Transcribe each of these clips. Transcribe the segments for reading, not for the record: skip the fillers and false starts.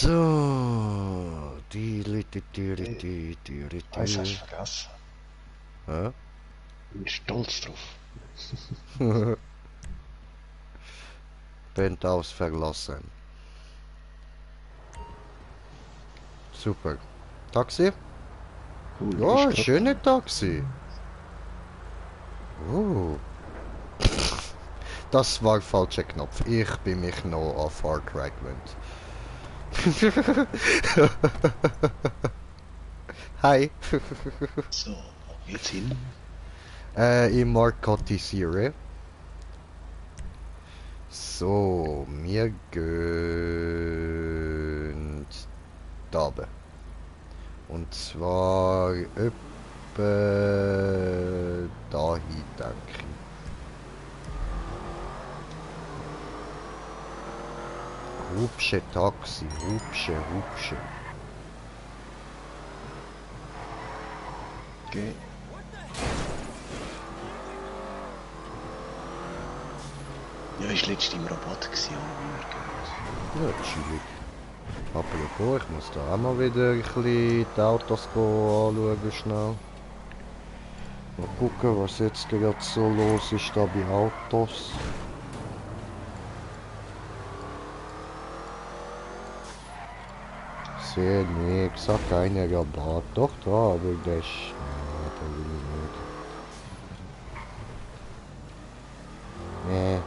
So, Eins hast du vergessen. Hä? Ich bin stolz drauf. Penthouse verlassen. Super. Taxi? Cool, Ja, ist grad- schöne Taxi. Oh. Das war falscher Knopf. Ich bin mich noch auf Far Cry gewöhnt. Hi. So, wo geht's hin? In Marcotti-Serie. So, wir gehen da oben. Und zwar etwa dahin, denke ich. Hübsche Taxi, hübsche. Okay. Ja, ich war letztens im Robot, wie wir gehört. Ja, chillig. Apropos, ich muss da auch mal wieder ein bisschen die Autos anschauen, schnell. Mal gucken, was jetzt gerade so los ist da bei Autos. Sehe nicht, sag keine Rabatt. Doch da, aber das ist... Nee, da will ich nicht. Nee.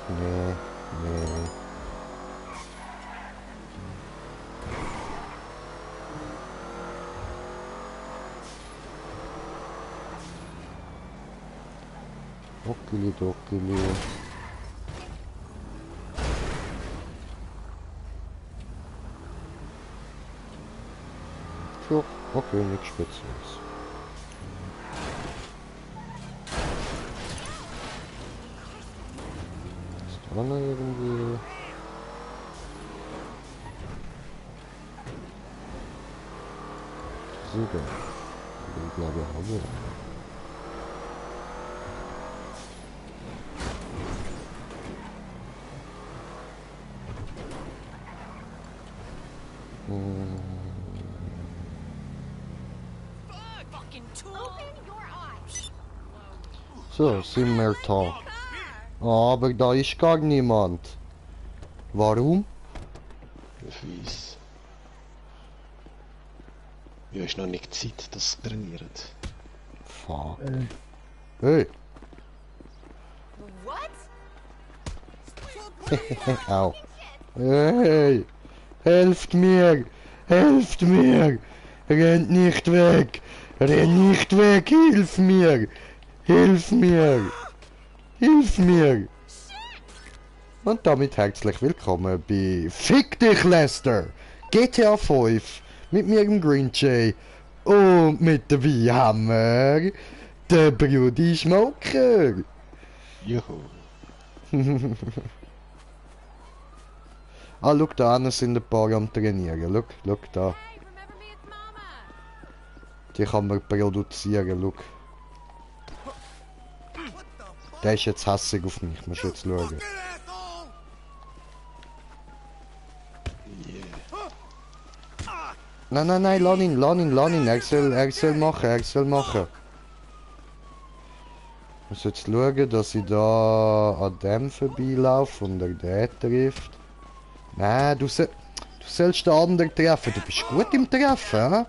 Nee. Nee. Ockeli. Tja, okay, nichts Spezielles. Ist da noch irgendwie... Super. Ich glaube, ich habe... So, sind wir da. Aber da ist gar niemand. Warum? Ich weiss. Ja, ist noch nicht Zeit, dass sie trainieren. Fuck. Hey. Au. Hey. Helft mir. Helft mir. Rennt nicht weg. Renn nicht weg. Hilf mir. Hilf mir. Hilf mir. Und damit herzlich willkommen bei Fick dich Lester. GTA 5 mit mir im Green Jay und mit dabei haben wir den Brudi Schmoker. Juhu. Ah, schau, da hinten sind ein paar am Trainieren. Schau da. Die kann man produzieren, schau. Der ist jetzt hässig auf mich, musst du jetzt schauen. Yeah. Nein, lass ihn. Er soll machen. Ich muss jetzt schauen, dass ich da an dem vorbeilaufe und er den trifft. Nein, du sollst den anderen treffen. Du bist gut im Treffen, hä?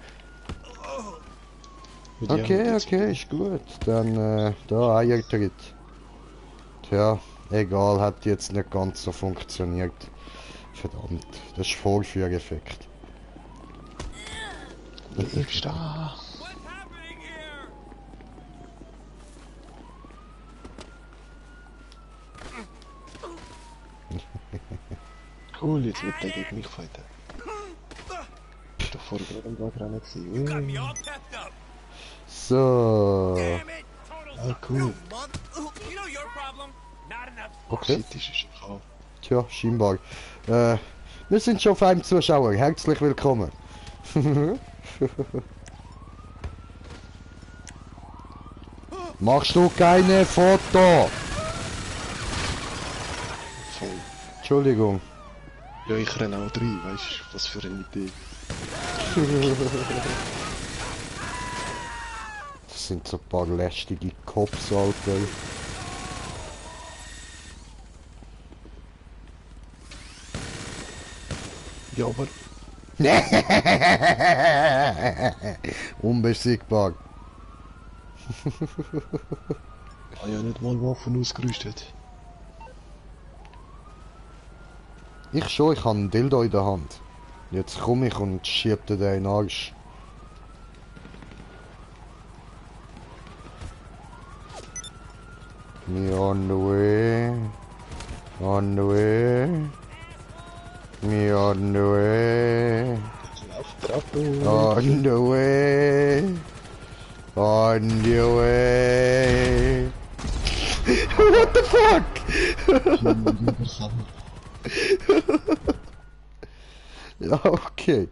Ja, Okay, ist gut. Dann, da Eiertritt. Tja, egal, hat jetzt nicht ganz so funktioniert. Verdammt, das ist Vorführeffekt. Ich verstehe. Cool, jetzt wird der gegen mich fighten. Ich war vorher gerade am Wegrennen gewesen. So. Ah, cool. Okay. Shit, ist schon kalt. Tja, scheinbar. Wir sind schon auf einem Zuschauer. Herzlich willkommen. Machst du keine Foto? Voll. Entschuldigung. Ja, ich renne auch rein, weißt du, was für eine Idee. Das sind so ein paar lästige Cops, Alter. Ja, aber Unbesiegbar. ich habe ja nicht mal Waffen ausgerüstet. Ich schon, ich habe einen Dildo in der Hand. Jetzt komme ich und schieb dir den in den Arsch. Me on the way. On the way. Me on the way. Lauf Treppe. On the way. On the way. What the fuck? Ja, okay.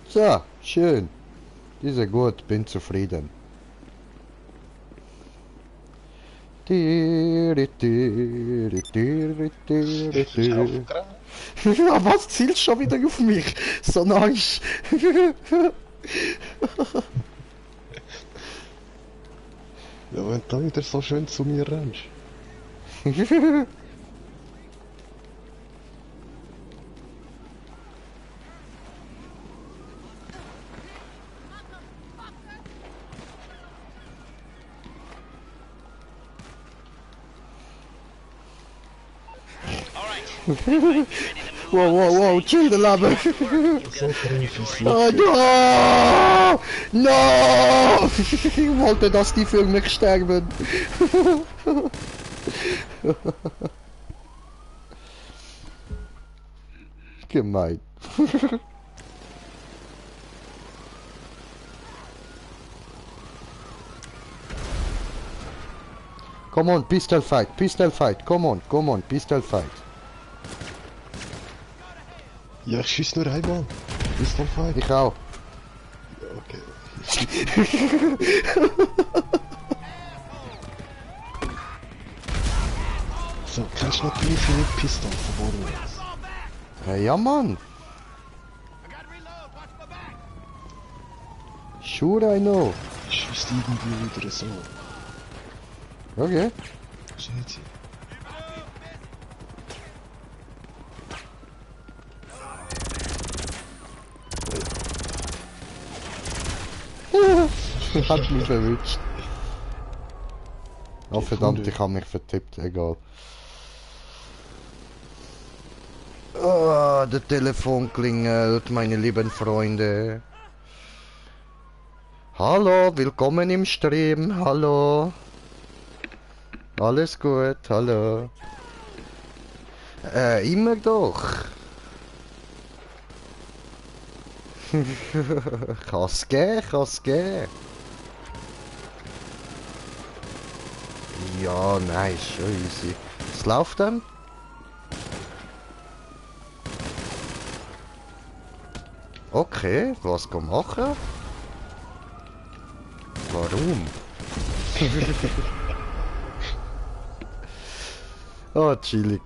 So, schön. Diese gut, bin zufrieden. Ja, was zielst schon wieder auf mich? So nice. Ja, wenn du wieder so schön zu mir rennst. Wow, wow, wow, chill the Leben. So treffend. Oh, no! No! Ich wollte, dass die für mich sterben. Gemein. Come on, pistol fight, come on, pistol fight. Ja, ich schieß nur einmal. Pistol Fight. Ich auch. Ja, okay. So, kennst du noch die Infinite Pistol von Borderlands? Hey, ja, Mann. Sure, I know. Ich schieß die irgendwie wieder so. Okay. Seht sie? Hat mich verwünscht. Oh verdammt, ich habe mich vertippt, egal. Oh, der Telefon klingelt, meine lieben Freunde. Hallo, willkommen im Stream, hallo. Alles gut, hallo. Immer doch. Kann's gehen. Ja, nein, ist schon easy. Es läuft dann? Okay, was kann machen? Warum? Oh, chillig.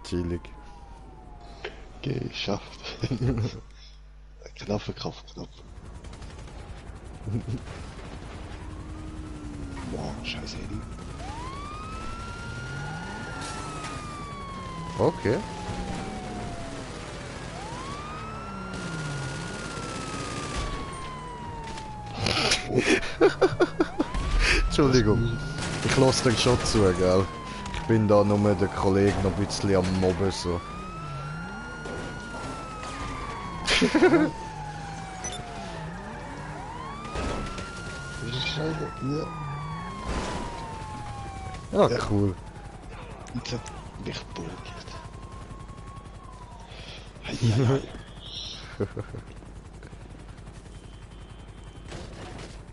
Geschafft. Knapp verkauft, knapp. Wow, scheiß Handy. Okay. Entschuldigung, ich lasse den schon zu, gell? Ich bin da nur der Kollege noch ein bisschen am Mobben so. Ja. Ja, Ja. cool. Bitte nicht bullet. Hey.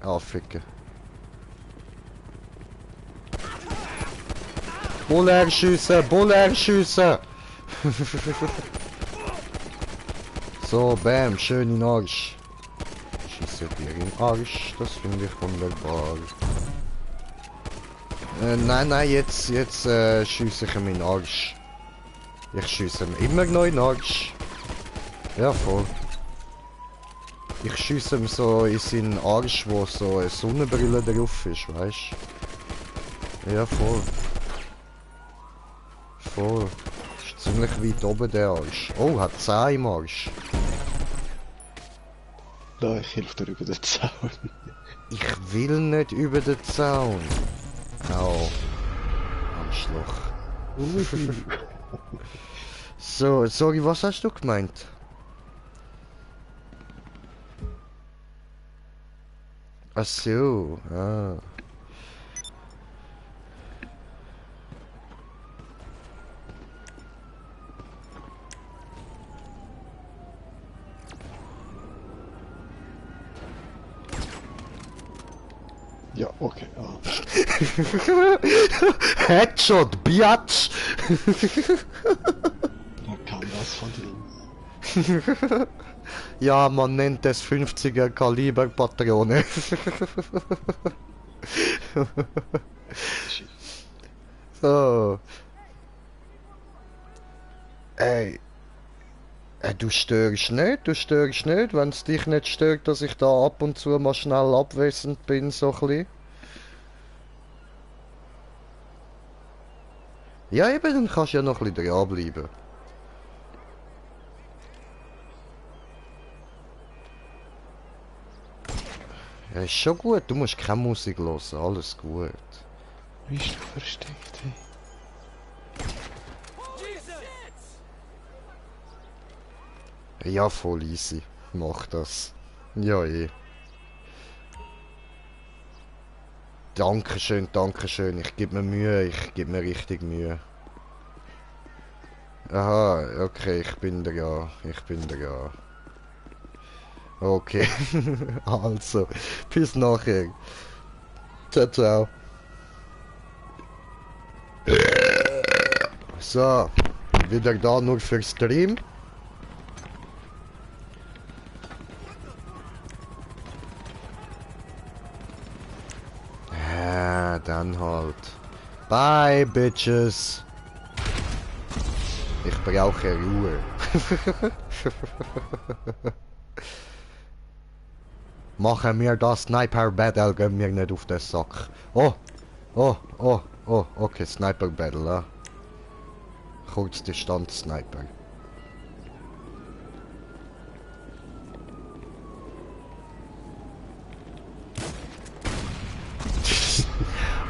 Ah, ficken. Buller schiessen! Buller schiessen! So, bam, schön in den Arsch. Schieße dir in den Arsch, das finde ich wunderbar. Nein, jetzt schiesse ich ihm in den Arsch. Ich schiesse ihm immer noch in den Arsch. Ja, voll. Ich schiesse ihm so in seinen Arsch, wo so eine Sonnenbrille drauf ist, weißt du? Ja, voll. Voll. Ist ziemlich weit oben der Arsch. Oh, hat 10 im Arsch. Da, ich helfe dir über den Zaun. Ich will nicht über den Zaun. Au. Arschloch. So, sorry, was hast du gemeint? Ach so, ah. Ja, okay. Ah. Headshot, Biatch! Da kam das von drin. Ja, man nennt es 50er Kaliber Patrone. So. Ey. Du störst nicht, wenn es dich nicht stört, dass ich da ab und zu mal schnell abwesend bin, so ein bisschen. Ja, eben, dann kannst du ja noch ein bisschen dranbleiben. Ja, ist schon gut, du musst keine Musik hören, alles gut. Wie ist du versteckt, hey? Ja, voll easy. Mach das. Ja, eh. Dankeschön, Dankeschön. Ich gebe mir Mühe, ich gebe mir richtig Mühe. Aha, okay, ich bin da. Okay. Also, bis nachher. Ciao, ciao. So, wieder da nur für Stream. Ja, dann halt. Bye, Bitches. Ich brauche Ruhe. Machen wir das Sniper Battle, gehen wir nicht auf den Sack. Oh, okay, Sniper Battle, ja. Kurzdistanz Sniper.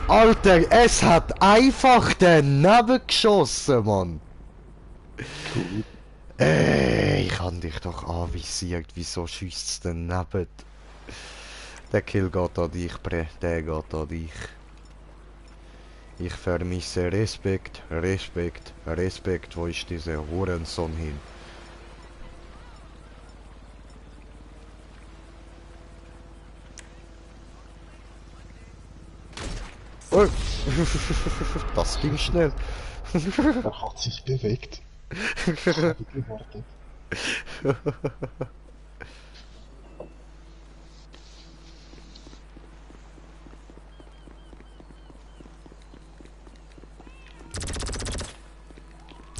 Alter, es hat einfach daneben geschossen, Mann. Ich hab dich doch anvisiert, wieso schießt's daneben? Der Kill geht an dich, Bre, der geht an dich. Ich vermisse Respekt, wo ist dieser Hurensohn hin? Oh. Das ging schnell. Er hat sich bewegt. Ich habe gewartet.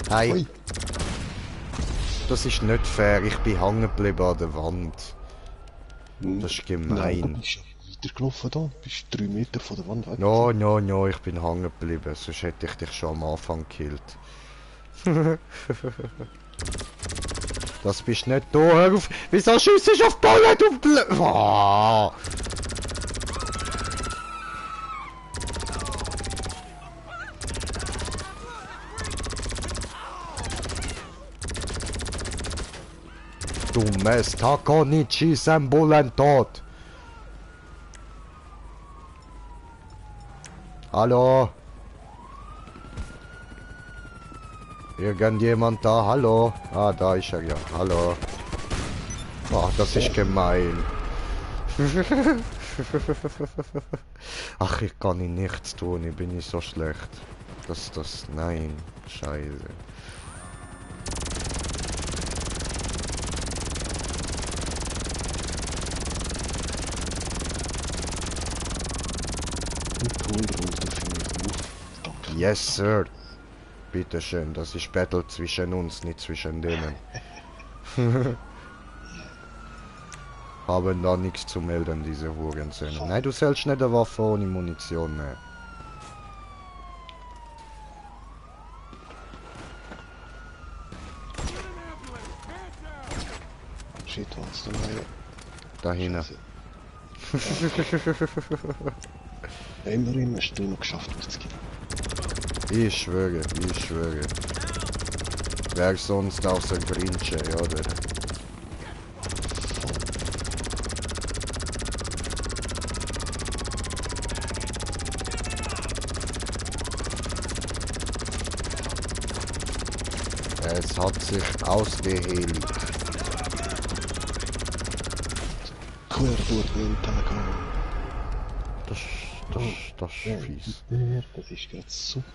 Hey. Ui. Das ist nicht fair, ich bin hängen geblieben an der Wand. Das ist Nein, gemein. du bist ja weitergelaufen da. Du bist 3 Meter von der Wand weg. No, ich bin hängen geblieben, sonst hätte ich dich schon am Anfang gekillt. Das bist nicht du, hör auf! Wieso schießt ich auf Bullet auf oh. Dummes Takonichi Bullen tot! Hallo? Irgendjemand da? Hallo? Ah, da ist er ja. Hallo. Ach, das ist gemein. Ach, ich kann ihn nichts tun, ich bin nicht so schlecht. Nein, scheiße. Cool, rund auf mich auf. Danke. Yes, Sir. Bitteschön, das ist Battle zwischen uns, nicht zwischen denen. Haben da nichts zu melden, diese Hurensöhne. Nein, du sollst nicht eine Waffe ohne Munition nehmen. Shit, was du meine? Da hinten. Immerhin hast du noch geschafft, aufzugehen. Ich schwöre, ich schwöre. Wer sonst außer Grinche, oder? Es hat sich ausgeheiligt. Quer durch den Telegram. Das ist fies. Das ist gerade super.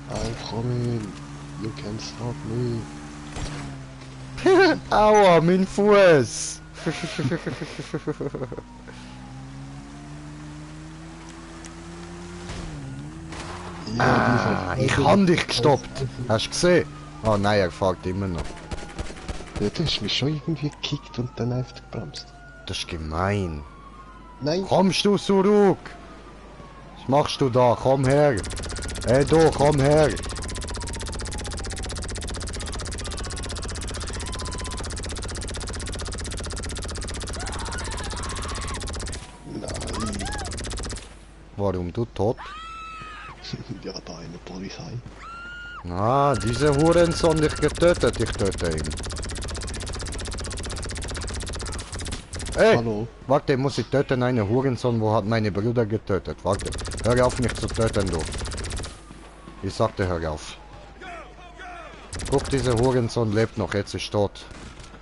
I'm coming. You can stop me. Aua, mein Fuß! Ich hab dich gestoppt. Hast du gesehen? Oh nein, er fährt immer noch. Ja, du hast mich schon irgendwie gekickt und dann einfach gebremst. Das ist gemein. Nein. Kommst du zurück? Was machst du da? Komm her. Hey du, komm her. Nein. Warum du tot? Ja, da in der Polizei. Ah, diese Hurensohn dich getötet, ich töte ihn. Hey, Hallo? warte, muss ich töten einen Hurensohn, wo hat meine Brüder getötet. Warte, hör auf mich zu töten, du. Ich sagte, hör auf. Guck, dieser Hurensohn lebt noch, jetzt ist tot.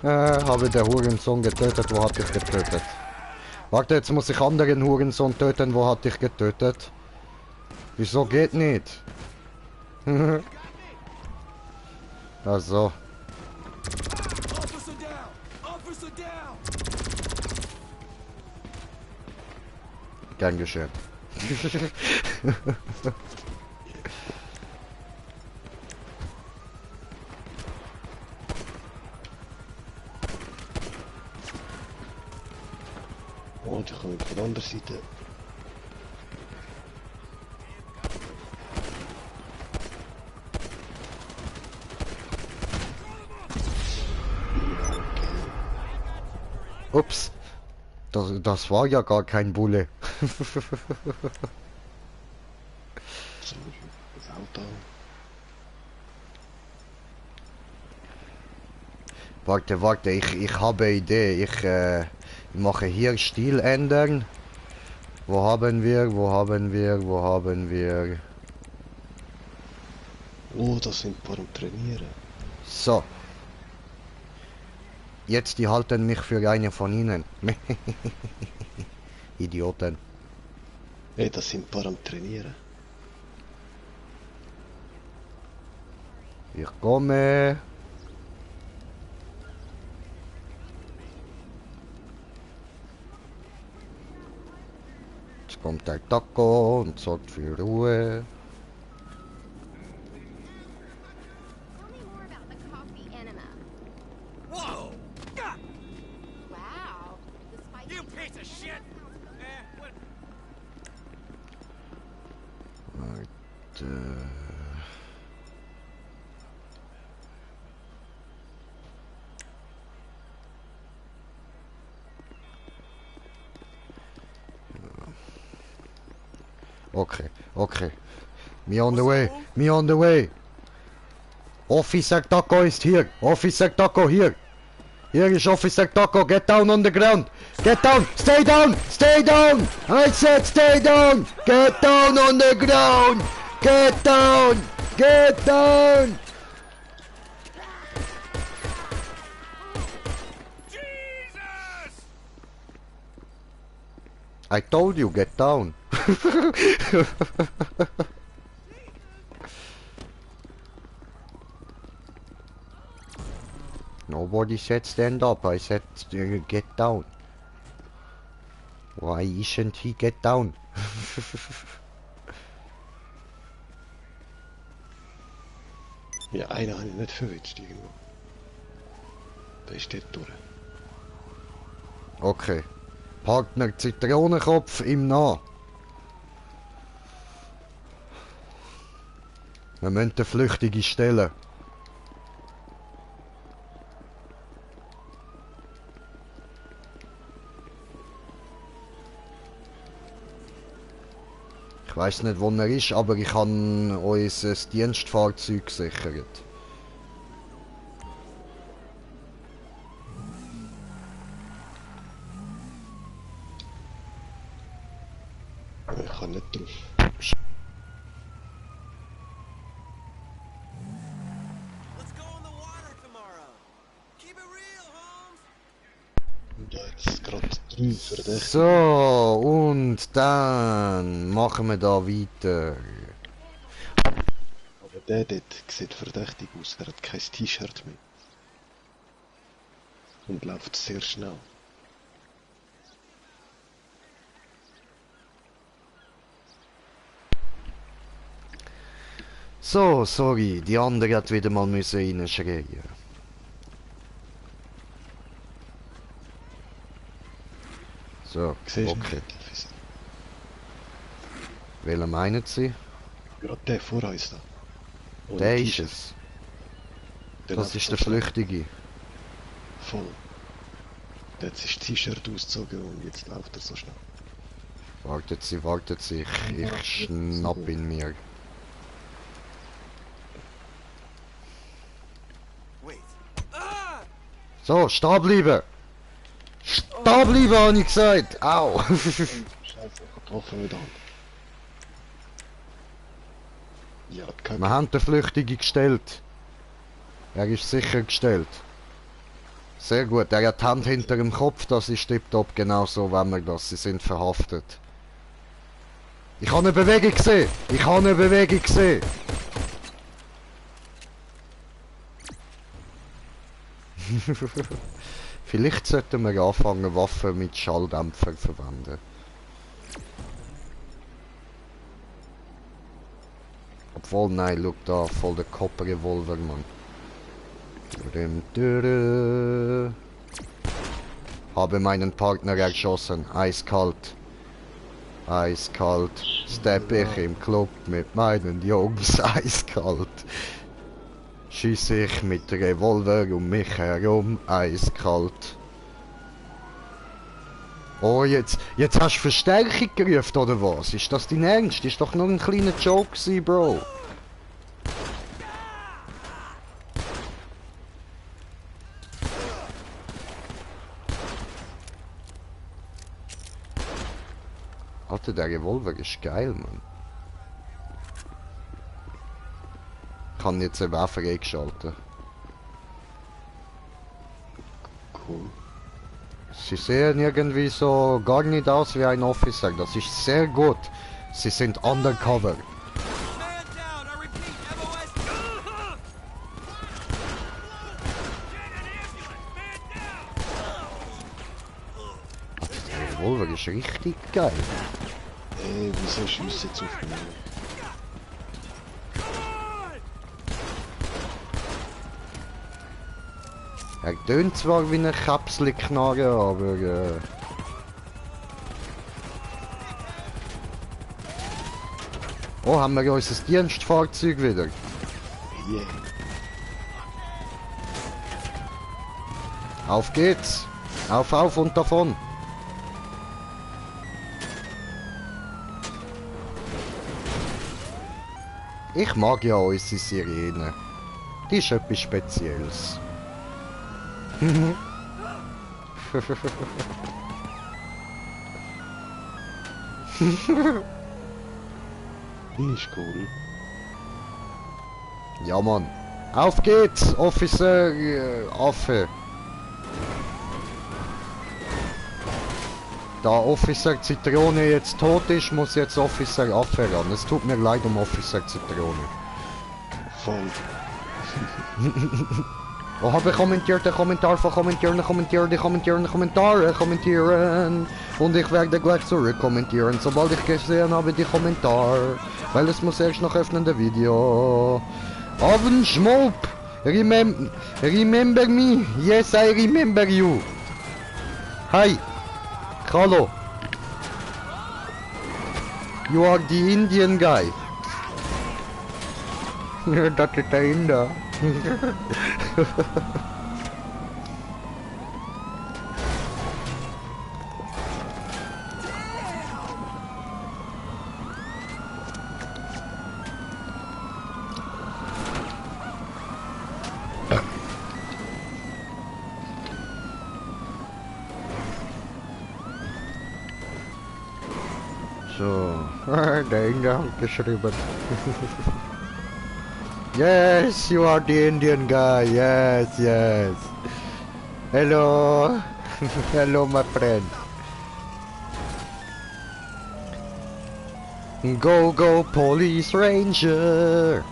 Habe der Hurensohn getötet, wo hat dich getötet? Warte, jetzt muss ich anderen Hurensohn töten, wo hat dich getötet? Wieso geht nicht? Also. Gern geschehen. Oh, die kommen von der anderen Seite. Ups. Das war ja gar kein Bulle. So, das Auto. Warte, ich habe eine Idee. Ich mache hier Stil ändern. Wo haben wir? Oh, das sind ein paar am Trainieren. So. Jetzt, die halten mich für einen von ihnen. Idioten. Hey, das sind ein paar am Trainieren. Ich komme. Jetzt kommt der Taco und sorgt für Ruhe. Tell me more about the coffee enema. Whoa! Wow. The spicy You piece of shit! What? Warte. Okay. Me on the way. Officer Taco ist hier. Officer Taco hier. Here is Officer Taco. Get down on the ground. Get down. Stay down. Stay down. I said stay down. Get down on the ground. Get down. Get down. Jesus! I told you, get down. Nobody said stand up, I said get down. Why isn't he get down? Ja, einen habe ich nicht verwitscht irgendwo. Der ist dort durch. Okay. Partner Zitronenkopf im Nah. Wir müssen den Flüchtigen stellen. Ich weiß nicht, wo er ist, aber ich habe unser Dienstfahrzeug gesichert. Ich kann nicht drauf. Let's go in the water tomorrow. Keep it real, Holmes. Ja, jetzt gerade 3 Verdächtige. So, und dann machen wir da weiter. Aber der dort sieht verdächtig aus. Er hat kein T-Shirt mehr. Und läuft sehr schnell. So, sorry, die andere hat wieder mal müssen reinschreien. So, Siehst du okay. mich? Welchen meinen Sie? Gerade der vor uns da. Ohne Der ist T-Shirt. es. Der Das läuft ist so der schnell. Flüchtige. Voll. Der hat sich das T-Shirt ausgezogen und jetzt läuft er so schnell. Wartet Sie, ich schnapp ihn mir. Wait. Ah! So, stehen bleiben! Stehen bleiben, habe ich gesagt! Au! Scheiße, ich hab getroffen mit der Hand. Ja, kein Wir haben den Flüchtigen gestellt. Er ist sicher gestellt. Sehr gut, er hat die Hand hinter dem Kopf, das ist tipptopp, genau so wenn wir das. Sie sind verhaftet. Ich habe eine Bewegung gesehen! Ich habe eine Bewegung gesehen! Vielleicht sollten wir anfangen, Waffen mit Schalldämpfer zu verwenden. Obwohl, nein, schau da, voll der Copper-Revolver, Mann. Habe meinen Partner erschossen, eiskalt. Eiskalt, step ich im Club mit meinen Jungs, eiskalt. Schieße ich mit Revolver um mich herum, eiskalt. Oh, jetzt hast du Verstärkung gerufen, oder was? Ist das dein Ernst? Ist doch nur ein kleiner Joke gewesen, Bro. Alter, der Revolver ist geil, Mann. Ich kann jetzt eine Waffe eingeschaltet. Cool. Sie sehen irgendwie so gar nicht aus wie ein Officer. Das ist sehr gut. Sie sind undercover. Man down! I repeat, MOS! Get an ambulance! Man down! Der Revolver ist richtig geil. Ey, wieso schießt jetzt auf mich? Er tönt zwar wie eine Kapselknarre, aber Oh, haben wir unser Dienstfahrzeug wieder? Yeah. Auf geht's! Auf und davon! Ich mag ja unsere Sirene. Die ist etwas Spezielles. Ist cool. Ja, Mann. Auf geht's, Officer Affe. Da Officer Zitrone jetzt tot ist, muss jetzt Officer Affe ran. Es tut mir leid um Officer Zitrone. Voll. Oh, habe kommentiert, der Kommentar von kommentieren. Und ich werde gleich zurück kommentieren, sobald ich gesehen habe die Kommentar. Weil es muss erst noch öffnen, der Video. Oven Schmoop! Remember me? Yes, I remember you. Hi. Hello. You are the Indian guy. Das ist der Inder. So, der Inder hat geschrieben. Yes, you are the Indian guy. Yes, yes. Hello. Hello, my friend. Go, go, Police Ranger.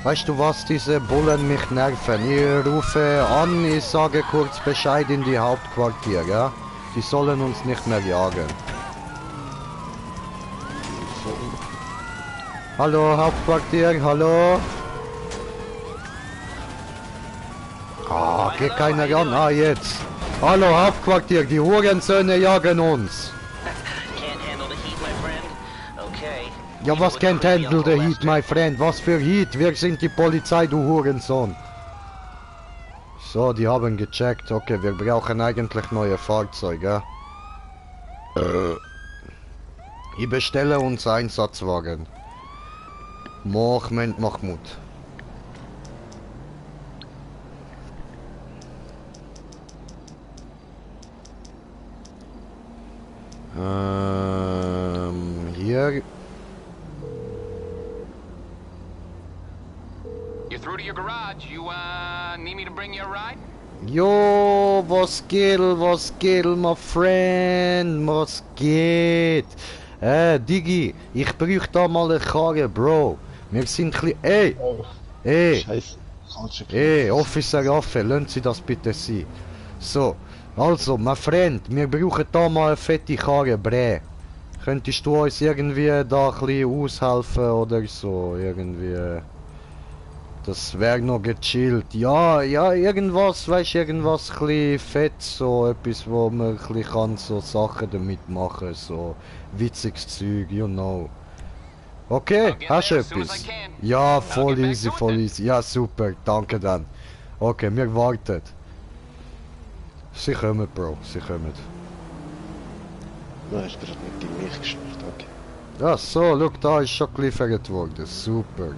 Weißt du was, diese Bullen mich nerven? Ich rufe an, ich sage kurz Bescheid in die Hauptquartier, ja? Die sollen uns nicht mehr jagen. Hallo, Hauptquartier, hallo? Ah, geht keiner ran, ah jetzt. Hallo, Hauptquartier, die Hurensöhne jagen uns. Ja, was can't handle the heat, my friend? Was für Heat? Wir sind die Polizei, du Hurensohn. So, die haben gecheckt. Okay, wir brauchen eigentlich neue Fahrzeuge. Ich bestelle uns Einsatzwagen. Moment, Mahmoud. Hier. You're through to your garage. You, need me to bring you a ride? Jo, was geht, my friend? Was geht? Digi, ich brauche da mal eine Karre, Bro. Wir sind chli... Ey! Oh, Ey! Scheiße. Falsche Ey, Officer Affe, lassen Sie das bitte sein. So, also, mein Freund, wir brauchen da mal eine fette Karre, Bre. Könntest du uns irgendwie da ein bisschen aushelfen oder so, irgendwie... Das wäre noch gechillt. Ja, irgendwas, weißt du, irgendwas ein bisschen fett, so etwas, wo man ein bisschen kann, so Sachen damit machen, so witziges Zeug, you know. Okay, hast du etwas? Ja, voll easy, voll easy. Ja, super, danke dann. Okay, wir warten. Sie kommen, Bro, sie kommen. Du hast gerade mit die Milch geschnurrt, okay. Ja, so, look, da ist schon geliefert worden, super.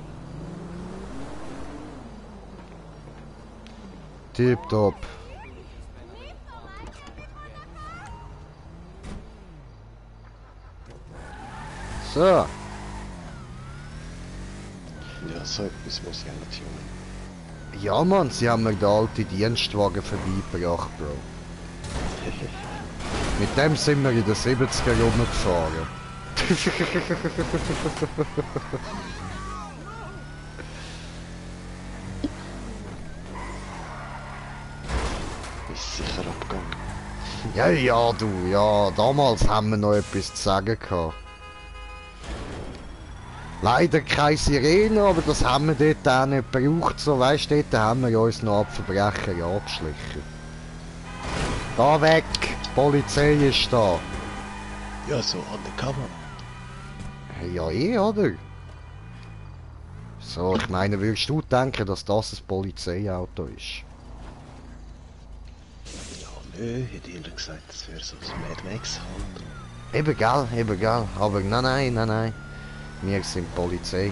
Tipptopp. So. Ja, so etwas muss ich eigentlich tun. Ja, Mann, sie haben mir den alten Dienstwagen vorbeigebracht, Bro. Mit dem sind wir in den 70er rumgefahren. Ist sicher abgegangen. Ja, du, ja, damals haben wir noch etwas zu sagen gehabt. Leider keine Sirene, aber das haben wir dort auch nicht gebraucht. So, weißt du, dort haben wir uns noch ab Verbrecher abgeschlichen. Da weg! Die Polizei ist da! Ja, so undercover. Ja, oder? So, ich meine, würdest du denken, dass das ein Polizeiauto ist? Ja, nö, hätte ich ehrlich gesagt, das wäre so ein Mad Max halt. Eben gell, aber nein. Wir sind Polizei.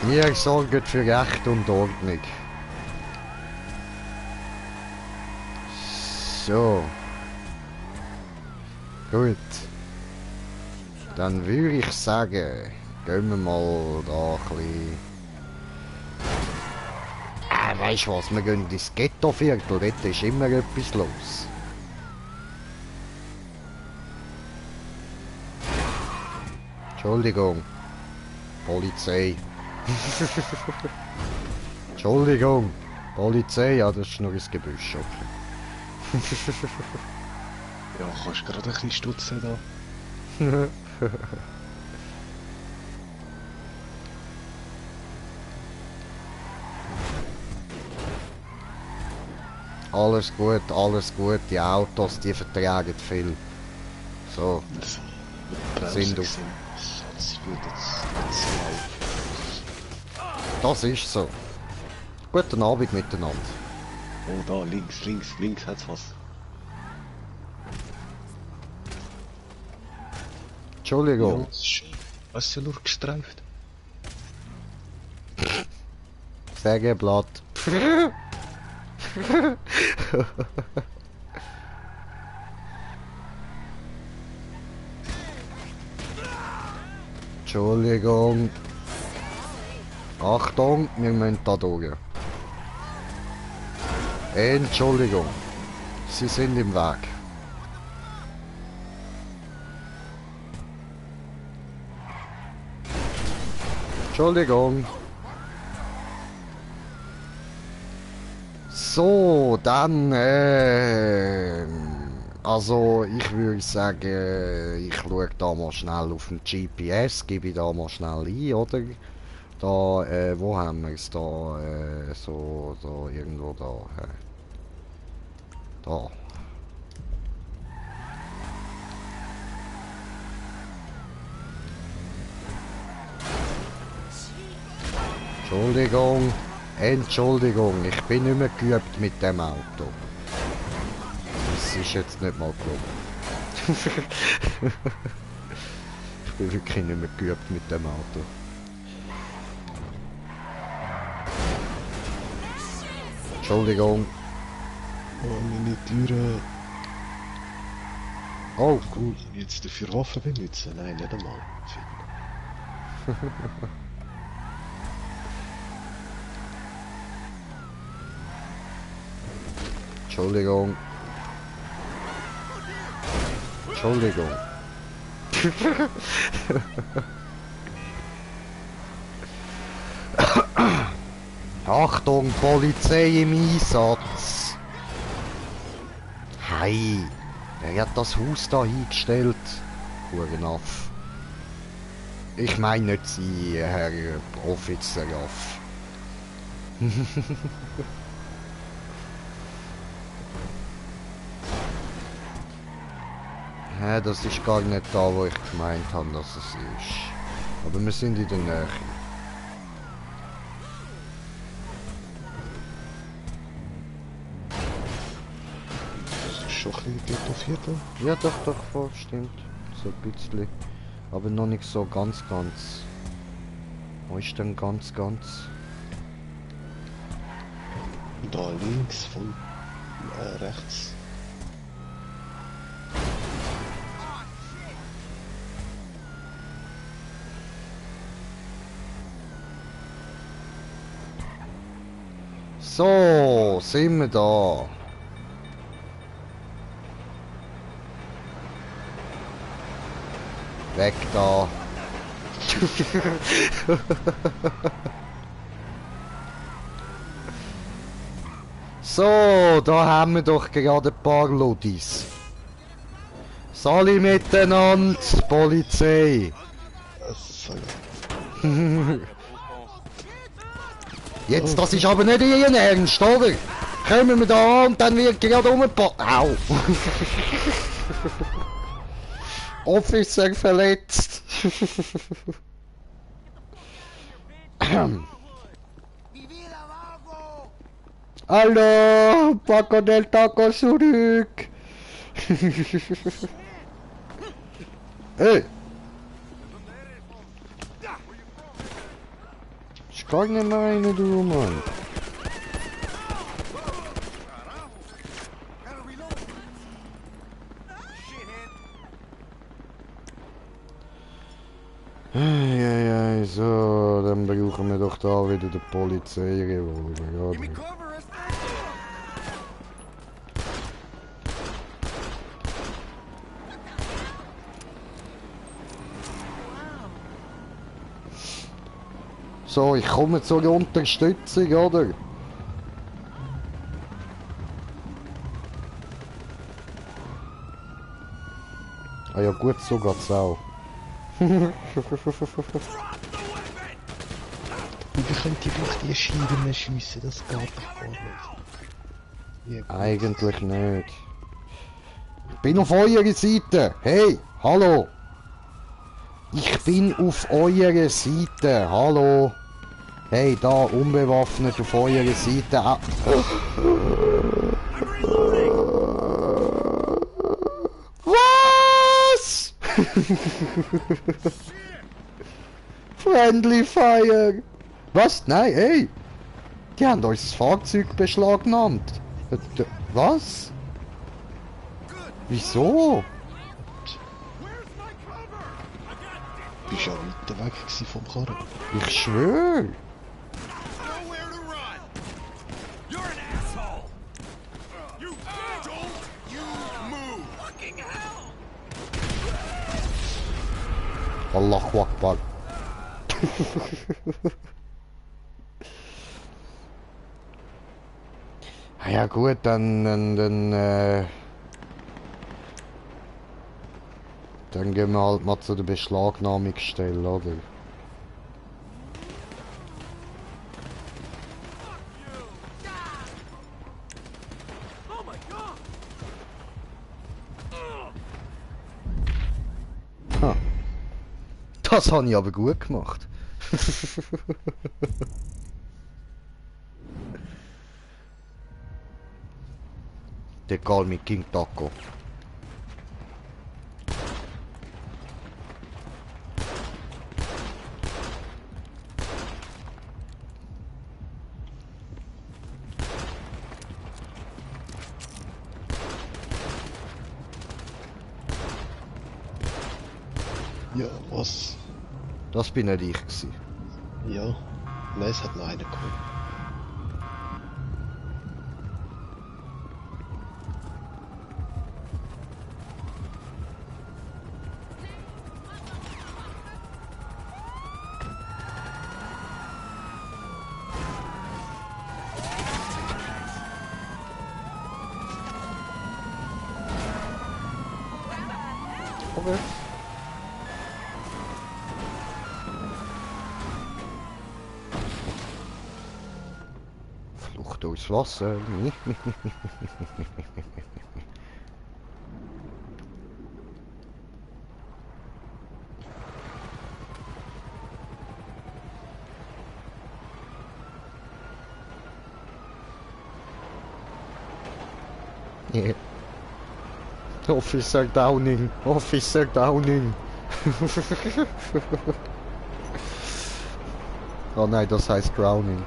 Wir sorgen für Recht und Ordnung. So. Gut. Dann würde ich sagen, gehen wir mal da ein bisschen... weißt du was, wir gehen ins Ghetto-Viertel, dort ist immer etwas los. Entschuldigung. Polizei. Entschuldigung. Polizei, ja, das ist nur ins Gebüsch, okay. Ja, kannst du gerade ein bisschen stutzen da? Alles gut, die Autos, die vertragen viel. So, sind auf. Das ist so. Guten Abend miteinander. Oh, da, links hat's was. Entschuldigung. Ja, was ist ja nur gestreift? Sägeblatt. Entschuldigung. Achtung, wir müssen da durch. Entschuldigung. Sie sind im Weg. Entschuldigung. So, dann, also ich würde sagen, ich schaue da mal schnell auf dem GPS, gebe ich da mal schnell ein, oder? Da, wo haben wir es da, so irgendwo da, da. Entschuldigung, ich bin nicht mehr geübt mit dem Auto. Das ist jetzt nicht mal gelogen. Ich bin wirklich nicht mehr geübt mit dem Auto. Entschuldigung. Oh, meine Türe. Oh, Cool, jetzt dafür Waffen benutzen? Nein, nicht einmal. Entschuldigung. Achtung, Polizei im Einsatz. Hey, wer hat das Haus da hingestellt? Hurenaff. Ich meine nicht Sie, Herr Offizier Raff. Ja, das ist gar nicht da, wo ich gemeint habe, dass es ist. Aber wir sind in der Nähe. Das ist schon ein bisschen Ghetto-Viertel. Ja, doch, voll, stimmt. So ein bisschen. Aber noch nicht so ganz. Wo ist denn ganz? Da links von rechts. So, sind wir da. Weg da. So, da haben wir doch gerade ein paar Ludis. Sali miteinander, Polizei. Jetzt, das ist aber nicht Ihr Ernst, oder? Kommen wir da an und dann wird gerade umgepackt. Au! Officer verletzt. Hallo, Paco del Taco zurück. Hey. Ist gar nicht meine, du Mann. Gotta reload. Shithead. Eieiei, so, dann brauchen wir doch da wieder den Polizeirevolver, Give me oder? cover, Esther. So, ich komme zur Unterstützung, oder? Ah ja gut, so geht's auch. Und ich könnte durch die Scheiben schiessen, das geht doch gar nicht. Ja, gut. Eigentlich nicht. Ich bin auf eurer Seite. Hey, hallo. Ich bin auf eurer Seite. Hallo. Hey, da, unbewaffnet auf eurer Seite. Ah. Was? Friendly Fire. Was? Nein, hey. Die haben uns das Fahrzeug beschlagnahmt. Was? Wieso? Du bist ja weiter weg gewesen vom Karren. Ich schwöre. Nowhere to run. You're an asshole. You don't you move. Fucking hell. Allahu Akbar. Ah ja gut, dann gehen wir halt mal zu der Beschlagnahmungsstelle, oder? Oh my god. Ha. Das habe ich aber gut gemacht. They call me King Taco. Ja, was? Das bin nicht ich gewesen. Ja. Nein, es hat noch einen gekommen. Okay. Flucht durchs Wasser. Yeah. Officer Downing, Officer Downing. Oh nein, das heißt Drowning.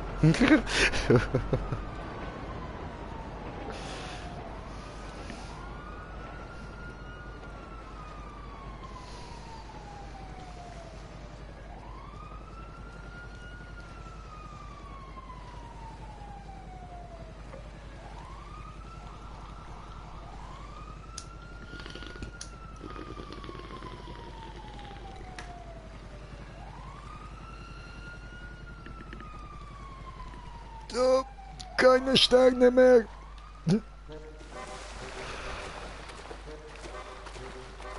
Oh, keine Sterne mehr.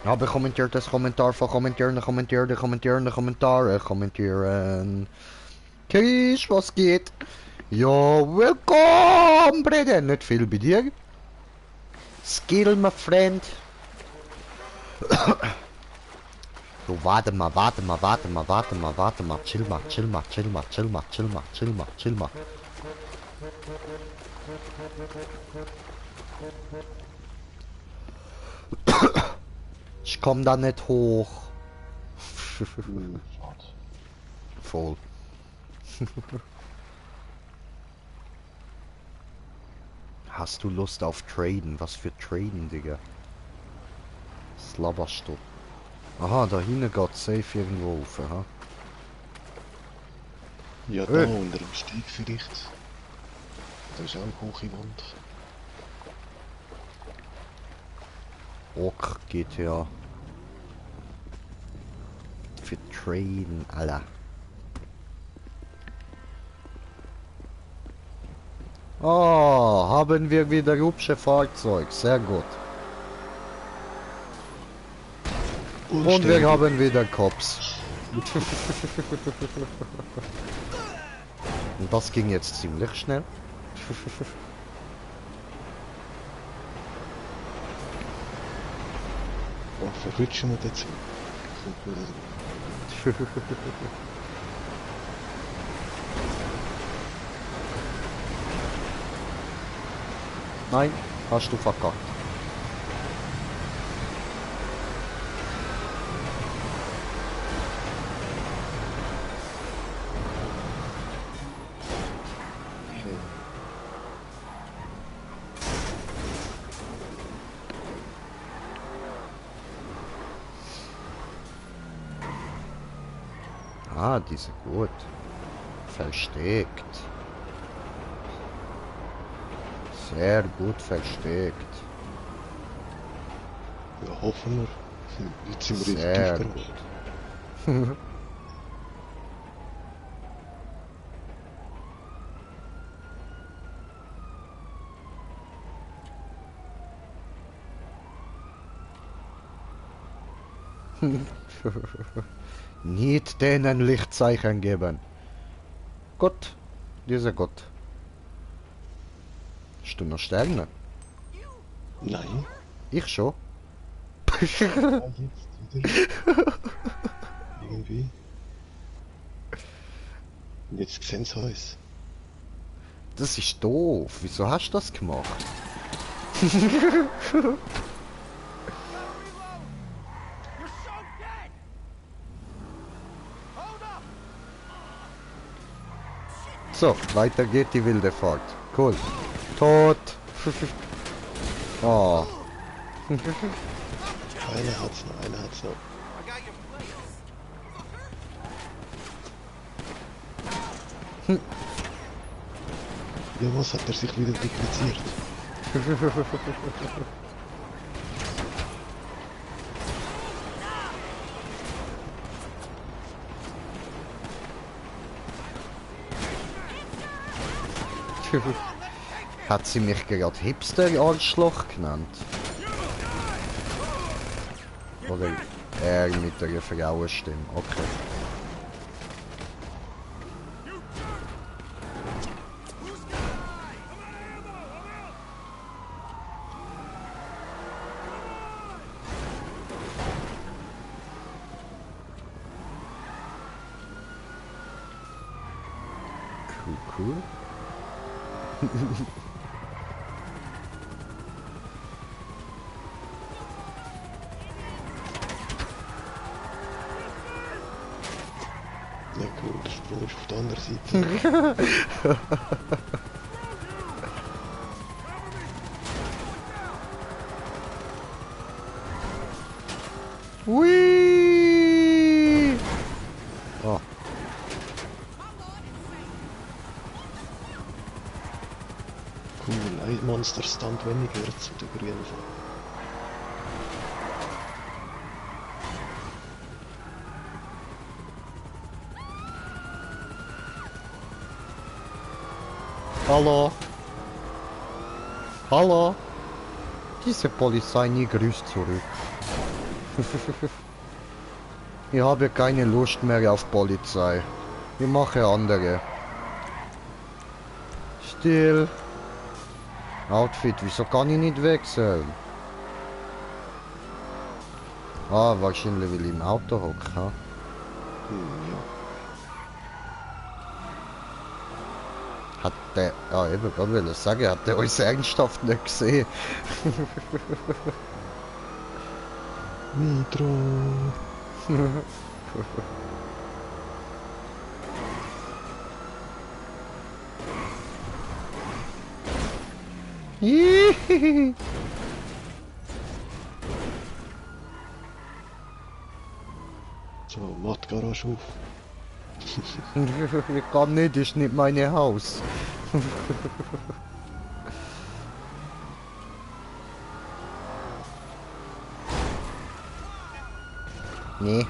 Aber kommentiert das Kommentar von kommentieren. Chris, was geht? Ja, willkommen, Brede. Nicht viel bei dir. Skill, my friend. So, warte mal. Chill mal. Ich komm da nicht hoch. Schade. Voll. Hast du Lust auf Traden? Was für Traden, Digga? Was laberst du? Aha, da hinten geht safe irgendwo rauf, aha. Ja, da unter dem Steg vielleicht. Da ist auch eine hohe Wand. Ok, GTA. Für Traden, Alter. Oh, haben wir wieder hübsche Fahrzeug. Sehr gut. Und wir haben wieder Cops. Und das ging jetzt ziemlich schnell. Oh, verrutschen wir dazu. Nein, hast du verkackt. Ah, diese gut. Versteckt. Sehr gut versteckt. Ja, hoffen wir. Jetzt sind wir in der Sehr Tiefgarage. gut. Nicht denen Lichtzeichen geben. Gott, dieser Gott. Hast du noch Sterne? Nein. Ich schon. Ah, jetzt wieder. Irgendwie. Und jetzt sehen sie uns. Das ist doof. Wieso hast du das gemacht? So, weiter geht die wilde Fahrt. Cool. Tot. Oh. Einer hat's noch, einer hat's noch. I got your place. Ja, was hat er sich wieder dupliziert? Hat sie mich gerade Hipster-Arschloch genannt? Oder er mit der Frauenstimme? Okay. Cool. Ja cool, der Sprung ist auf der anderen Seite. Hui! Oh. Cool, ein Monster-Stand weniger zu der grünen Farbe. Hallo? Hallo? Diese Polizei nie grüßt zurück. Ich habe keine Lust mehr auf Polizei. Ich mache andere. Still. Outfit, wieso kann ich nicht wechseln? Ah, wahrscheinlich will ich im Auto hocken. Ha? Ja. Hat der... Ah, eben, gerade will ich sagen, hat der uns ernsthaft nicht gesehen. Nitro. Hihihi. So, mach die Garage auf. Ich kann nicht, ist nicht mein Haus. Nee.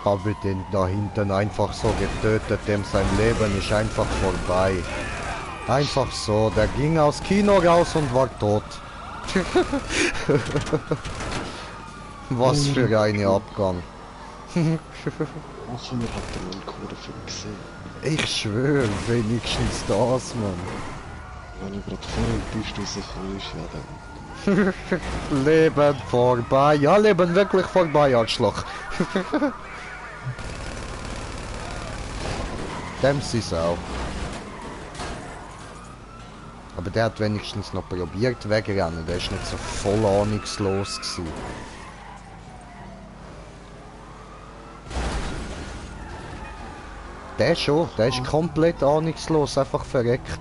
Habe den da hinten einfach so getötet, dem sein Leben ist einfach vorbei. Einfach so, der ging aus Kino raus und war tot. Was für eine Abgang. Hoffentlich hat er noch einen coolen Film gesehen. Ich schwöre, wenigstens das, Mann. Wenn er gerade vor dem Tisch rausgekommen ist, ja dann... Leben vorbei. Ja, Leben wirklich vorbei, Arschloch. Dem ist auch. Aber der hat wenigstens noch probiert wegrennen. Der ist nicht so voll ahnungslos gewesen. Der schon. Der ist komplett ahnungslos, einfach verreckt.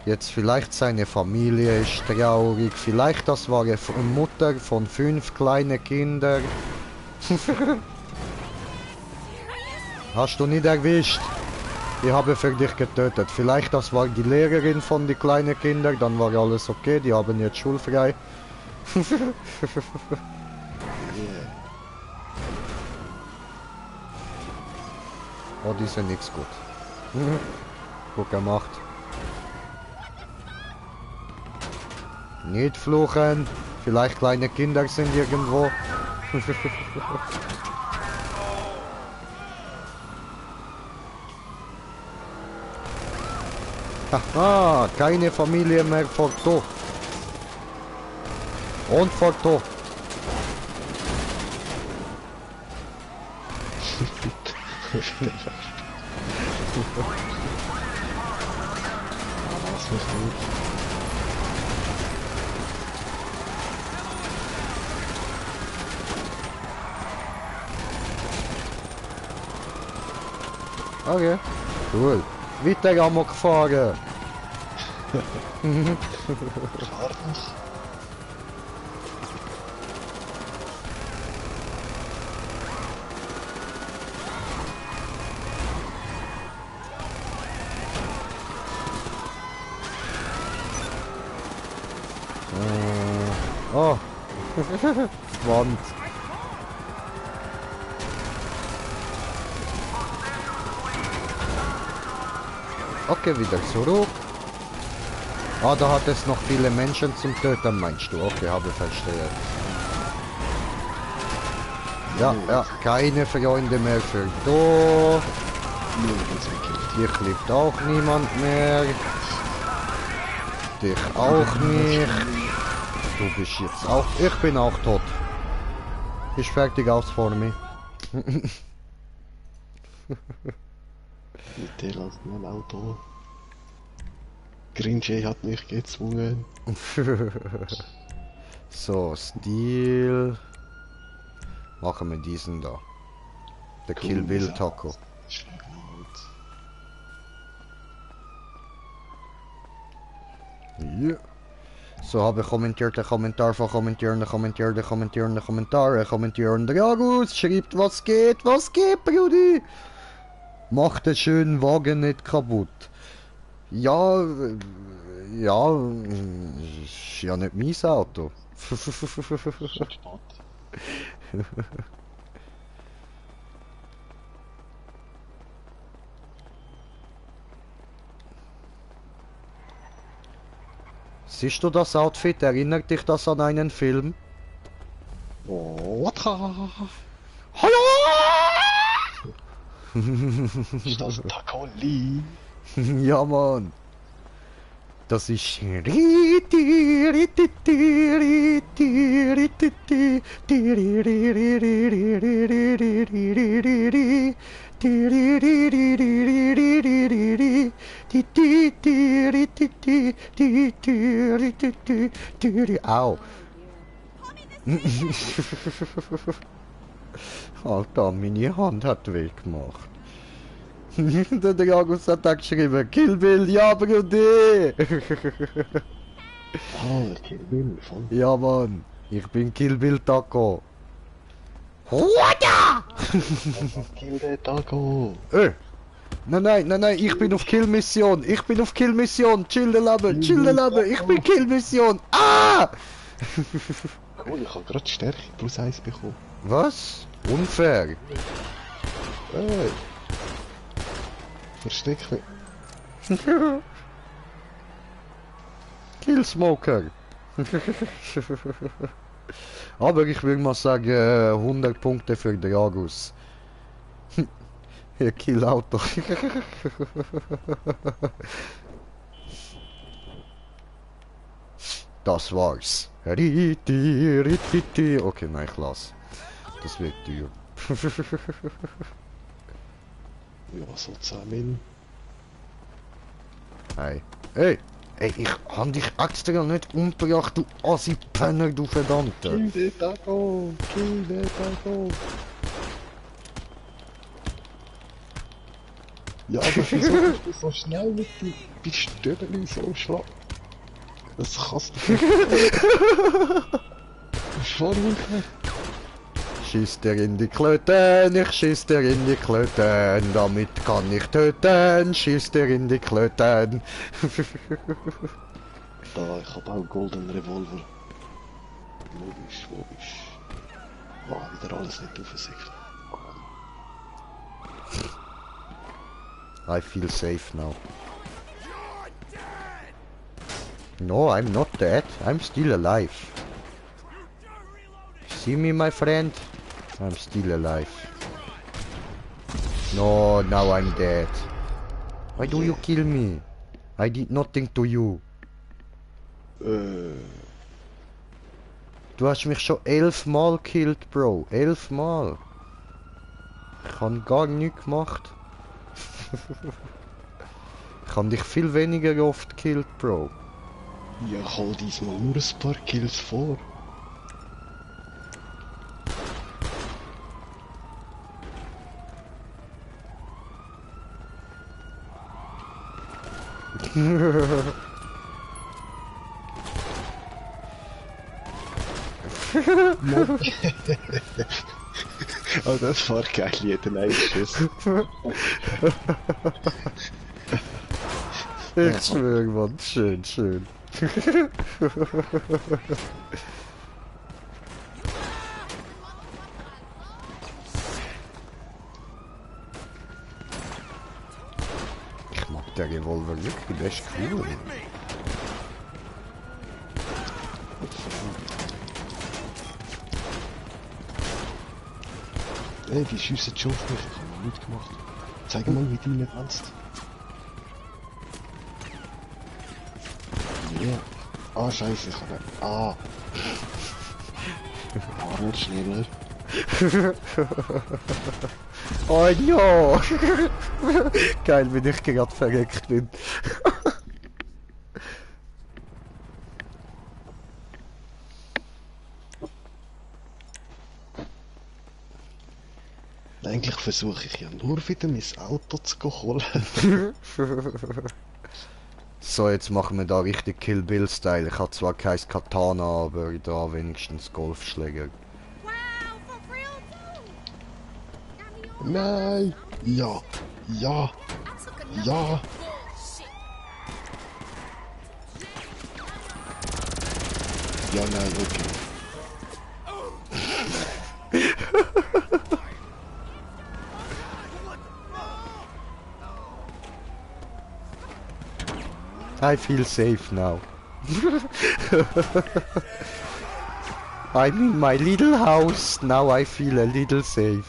Jetzt vielleicht seine Familie ist traurig. Vielleicht das war eine Mutter von 5 kleinen Kindern. Hast du nicht erwischt? Ich habe für dich getötet. Vielleicht das war die Lehrerin von den kleinen Kindern, dann war alles okay, die haben jetzt schulfrei. Oh, die sind nichts gut. Gut gemacht. Nicht fluchen. Vielleicht kleine Kinder sind irgendwo. Haha, keine Familie mehr vor Tor. Und vor Tor. Das ist gut. Okay, cool. Weiter Amok fahren. Fahr doch. Oh. Wand. Okay, wieder zurück. Ah, da hat es noch viele Menschen zum Töten, meinst du? Okay, habe verstehe. Ja, ja, keine Freunde mehr für du. Dich liebt auch niemand mehr. Dich auch nicht. Du bist jetzt auch... Ich bin auch tot. Ist fertig aus vor mir. Mit der als mein Auto. Green Jay hat mich gezwungen. So, Stil. Machen wir diesen da. Der Kill Bill Taco. Ja. So habe kommentierte Kommentar von kommentierende Kommentare. Kommentierende Agus schreibt, was geht, Brudi? Macht den schönen Wagen nicht kaputt. Ja, ja, ist ja nicht mein Auto. Siehst du das Outfit? Erinnert dich das an einen Film? Oh, what? Hallo! Ist das Taco Lee? Ja, Mann. Das ist... Au. Alter, meine Hand hat weh gemacht. Der Dragus hat auch geschrieben, Kill Bill, ja Brudi! Ah, Kill Bill, voll. Ja Mann, ich bin Kill Bill Taco. Huada! Kill den Taco. Nein, ich bin auf Kill-Mission, chill den Leben, ich bin Kill-Mission, ah! Cool, ich hab grad Stärke plus 1 bekommen. Was? Unfair. Hey. Versteck mich. Killsmoker. Aber ich will mal sagen, 100 Punkte für Dragus. Kill Auto. Das war's. Okay, nein, ich lass. Das wird teuer. Ja, so 10 Mil. Hey. Hey, ich hab dich extra nicht umgebracht, du Assi-Penner, du Verdammter. Kill den Taco. Kill den Taco. Ja, aber wieso bist du so schnell mit den Pistolen so schlag? Das kannst du nicht. Fahr runter. Schieß dir in die Klöten, ich schieß dir in die Klöten, damit kann ich töten, schieß dir in die Klöten. Da, ich hab auch einen Golden Revolver. Logisch. Wow, wieder alles nicht aufsäckeln. I feel safe now. No, I'm not dead. I'm still alive. See me, my friend? I'm still alive. No, now I'm dead. Why do you kill me? I did nothing to you. Du hast mich schon 11 Mal gekillt, Bro. 11 Mal. Ich habe gar nichts gemacht. Ich habe dich viel weniger oft gekillt, Bro. Ja, ich hol diesmal nur ein paar Kills vor. Oh, das war geil, jeden Einschuss. Ich schwöre, Mann, schön. Ich mag den Revolver wirklich, der ist cool. Ey, die schiessen schon auf mich, ich hab noch nichts gemacht. Zeig mal, wie du ihn kannst. Ja. Ah, scheiße, ich habe... Ah. Arnold schneller. Oh ja! Geil, wenn ich gerade verreckt bin. Eigentlich versuche ich ja nur wieder mein Auto zu holen. So, jetzt machen wir da richtig Kill Bill Style. Ich habe zwar kein Katana, aber da wenigstens Golfschläger. Wow, for real too. Got me all Nein! Ja! Ja! I took another Ja! bullshit. Ja, nein, okay. I feel safe now. I'm in my little house. Now I feel a little safe.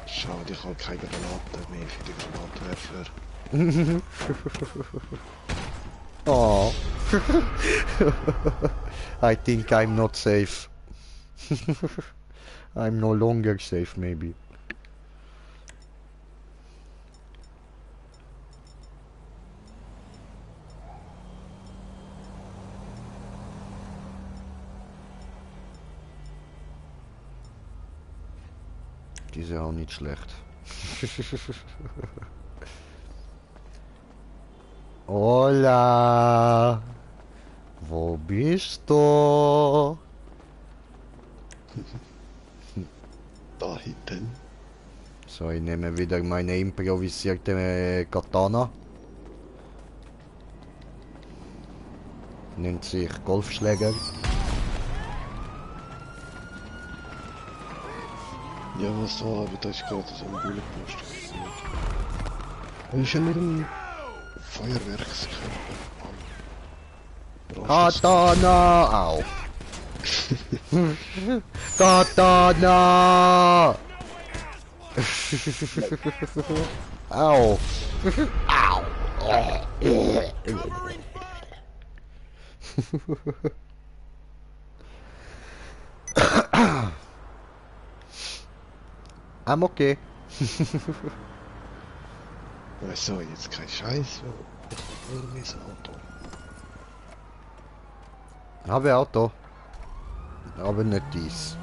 Schade, ich habe keine Granaten mehr für die Granatwerfer. Oh. I think I'm not safe. I'm no longer safe, maybe. Die ist ja auch nicht schlecht. Hola! Wo bist du? Da hinten. So, ich nehme wieder meine improvisierte Katana. Nennt sich Golfschläger. Ja, was da, aber da ist gerade so ein Bullenpost. Da ist ja nur ein Feuerwerkskörper. Katana! Au! Katana! Au! Au! I'm okay. So, jetzt kein Scheiß. Nur mein Auto. Habe Auto. Aber nicht dies.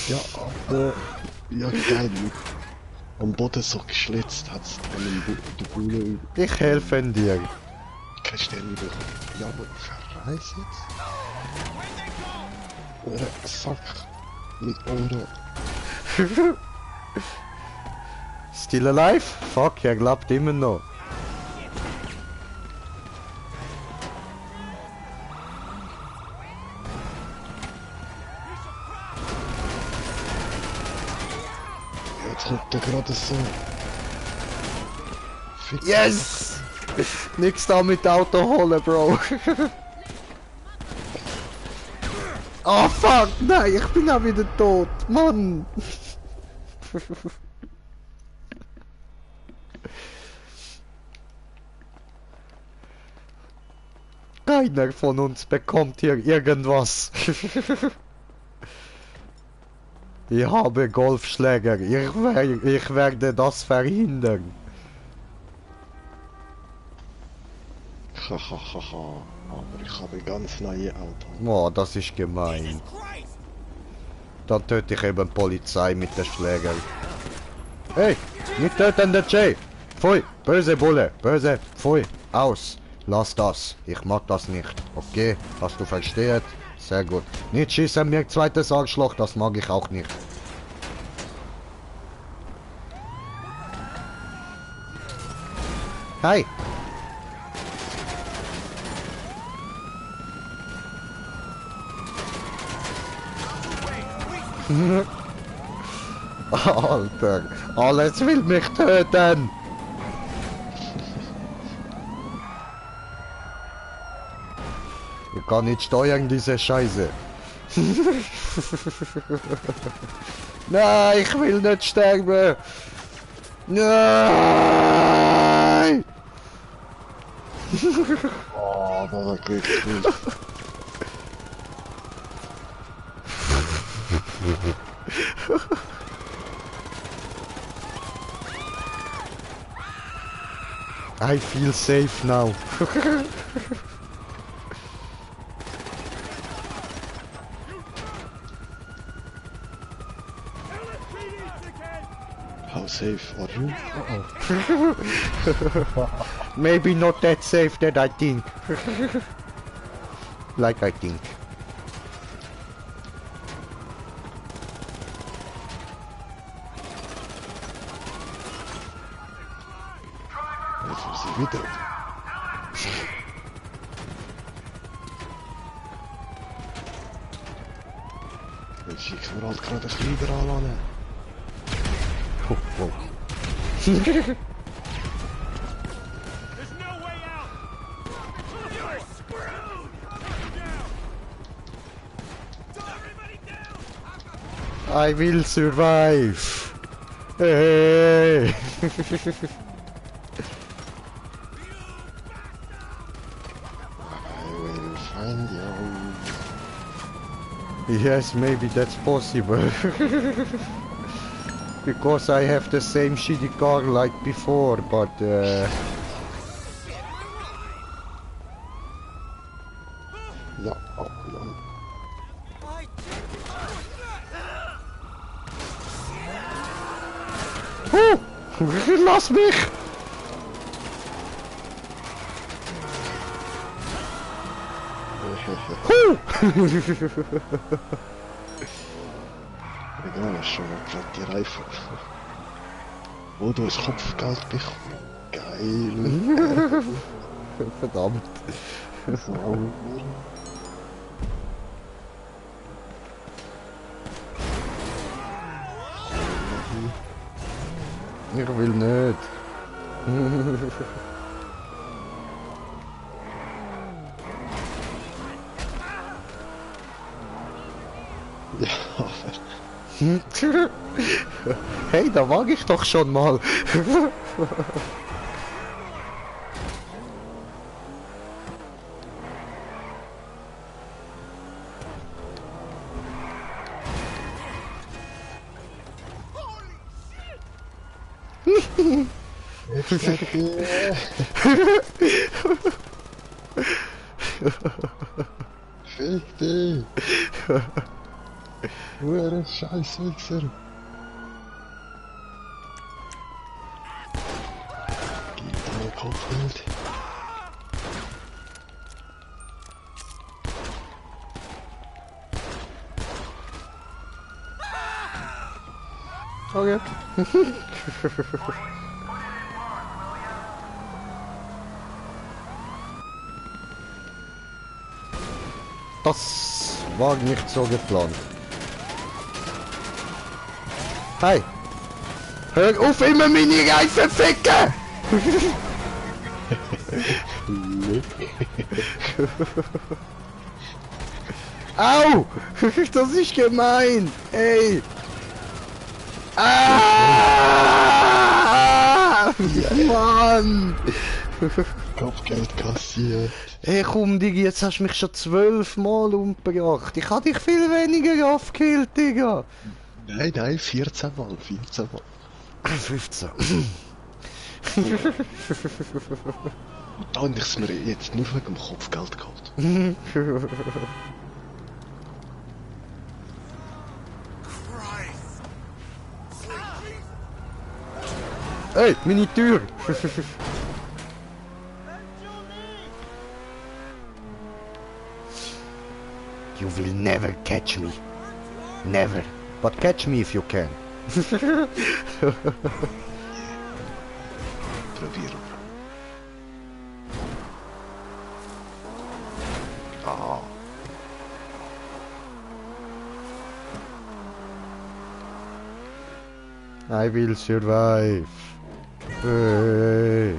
Ja, aber... Ja, geil. Am Boden so geschlitzt hat's an der Bulle. Ich helfe dir. Keine Stelle bekommen. Ja, aber verreis jetzt. Oder Sack. Mit Ohren. Still alive? Fuck, er glaubt immer noch. Jetzt kommt er gerade so. Fick. Yes! Nix da mit Auto holen, Bro. Oh fuck, nein, ich bin auch wieder tot. Mann. Keiner von uns bekommt hier irgendwas. Ich habe Golfschläger. Ich werde das verhindern. Hahaha. Aber ich habe ganz neue Auto. Oh, das ist gemein. Dann töte ich eben Polizei mit der Schläger. Hey, nicht töten, der Jay. Pfui, böse Bulle, böse, pfui, aus. Lass das, ich mag das nicht. Okay, hast du versteht? Sehr gut. Nicht schießen mir zweites Arschloch, das mag ich auch nicht. Hi. Alter, alles will mich töten. Ich kann nicht steuern, diese Scheiße. Nein, ich will nicht sterben. Nein! Oh, das war wirklich gut. I feel safe now. How safe are you? Maybe not that safe that I think. Like I think. Jetzt muss ich wieder. Jetzt schickt mir halt gerade ein Kleider an. Oh, oh. There's no way out! You're screwed! Down! I will survive. Hey. I will find you. Yes, maybe that's possible. Because I have the same shitty car like before, but Ja, oh Mann. Lass mich! Egal, schon mal gerade die Reifen. Oh, du hast Kopfgeld bekommen. Geil. Verdammt. So. Ich will nicht. Ja, Hey, da mag ich doch schon mal. Fick dich! Hure Scheißwichser! Gib dir Kopfgeld! Okay. Das war nicht so geplant. Hey! Hör auf, immer meine Reifen ficken! Au! Das ist gemein! Ey! Ah! Mann! Kopfgeld kassiert! Hey komm, Digi, jetzt hast du mich schon 12 Mal umgebracht. Ich hab dich viel weniger aufgekillt, Digga. Nein, 14 Mal, 14 Mal. 15. Und da habe ich es mir jetzt nur wegen dem Kopfgeld geholt. Hey, meine Tür! You will never catch me. Never. But catch me if you can. Probieren. Ah. I will survive. Hey.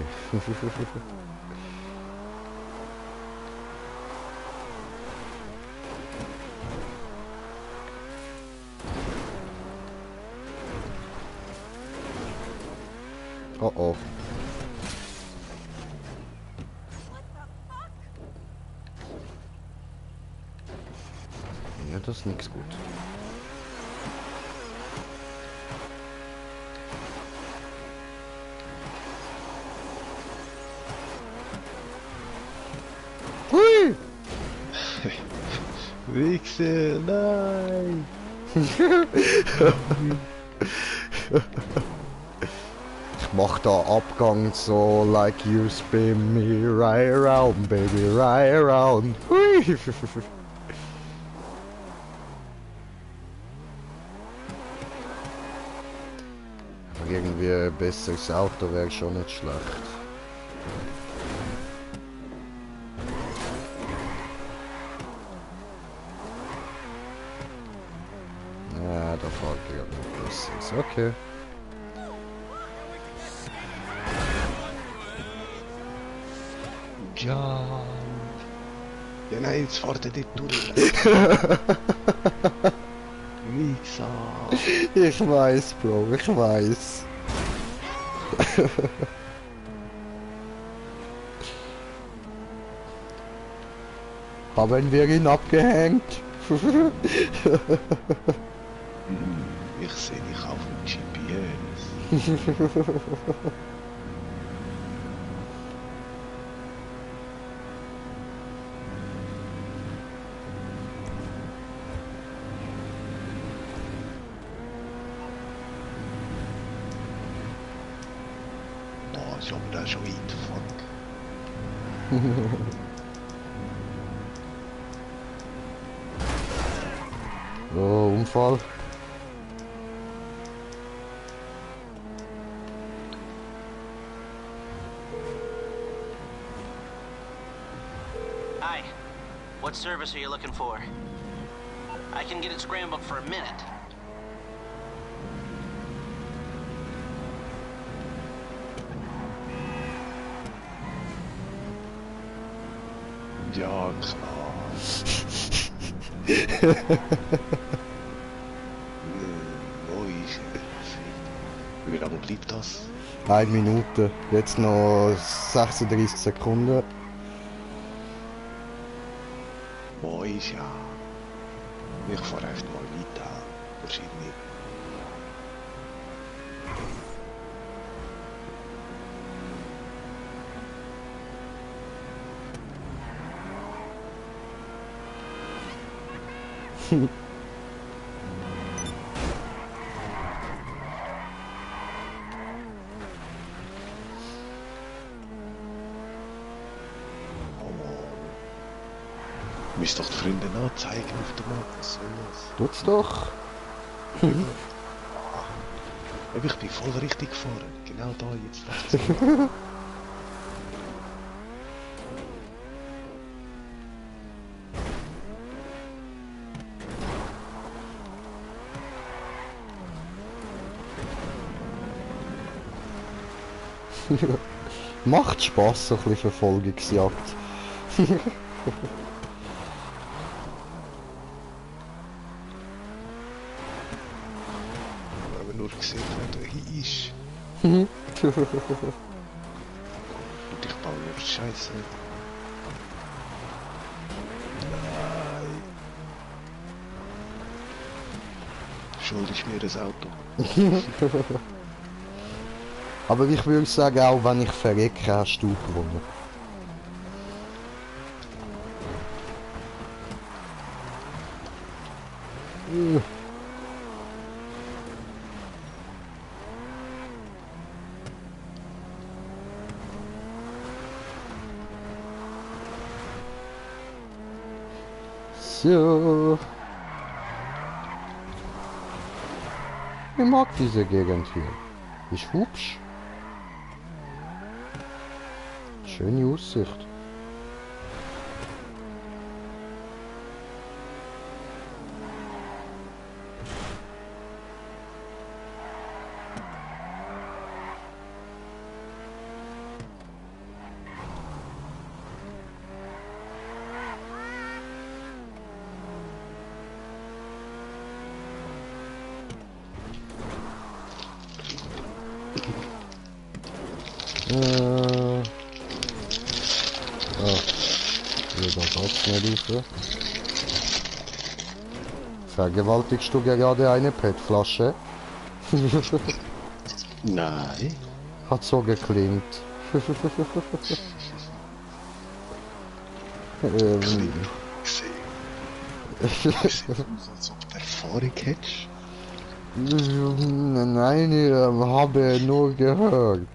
Oh oh. Ja, das ist nix gut. Hui! Wichse, nein! Ich mach da Abgang so, like you spin me right around, baby, right around. Hui! Aber irgendwie ein besseres Auto wäre schon nicht schlecht. Ja, da fahrt ihr noch besseres. Okay. Ja. Ja nein, jetzt fahrt ihr dort durch. Wichser. Ich weiß, Bro, ich weiß. Haben wir ihn abgehängt? Ich sehe dich auf dem GPS. Oh, ich habe da schon weit von. Oh, Unfall. Hi. What service are you looking for? I can get it scrambled for a minute. Ja, klar. Wo ist er? Wie lange bleibt das? 1 Minute. Jetzt noch 36 Sekunden. Wo ist ja? Ich fahre echt mal weiter. Wahrscheinlich. Müsst doch die Freunde anzeigen auf der Map, was soll das? Tut's doch. Aber ich bin voll richtig gefahren. Genau da jetzt. Das Macht Spaß, so ein bisschen Verfolgungsjagd. haben wir nur gesehen, wo der hier ist. Mhm. Und ich baue nur Scheiße. Nein. Schuld ist mir das Auto. Aber ich würde sagen, auch wenn ich verrecke, hast du gewonnen. So. Ich mag diese Gegend hier. Ist hübsch. Schöne Aussicht. Vergewaltigst du gerade eine PET-Flasche? Nein. Hat so geklingt. Gesehen. Als ob du Erfahrung hättest. Nein, ich habe nur gehört.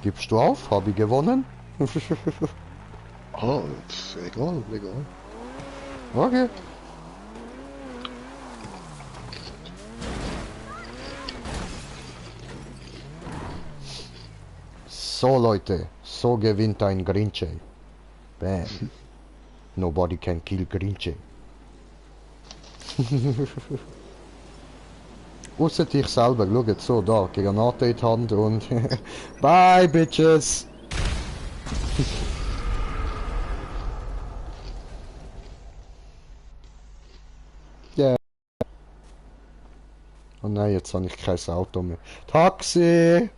Gibst du auf? Habe ich gewonnen? Ah, egal, egal. Okay. So Leute, so gewinnt ein Grinche. Bam. Nobody can kill Grinche. Ausser dich selber, schau jetzt so, da, Granate in die Hand und bye bitches! Ja. Oh nein, jetzt habe ich kein Auto mehr. Taxi!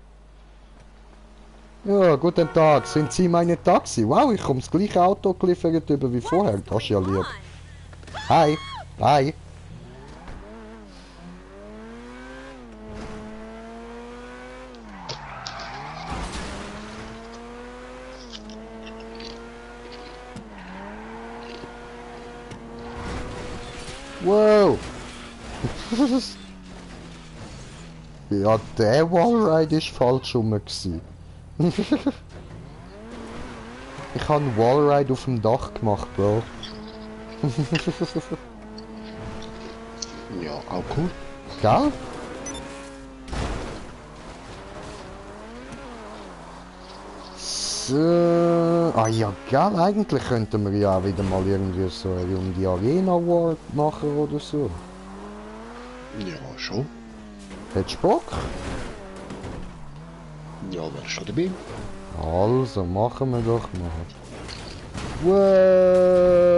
Ja, guten Tag. Sind Sie meine Taxi? Wow, ich komme das gleiche Auto geliefert über wie vorher. Das ist ja lieb. Hi. Hi. Wow. Ja, der Wallride ist falsch rum gewesen. Ich habe einen Wallride auf dem Dach gemacht, Bro. Ja, auch cool. Gell? So. Ah ja, gell, eigentlich könnten wir ja auch wieder mal irgendwie so um die Arena Award machen oder so. Ja, schon. Hättest du Bock? Ja, wär schon dabei. Also, machen wir doch mal. Wow!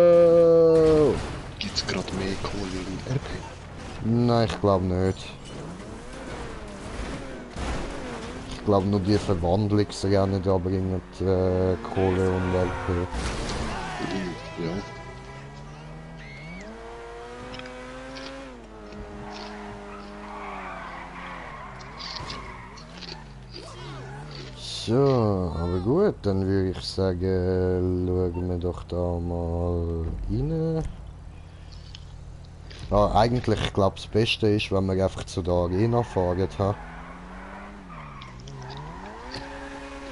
Gibt's gerade mehr Kohle in RP? Nein, ich glaube nicht. Ich glaube nur die Verwandlungsrennen da bringen Kohle und LP. Ja. So, aber gut, dann würde ich sagen, schauen wir doch da mal rein. Ja, eigentlich, ich glaube, das Beste ist, wenn wir einfach zu der Arena fahren. Ha?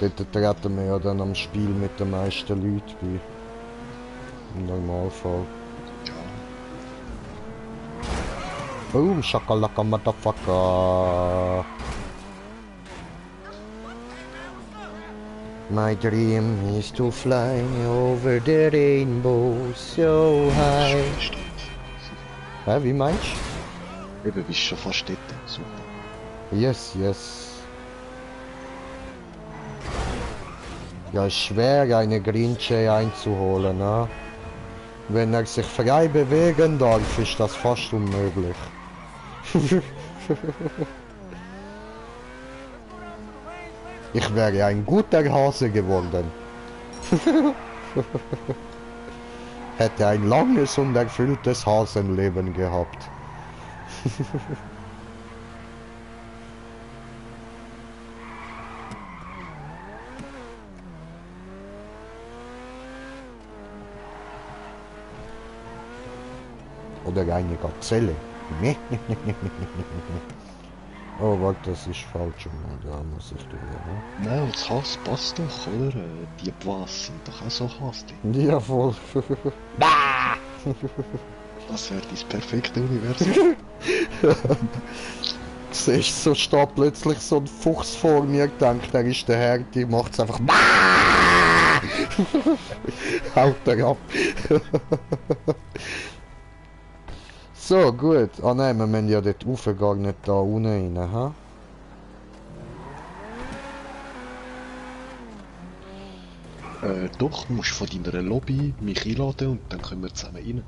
Dort treten wir ja dann am Spiel mit den meisten Leuten bei. Im Normalfall. Ja. Boom, Shakalaka Motherfucker. My dream is to fly over the rainbow so high. Hä, wie meinst du? Eben, bist schon fast dort. Super. Yes, yes. Ja, ist schwer, eine Green Jay einzuholen, ne? Wenn er sich frei bewegen darf, ist das fast unmöglich. Ich wäre ein guter Hase geworden. Hätte ein langes und erfülltes Hasenleben gehabt. Oder eine Gazelle. Oh, warte, das ist falsch. Da muss ich durch. Ne? Nein, das Hass passt doch, oder? Die Bois sind doch auch so Hass. Ja, voll. Das wäre das perfekte Universum. Siehst so steht plötzlich so ein Fuchs vor mir, denkt, er ist der Herr, die macht's einfach. Haut er ab. So, gut. Ah nein, wir müssen ja dort rauf, gar nicht da unten rein, ha? Doch, du musst von deiner Lobby mich einladen und dann können wir zusammen rein.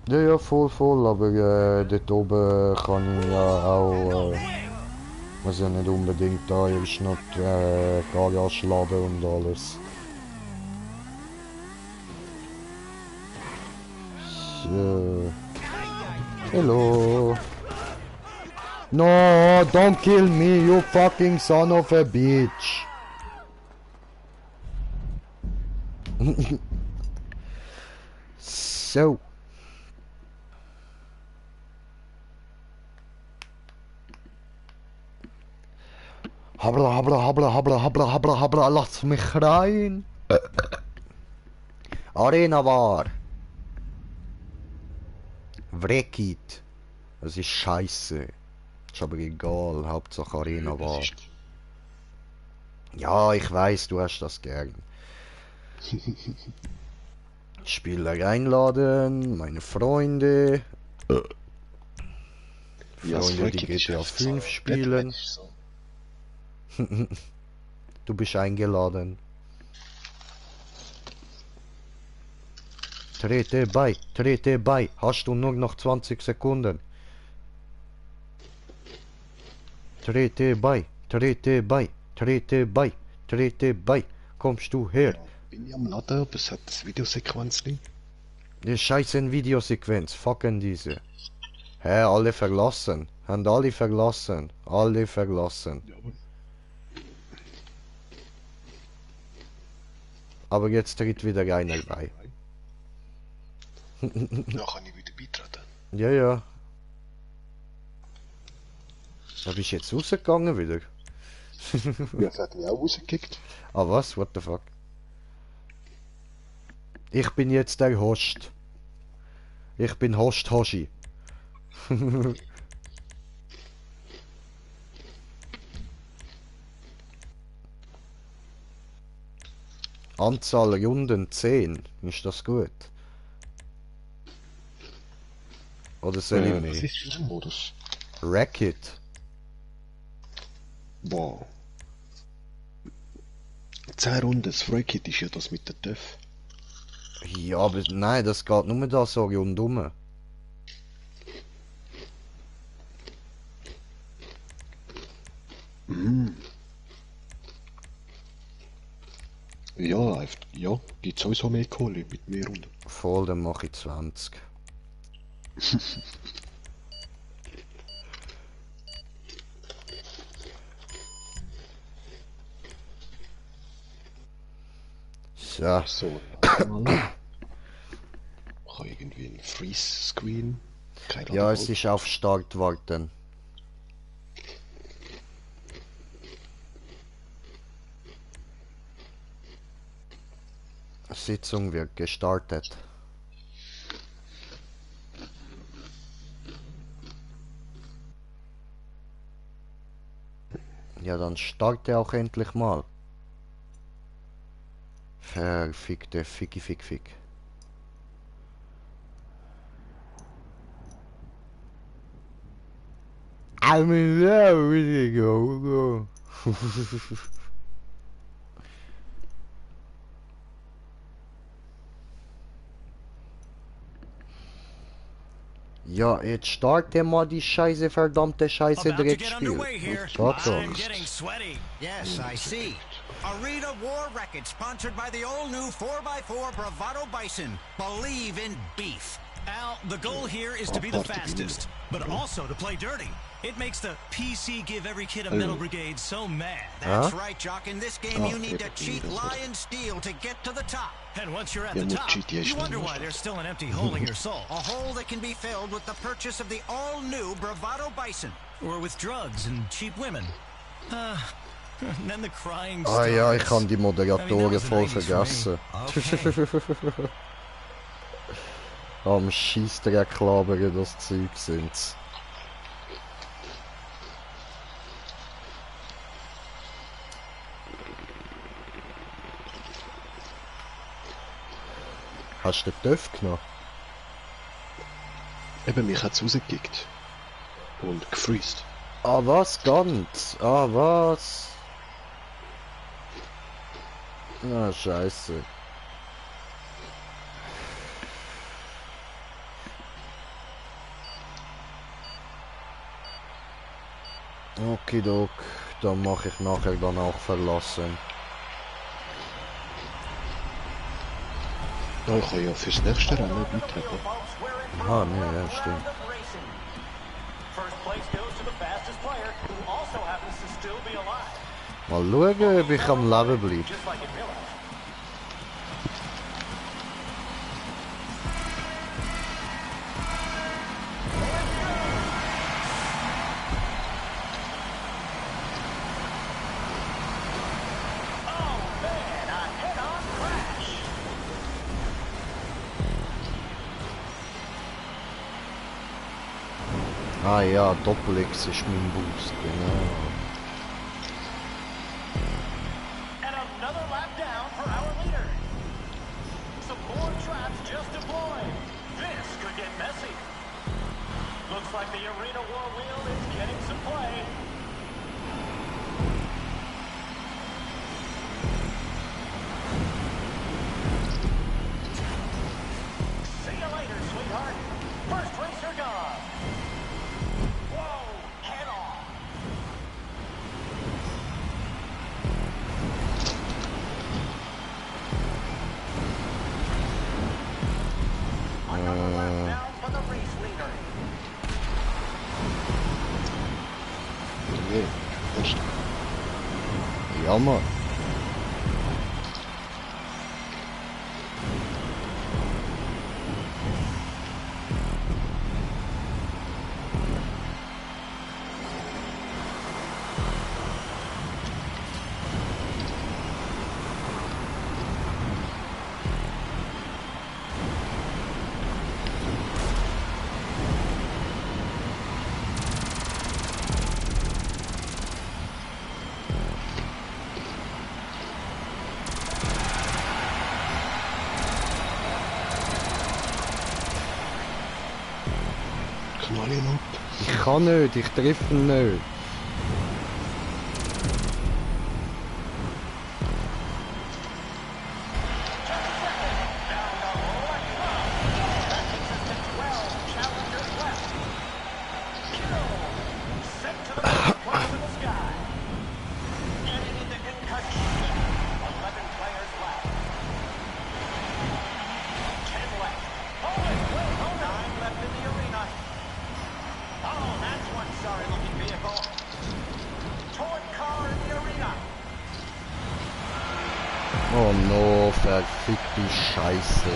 Ja, ja, voll, voll, aber dort oben kann ich ja auch, muss ja nicht unbedingt da, hier ist noch die Garage laden und alles. So. Hello. No, don't kill me, you fucking son of a bitch. So. Habla, habla, habla, habla, habla, habla, habla, lass mich rein. Arena war. Wreckit. Das ist scheiße. Ist aber egal, Hauptsache Arena war. Ja, ich weiß, du hast das gern. Spieler einladen, meine Freunde. Ja, Freunde, die Wreckit ist GTA einfach 5 so. spielen. Batman ist so. Du bist eingeladen. Trete bei. Hast du nur noch 20 Sekunden? Trete bei. Kommst du her? Bin ich am Laden, aber es hat das Videosequenz nicht. Die scheißen Videosequenz. Fucken diese. Hä, alle verlassen. Haben alle verlassen. Alle verlassen. Ja, aber Aber jetzt tritt wieder einer bei. da kann ich wieder beitreten. Ja, ja. Da bist du jetzt rausgegangen wieder? Ja, das hat mich auch rausgekickt. Ah was? What the fuck? Ich bin jetzt der Host. Ich bin Host Hoshi. Anzahl Runden 10. Ist das gut? Oder soll ich Was mehr? ist für ein Modus? Racket. Wow. 10 Runden, das Freukit ist ja das mit der TÜV. Ja, aber nein, das geht nur da so rundum. Ja, ja, gibt sowieso mehr Kohle mit mehr Runden. Voll, dann mache ich 20. So. So, mal. Ich habe irgendwie ein Freeze-Screen. Keine Ja, Ahnung. es ist auf Start warten. Sitzung wird gestartet. Ja, dann starte auch endlich mal. Verfickte Fick. I'm in love with you, go. Ja, jetzt starte mal die scheiße verdammte scheiße About to get Dreckspiel. underway here. Gott so. I'm getting sweaty. Yes, I see. Arena War Wreckage, sponsored by the all-new 4x4 Bravado Bison. Believe in beef. Al, the goal here is to be the fastest, but also to play dirty. It makes the PC Give Every Kid a Metal Brigade so mad. That's right, Jock. In this game, you need to okay, cheat, that's lie, and steal to get to the top. And once you're at Yeah, the more top, GTA you wonder than why most. there's still an empty hole in your soul. A hole that can be filled with the purchase of the all-new Bravado Bison. Or with drugs and cheap women. And then the crying Ah ja, ich starts. kann die Moderatoren was the voll 90s for me. vergessen. Am Scheissdreck labern das Zeug sind's. Hast du den TÜV genommen? Eben, mich hat es rausgekickt. Und gefreezed. Ah was, ganz? Ah was? Ah, scheiße. Okidok, dann mache ich nachher dann auch verlassen. Ja, ich kann ja fürs nächste Rennen beitreten. Ah, nee, ja, stimmt. Mal schauen, ob ich am Leben bleibe. Ah ja, Doppel-X ist mein Boost, genau. And another lap down for our leader. Some more traps just deployed. This could get messy. Looks like the Arena War wheel is getting some play. Nee, ernst. Ja, Mann. Knall ihn ab. Ich kann nicht, ich treffe ihn nicht. Oh no, verfickte Scheiße.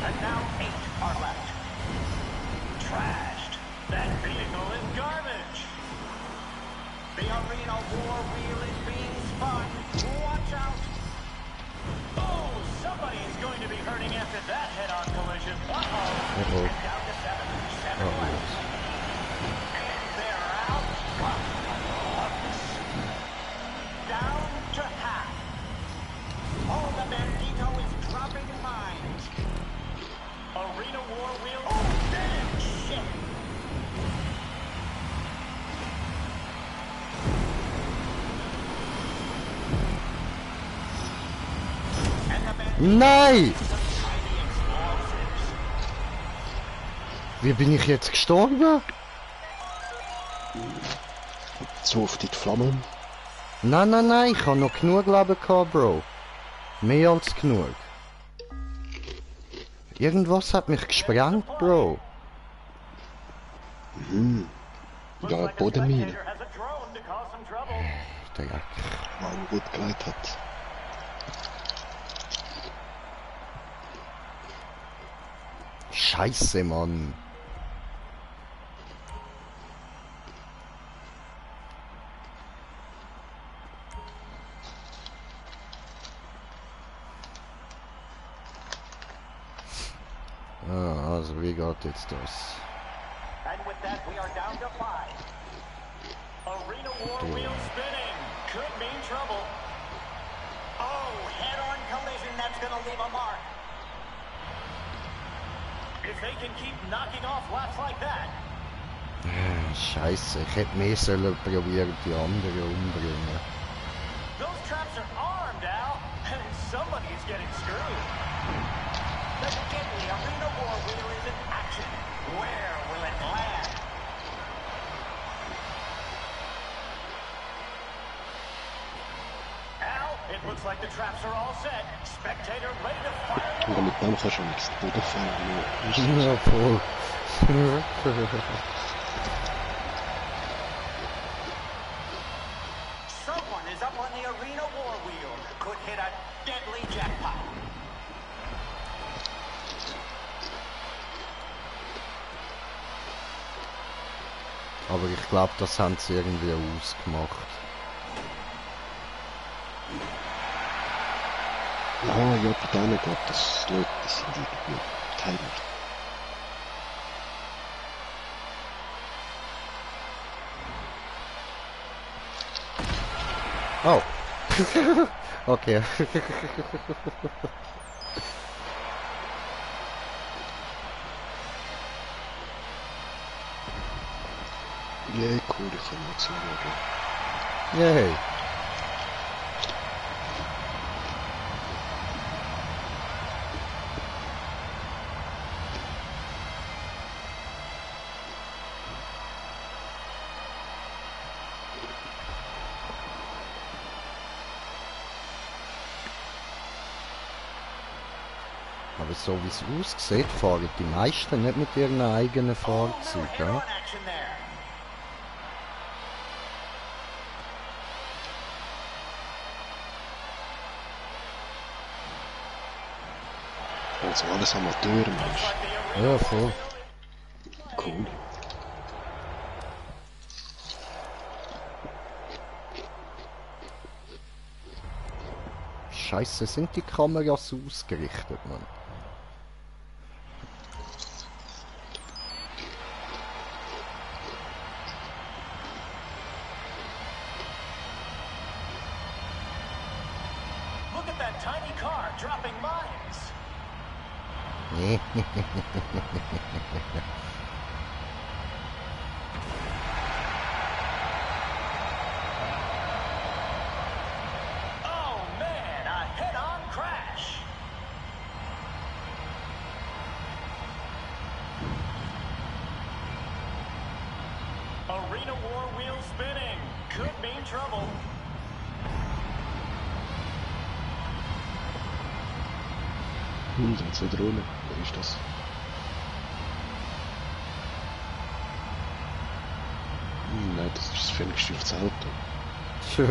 And now 8 are left. Trashed. That vehicle is garbage. The arena war wheel is being spun. Watch out. Oh, somebody is going to be hurting after that head-on collision. Uh-oh. And down to 7 left. And they're out. Down to half. Oh, the Bandito is dropping mines. Arena war wheel. Oh, damn shit. Nein! Wie bin ich jetzt gestorben? So auf die Flammen. Nein, nein, nein, ich habe noch genug Leben gehabt, Bro. Mehr als genug. Irgendwas hat mich gesprengt, Bro. Mhm. Ja, Bodenmine. Dreck. Mann, gut geleitet hat. Scheiße, Mann. Ah, also wie geht jetzt das? And with that, we are down to 5. Arena war wheel spinning. Could mean trouble. Oh, head-on collision. That's going to leave a mark. If they can keep knocking off laps like that. Scheiße, ich hätte mehr sollen probieren, die andere umbringen. Those traps are armed, Al. And somebody's getting screwed. The deadly arena war wheel is in action. Where will it land? Al, it looks like the traps are all set. Spectator ready to fire. Und mit dem kannst du nichts Boden fahren. Ja, voll. Someone is up on the arena war wheel. Could hit a deadly jackpot. Aber ich glaube, das haben sie irgendwie ausgemacht. Ah, ja, bei denen geht das Leute, die sind irgendwie Timer. Oh. Okay. Ja, cool, ich kann mal zuschauen. Yay. Aber so wie es aussieht, fahren die meisten nicht mit ihren eigenen Fahrzeugen. Hero Ja? in action there. Also alles Amateur, Mensch. Like the arena Ja, voll. Cool. Scheiße, sind die Kameras ausgerichtet, Mann? Look at that tiny car dropping mines. Oh man, a head-on crash. Arena War wheel spinning. Could mean trouble. Da hat's wieder Rolle. Wer ist das? Nein, das ist das ferngesteuerte Auto. Tja.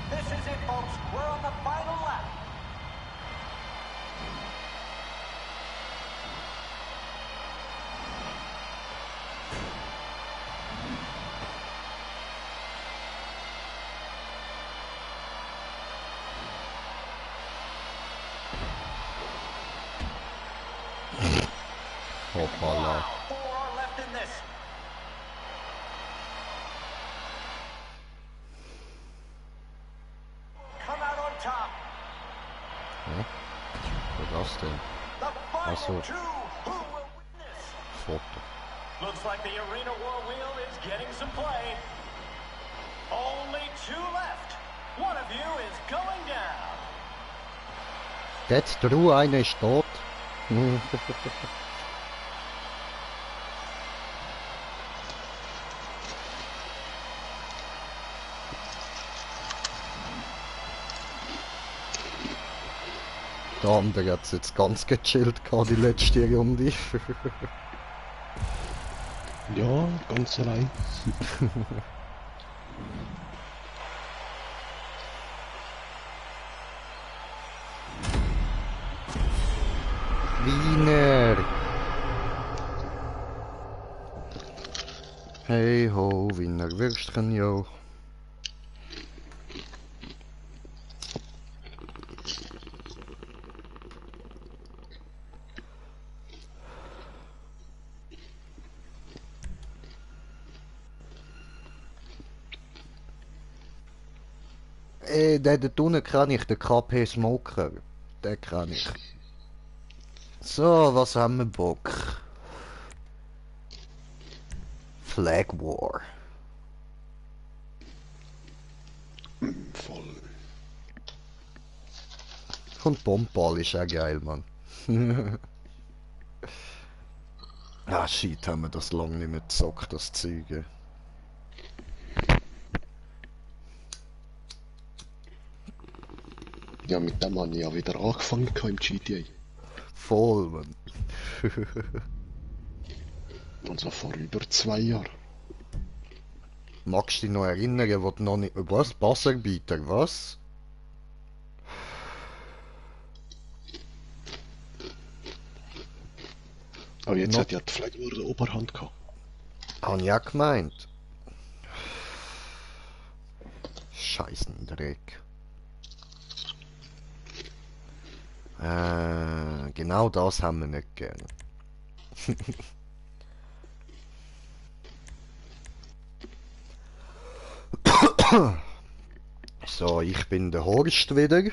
This is it, folks. We're on the final lap. Hoppala. 4 are left in this. Come out on top. Was das denn? The final so. two. Who will win this? Foto. Looks like the Arena War wheel is getting some play. Only 2 left. One of you is going down. That's true, eine ist tot. Der andere hat es jetzt ganz gechillt gehabt, die letzte Runde. Ja, ganz allein. Wiener! Hey ho, Wiener Würstchen, jo. Den dort unten kann ich, den KP Smoker. Den kann ich. So, was haben wir Bock? Flag War. Voll. Und Bomball ist auch geil, Mann. Ah, shit, haben wir das lange nicht mehr gezockt, das Zeug. Ja, mit dem habe ich ja wieder angefangen im GTA. Voll, Mann. Und so vor über 2 Jahren. Magst du dich noch erinnern, wo du noch nicht... Was? Passerbieter, was? Aber jetzt No. hat ja die Flag War die Oberhand gehabt. Hab ich auch gemeint. Scheißendreck. Genau das haben wir nicht gern. So, ich bin der Horst wieder.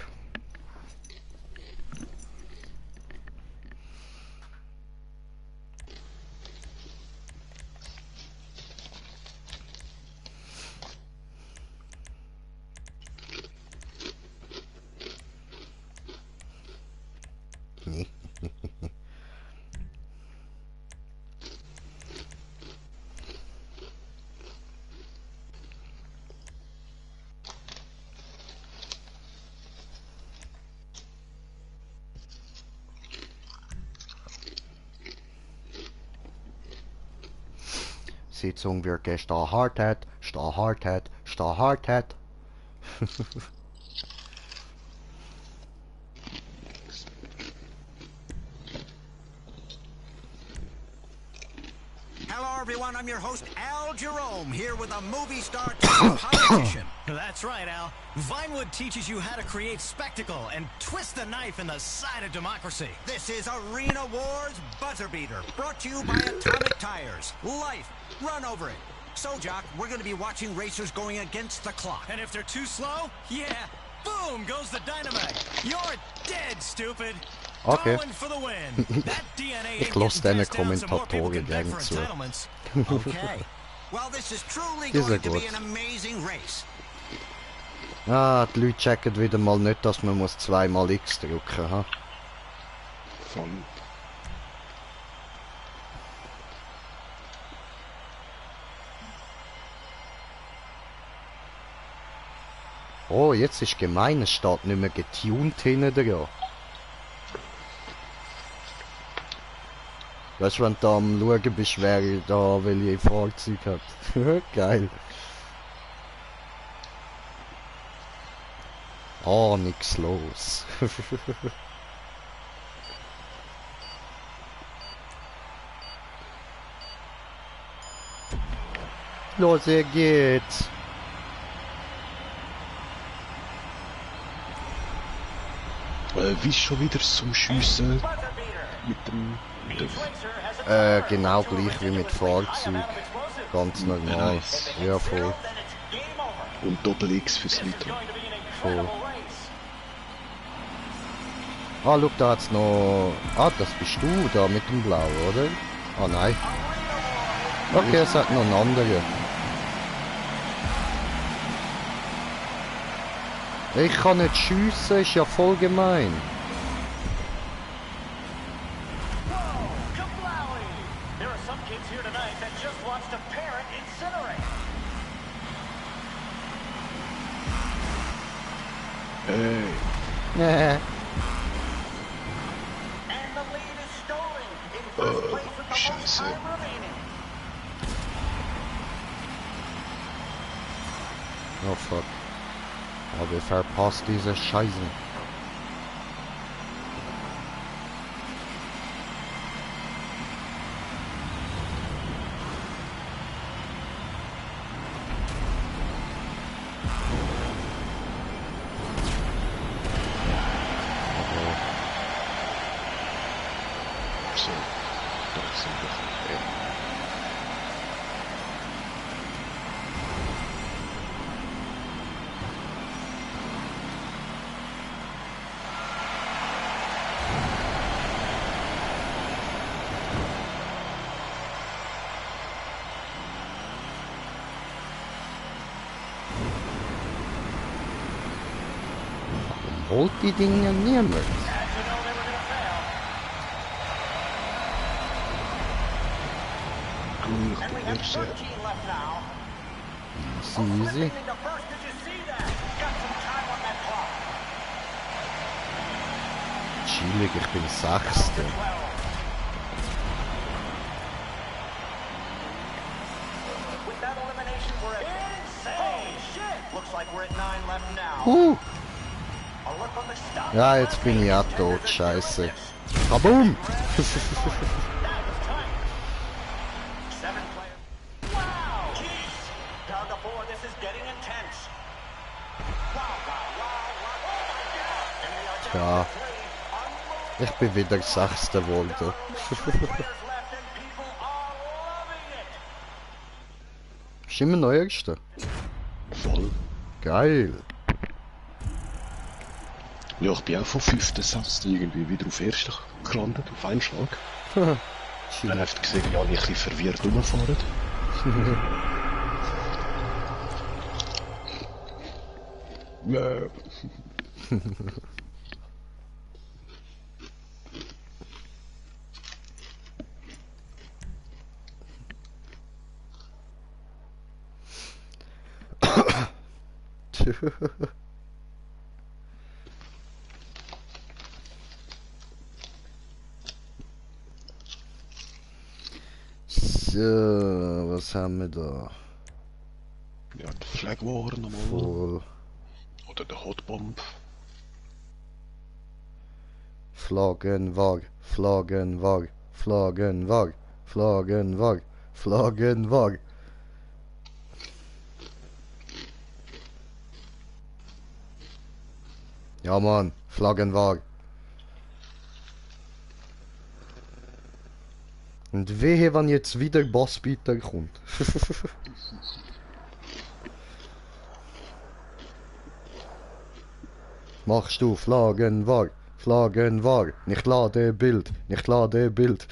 Sitzung wird gestartet, startet. Hello, everyone. I'm your host, Al Jerome, here with a movie star turned politician. That's right, Al. Vinewood teaches you how to create spectacle and twist the knife in the side of democracy. This is Arena Wars Buzzer Beater, brought to you by Atomic Tires. Life, run over it. So, Jock, we're going to be watching racers going against the clock. And if they're too slow, yeah, boom goes the dynamite. You're dead, stupid. Okay. Darwin for the win. That DNA Ich ain't lasse getting diesen passed down so more people Kommentatoren can beg gerne for zu. entitlements. Okay. Well, this is truly Die going sind to be gut. an amazing race. Ah, die Leute checken wieder mal nicht, dass man muss zweimal X drücken, ha? Voll. Oh, jetzt ist gemein, es steht nicht mehr getuned hinten dran. Weißt du, wenn du am Schauen bist, wer da welche Fahrzeug hat. Geil. Oh, nix los. Los, er geht's. Wie ist schon wieder zum Schiessen Buzzer beater. mit dem... Each racer has a timer Genau to gleich wie mit ridiculously high Fahrzeug. amount of explosives. Ganz normal. Nice. Ja, voll. Then it's game over. Und Doppel-X fürs This is Nitro. going to be an incredible race. Ah, schau, da hat's noch... Ah, das bist du da mit dem Blau, oder? Ah, nein. Okay, es hat noch einen anderen. Ich kann nicht schiessen, ist ja voll gemein. Whoa, kablowie! There are some kids here tonight that just wants to parent incinerate. Nee. And the lead is stolen in first place with the most Scheiße. time remaining. Oh fuck. Aber wir verpasst diese Scheiße. So, da sind wir. Holt die Dinge niemand. As you know, they were going to fail. Gut, And we der have erste. 13 left now. Easy. Into first, did you see that? Got some time on that clock. Chillig, ich bin Sechster. 12. With that elimination, we're at insane. Holy shit! Looks like we're at 9 left now. A look on the stop. Ja, jetzt bin ich auch tot, scheiße. Kaboom! That was tight. 7 players. Wow! Jeez! Down to 4. This is getting intense. Wow! And we are down Ja, to 3. ich bin wieder Sechster geworden. Players left and people are loving it. Ist immer noch Erster. Voll. Geil. Ja, ich bin auch von 5. 6. irgendwie wieder auf 1. gelandet, auf einen Schlag. Dann Chillig. habt ihr gesehen, wie alle ein bisschen verwirrt rumfahren. Ja. was haben wir da? Ja, der Flag War nochmal. Voll. Oder der Hotbomb. Flaggenwag, Flaggenwag, Flaggenwag, Flaggenwag, Flaggenwag. Ja Mann, Flaggenwag. Und wehe, wenn jetzt wieder Bassbieter kommt. Machst du Flaggenwag, Flaggenwag, nicht lade Bild, nicht lade Bild.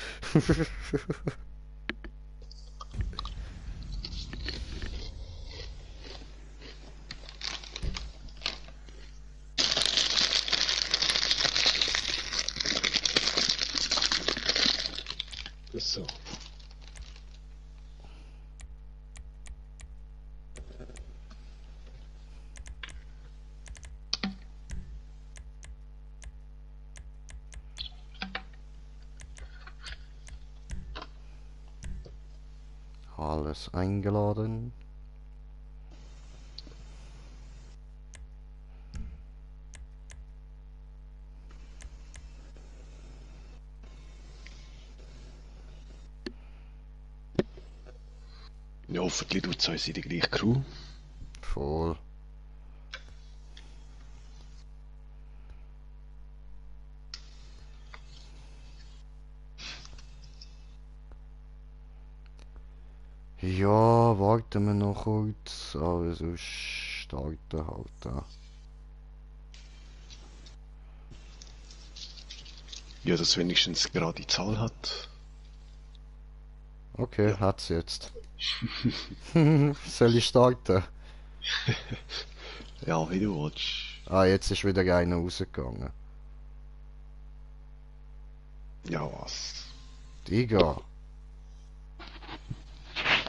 So. Alles eingeladen. Ja, hoffentlich tut es uns in die gleiche Crew. Voll. Ja, warten wir noch kurz, aber sonst starten halt da. Ja, dass wenigstens gerade die Zahl hat. Okay, Ja. hat's jetzt. Soll ich starten? Ja, wie du willst. Ah, jetzt ist wieder einer rausgegangen. Ja, was? Digga.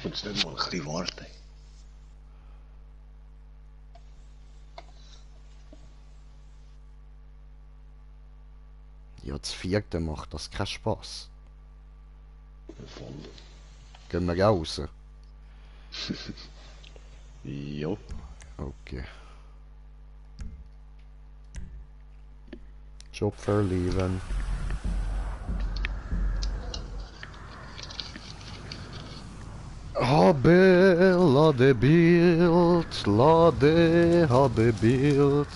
Kannst du nicht mal ein bisschen warten? Ja, das vierte macht das keinen Spaß. Voll. Gehen wir raus? Ja. Okay. Job verlieren. Habe, lade Bild, lade, habe Bild.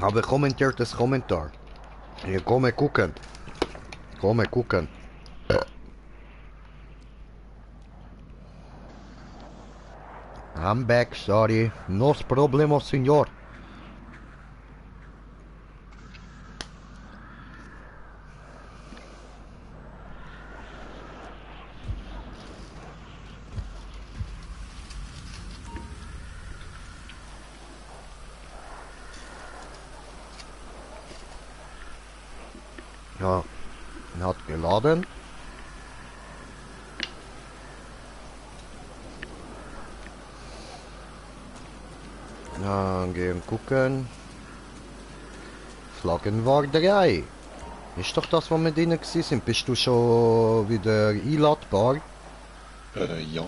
Aber kommentiert das Kommentar. Hier, komme gucken. Komme gucken. I'm back, sorry. No problemo, signor. Ja, hat geladen. Dann gehen gucken. Flaggen war 3. Ist doch das, was wir drinnen sind. Bist du schon wieder einladbar? Ja.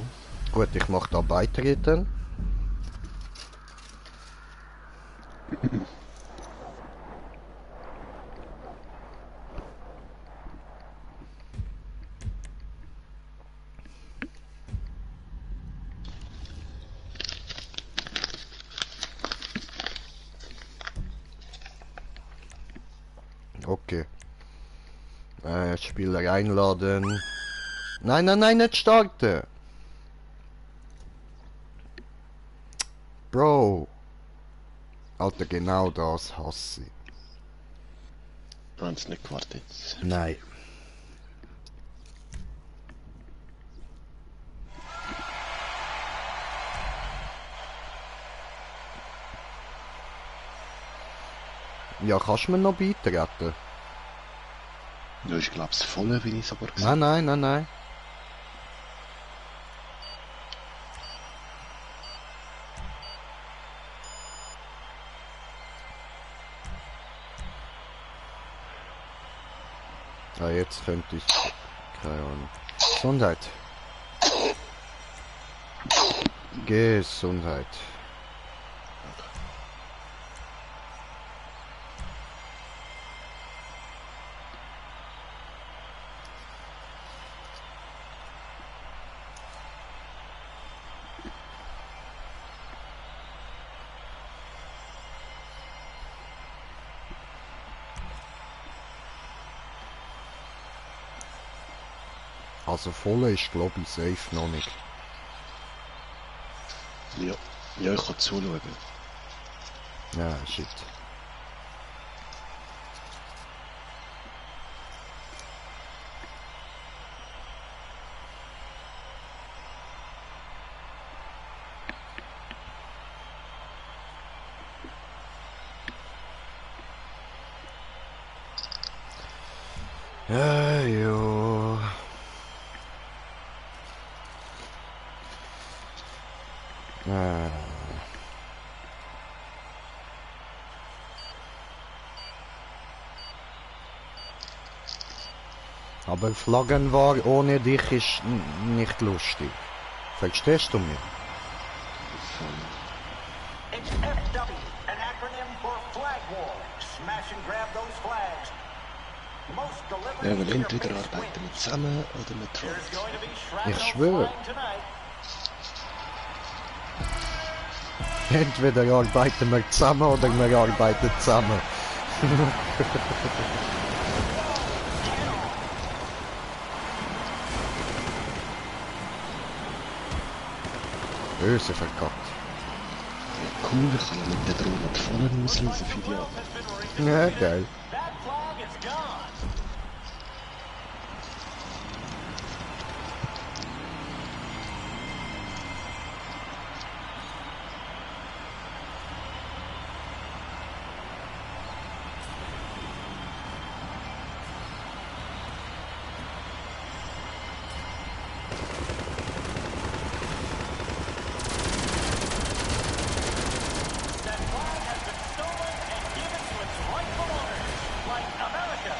Gut, ich mache da beitreten. Okay. Spieler einladen. Nein, nein, nein, nicht starten. Bro. Alter, genau das hasse ich. Haben sie nicht gewartet. Nein. Ja, kannst du mir noch beitreten? Ja, ich glaube es voll, wie ich es aber gesagt Nein, nein, nein, nein. Ah, jetzt könnte ich... Keine Ahnung. Gesundheit. Gesundheit. Also voll ist glaube ich safe noch nicht. Ja, ja, ich kann zuschauen. Ja, shit. Ja, jo. Aber Flaggen war ohne dich ist nicht lustig. Verstehst du mich? It's FW, an acronym for Flag War. Smash and grab those flags. Most Ja, deliveries weil to your entweder base arbeiten win. wir zusammen oder wir There's trennen. going to be Ich shrapnel schwöre. flying tonight. Entweder arbeiten wir zusammen oder wir arbeiten zusammen. Böse verkackt. Cool, ich kann ja mit der Drohne die Fahnen auslösen für die anderen. Ja, geil. That flag is gone. That flag has been stolen and given to its rightful owners, like America.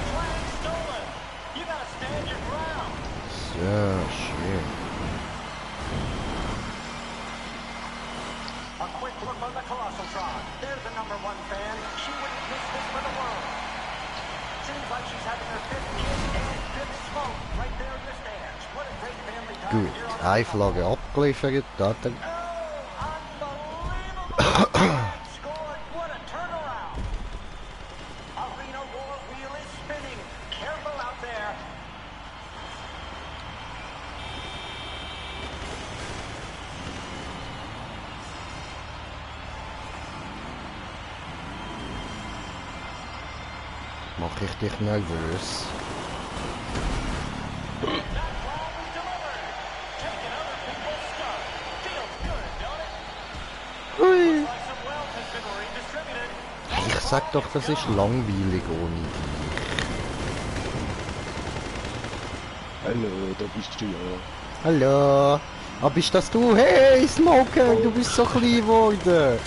Flag stolen. You gotta stand your ground. Ja, shit. A quick look on the Colossal Tron. There's the #1 fan. She wouldn't miss this for the world. Seems like she's having her 5th kiss and 5th smoke right there in the stands. What a great family time Gut, here on eine Flagge abgeliefert, da dann. Oh, unbelievable! Scored. What a turnaround! Arena War wheel is spinning. Careful out there. Mach ich dich nervös? That flag was delivered. Taking other people's stuff. Feels good, don't it? Hui. Looks like some wealth has been redistributed. Ich sag doch, das ist langweilig ohne dich. Hallo, da bist du ja. Hallo. Ah, bist das du? Hey, Smoker, du bist so klein geworden.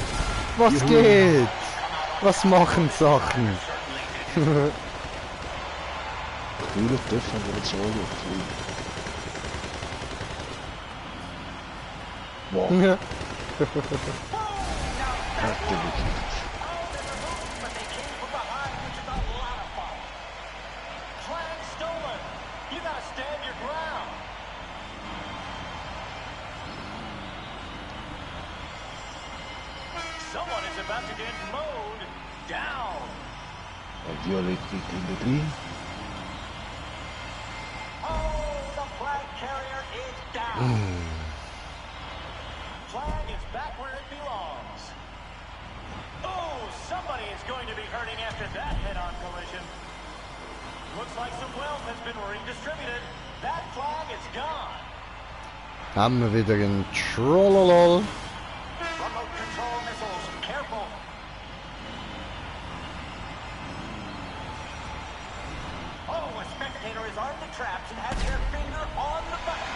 Was geht? Was machen Sachen? Coole dürfen wir jetzt schon Wow, Ja. hat der wirklich. But they came from behind, which is a lot of fun. Flag stolen. You gotta stand your ground. Someone is about to get mowed down. Ein Violett liegt in der drin. Oh, the flag carrier is down. Flag is back where it belongs. Oh, somebody is going to be hurting after that head-on collision. Looks like some wealth has been redistributed. That flag is gone. Haben wir wieder einen Trollolol. Remote control missiles, careful. traps and had their finger on the button.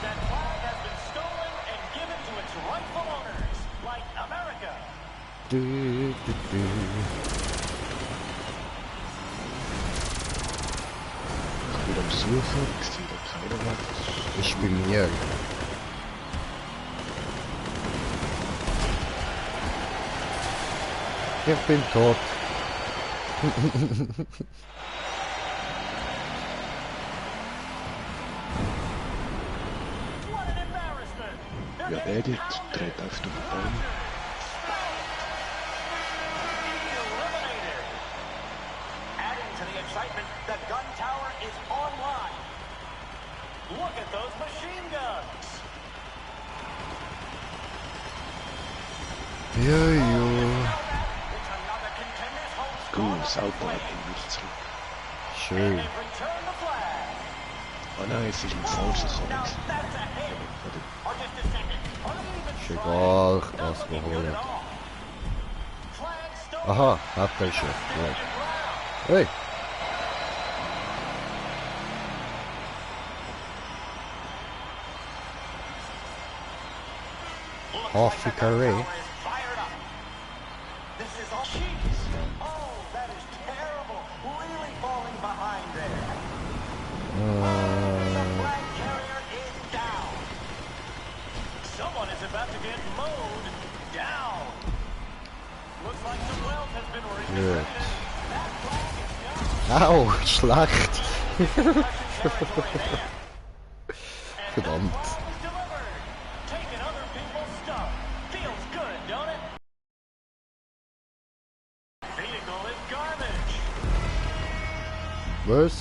That flag has been stolen and given to its rightful owners, like America. Du, du, du. Ich bin am Suchen, ich sehe da keinen weg. Ich bin hier. Ich bin tot. What an embarrassment! They're Ja, getting Edith pounded. dreht auf den Baum. Eliminated. Adding to the excitement, the gun tower is online. Look at those machine guns. Jojo. It's another contender's home Cool, squad das up Auto in hat flames. ihn wieder zurück. Schön. They've returned the flag. Ah nein, es ist ein falscher Now Kontakt. that's a hit. Or just a second. Uneven Ist strike. egal, ich kann es Doesn't look good beholen. at all. Flag stolen. Aha, hat er schon. Stand Ja. your ground. Hey. Looks Coffee like the gun curry. tower is fired up. This is all cheese. Oh, that is terrible. Really falling behind there. The flag carrier is down. Someone is about to get mowed down. Looks like some wealth has been redistributed. That flag is down. Au, schlecht. Russian territory there. And Verdammt. that flag is delivered. Taking other people's stuff. Feels good, don't it? Vehicle is garbage. Was?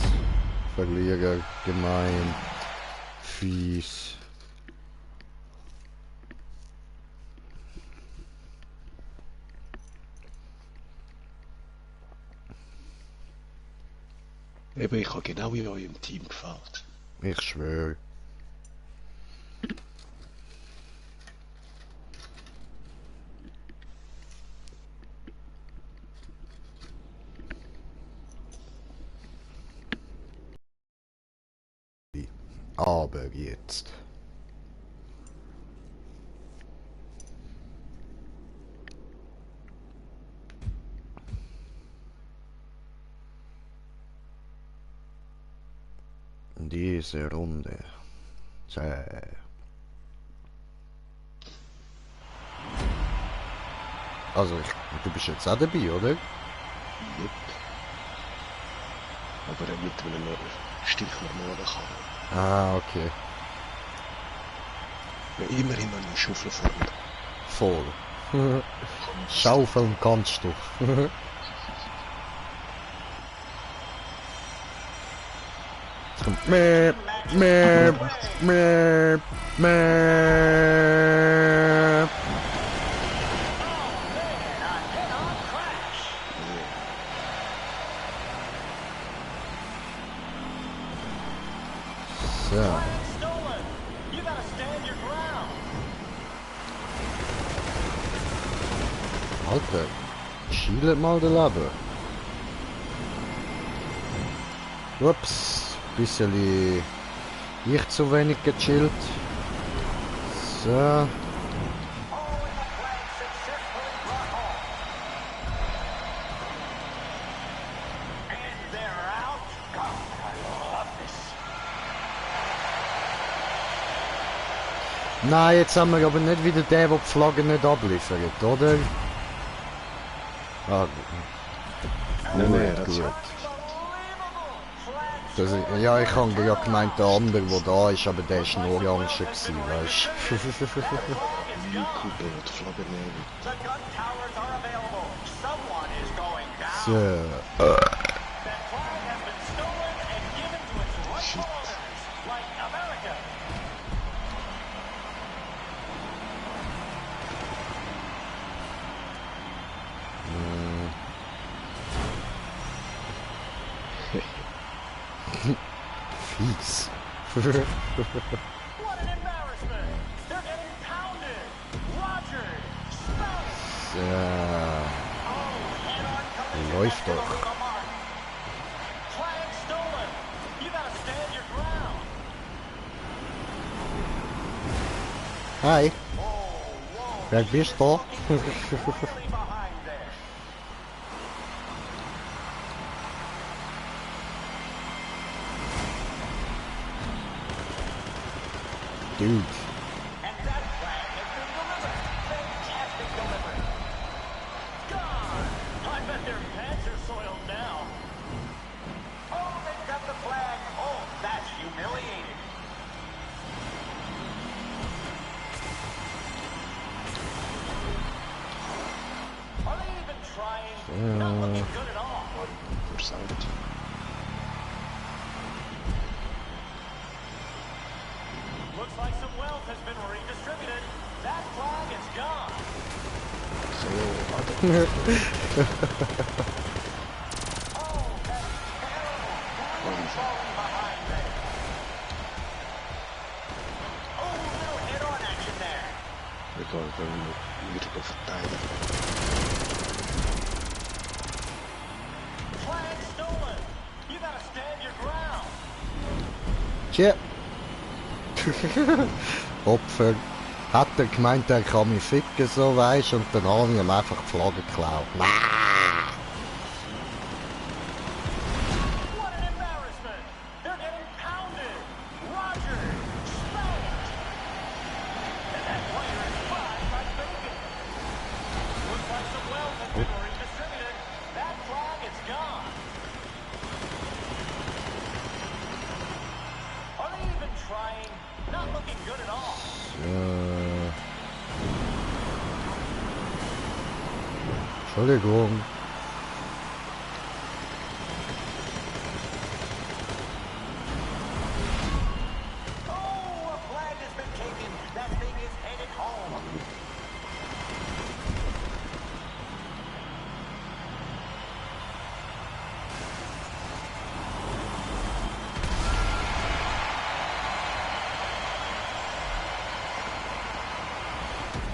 Verlierer, gemein, fies. Eben, ich habe genau in eurem Team gefällt. Ich schwöre. Aber jetzt. Diese Runde. Zäh. Also, du bist jetzt auch dabei, oder? Yep. Aber mit einem stinknormalen Karren. Ah, okay. Ja, immerhin noch eine Schaufel vorne. Voll. Schaufeln kannst du. Jetzt kommt Mäp, Mäp, Mäp, Mäp. So. Stolen. You gotta stand your ground. Alter, schielt mal den Leben. Ups, bisschen ich zu wenig gechillt. So. Oh, and the flag successfully brought home. And they're out. God, I love this. Nein, jetzt haben wir aber nicht wieder den, der die Flagge nicht abliefert, oder? Ah, Nein, nein, gut, das gut. Flag Das, ja, ich habe ja gemeint, der andere, der da ist, aber der ist nur orange gewesen, weißt Nico Bird, Flagge nehmen. The gun towers are available. Someone is going down. So. That flag has been stolen and given to its rightful owners, like America. Fies. What an embarrassment! They're getting pounded. Rogers, Spelling. So. Oh, head-on collision Läuft has been doch. over the mark. Flag stolen Hi. Wer bist du? Really behind there. Dude. And that flag has been delivered. Fantastic delivery. Gone. I bet their pants are soiled now. Oh, they've got the flag. Oh, that's humiliating. Are they even trying? Not looking good at all. Versauert. Looks like some wealth has been redistributed. That flag is gone. So, warte. Oh, that's terrible. Really falling behind there. Oh, little head-on action there. Wir können wieder verteidigen. Flag stolen. You gotta stand your ground. Tja. Opfer. Hat er gemeint, er kann mich ficken, so weisst, und dann habe ich ihm einfach die Flagge geklaut. What an embarrassment. They're getting pounded. Roger, spanked. And that player is fried like bacon. Looks like some wealth has been redistributed. That flag is gone. Are they even trying? Not looking good at all. Entschuldigung. Oh, a flag has been taken. That thing is headed home.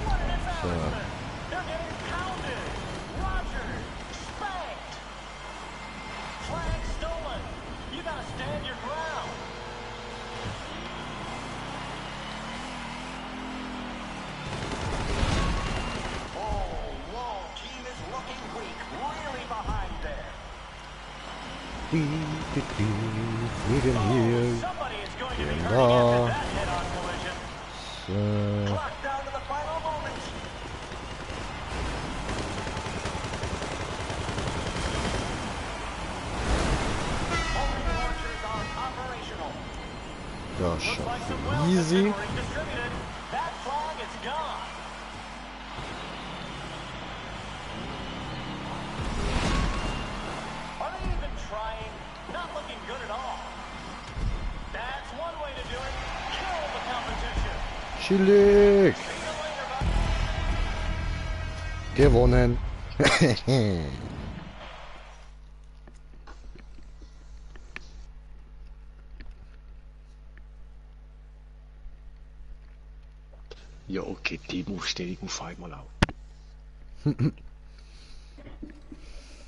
What an embarrassment. They're getting pounded. Roger, spanked. Flag stolen. You gotta stand your ground. Oh, whoa, team is looking weak. Really behind there. Fliegen hier. Somebody is going to be Yeah. hurting after that head-on collision. So. Clock down to the final moments. Homing launchers are operational. Das Looks ist like some schon wealth has easy. been redistributed. That flag is gone. Are they even trying? Not looking good at all. That's one way to do it. Kill the competition. Chillig. See you later, bud. Gewonnen. Ja, okay, Teamaufstellung auf einmal auch.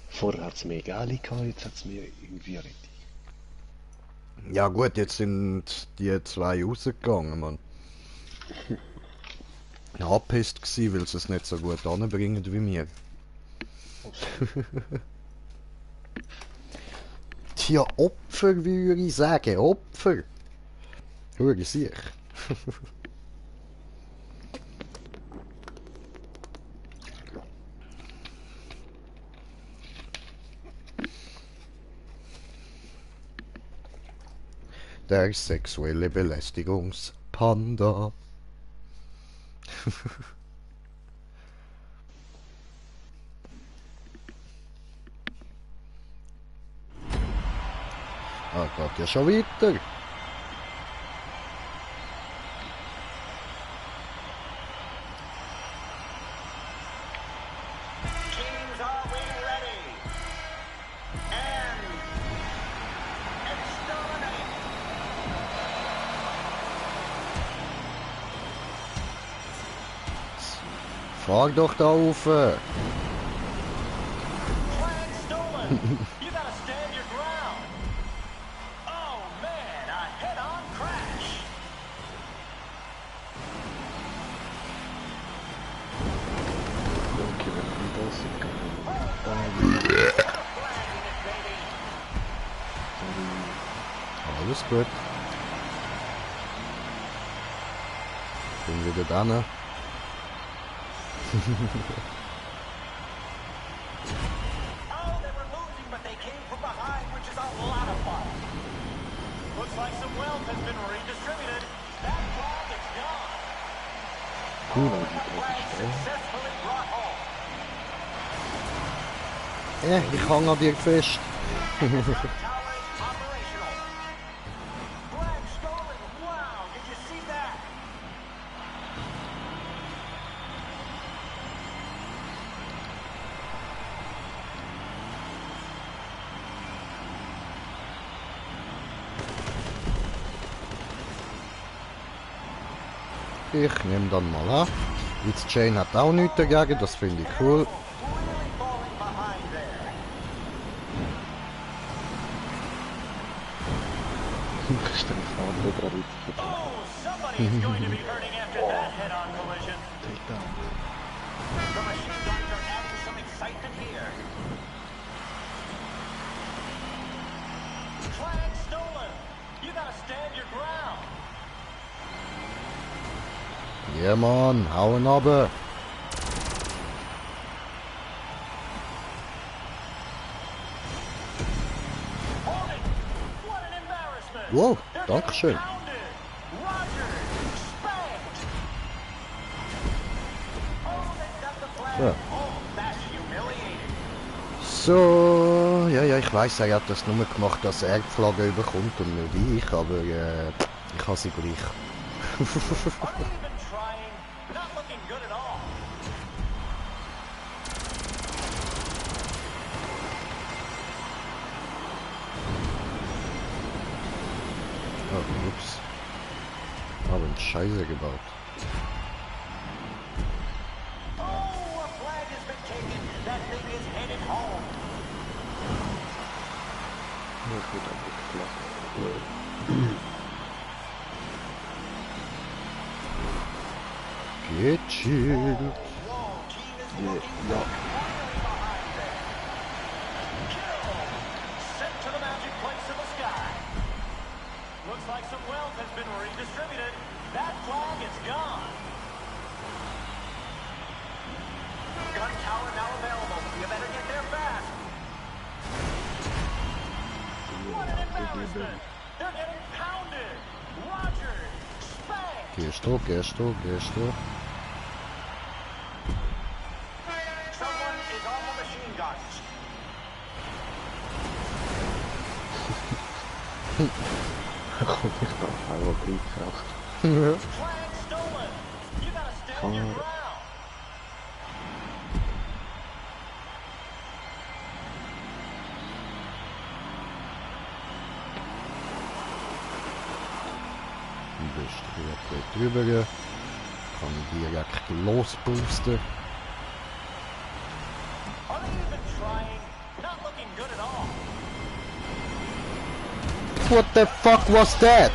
Vorher hat es mehr Gali gehabt, jetzt hat es mehr irgendwie richtig. Ja gut, jetzt sind die zwei rausgegangen, man. Angepisst gsi, weil sie es nicht so gut anbringen wie mir. Tja, Opfer würde ich sagen, Opfer. Hör ich sich. Der sexuelle Belästigungspanda. Ah, geht ja schon weiter. Teams, are we ready? And exterminate. Fahr doch da rauf. Flag stolen. You gotta stand your ground. Oh man, a head-on crash. Alles gut. Bin wieder da, ne? Oh, they were losing, but they came from behind, which is a lot of fun. Looks like some wealth has been redistributed. That flag is gone. Cool, And the flag successfully brought home. Ich hang an dir fest. Tower is operational. Flag stolen. Wow, did you see that? Ich nehme dann mal an. Jetzt Jane hat auch nichts dagegen, das finde ich cool. Really falling behind there. Stell dir vor, der gerade Oh, somebody is going to be hurting after that head-on collision. take down. The machine guns are adding some excitement here. Flag stolen. You gotta stand your ground. Ja, Mann, hauen runter. Hold it. What an embarrassment. Wow, They're danke schön. getting pounded. Rogers spanked. Oh, they got the flag. Ja. Oh, that's humiliating. So, ja, ich weiss, er hat das nur gemacht, dass er die Flagge überkommt und nicht ich, aber ich habe sie gleich. Uneven trying. Not looking good at all. Oh, ups. Habe einen Scheiße gebaut. Oh, a flag has been taken. That thing is headed home. Ja, gut, abgeklappt. Gechillt. Whoa, team is Ja, looking ja. really behind there. Kill. Sent to the magic place in the sky. Looks like some wealth has been redistributed. That flag is gone. Gun tower now available. You better get there fast. What an embarrassment. They're getting pounded. Rogers, spanked. Gehst du, gehst du, gehst du. Someone is on the machine guns. Komm, ich darf auch Blutkraft. Flag stolen. You gotta stand your Fire. ground. Du bist direkt drüber. Kann direkt losboosten. Uneven trying. Not looking good at all. What the fuck was that?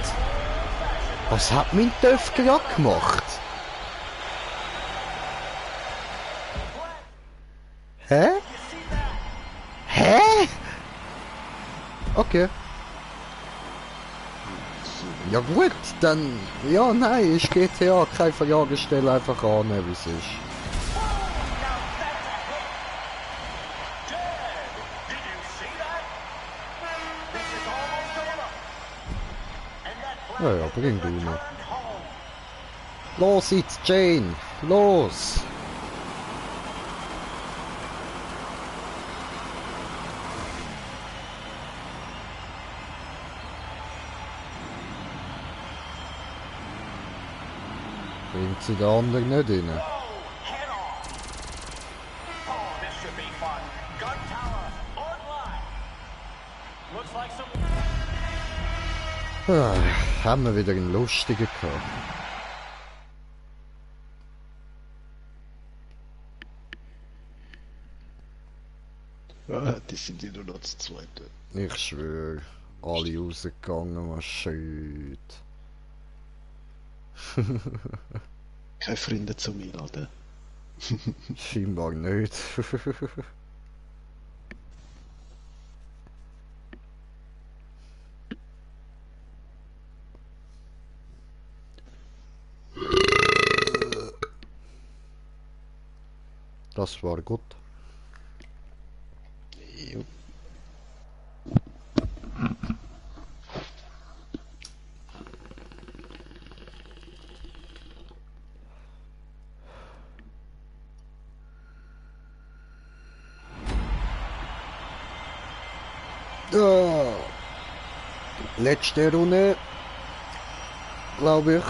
Was hat mein Töff gerade gemacht? Hä? You see that? Hä? Okay. Ja gut, dann... Ja, nein, ist GTA, keine Frage, stell einfach an, wie es ist. Now that's a hit. Dead. Did you see that? This is almost over. And that flag Ja, ja, has bring been du noch. returned home. Los jetzt, Jane! Los! Bringt sie der andere nicht rein? Oh, head on. Oh, this should be fun. Gun tower online. Looks like some... Haben wir wieder einen lustigen gehabt. Ja, die sind ja nur noch zu zweit. Ich schwöre, alle rausgegangen, was schön. Keine Freunde zu mir, Alter. Scheinbar nicht. Das war gut. Jo. Ah, letzte Runde, glaube ich.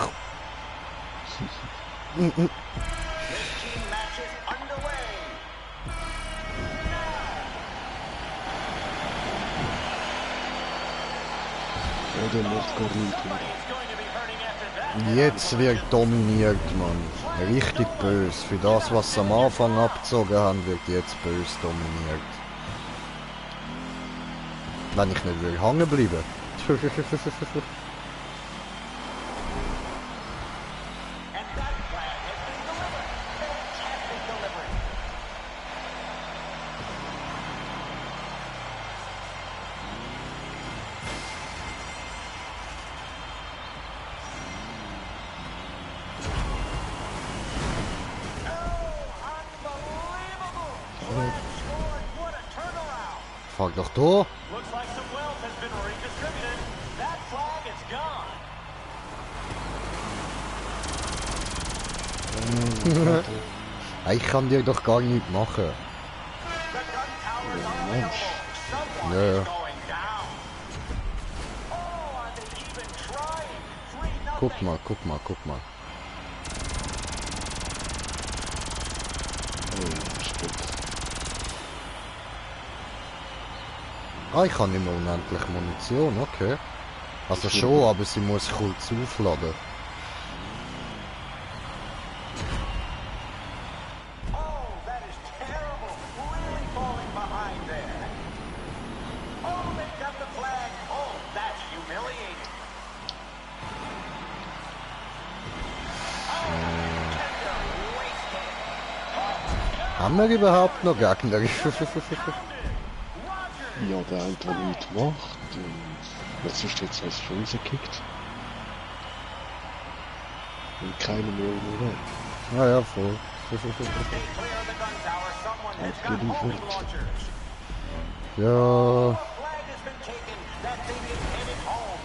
This team match is underway. Oder macht gar nichts. Somebody's going to be hurting after that. Jetzt wird dominiert, Mann. Richtig böse. Für das, was sie am Anfang abgezogen haben, wird jetzt böse dominiert. Wenn ich nicht will hängen bleiben. And that flag has been delivered. Fantastic delivery. What a turnaround. Fuck doch da. Looks like some wealth has been redistributed. That flag is gone. Ich kann dir doch gar nichts machen. The gun towers are available. Someone Ja, ja. is going down. Oh, are they even trying? 3-0. Guck mal, guck mal, guck mal. Oh, spät. Ah, ich habe nicht mehr unendlich Munition, okay. Also schon, aber sie muss kurz aufladen. Oh, that is terrible. Really falling behind there. Oh, they've got the flag. Oh, that's humiliating. Tender wasted. Haben wir überhaupt noch Gegner? Ja, der eine, der nichts macht. Und jetzt ist jetzt als schon rausgekickt. Und keiner mehr rein. Ah ja, voll. They clear the gun tower. Someone has got Abgeliefert. homing launchers. Ja. A flag has been taken. That thing is headed home.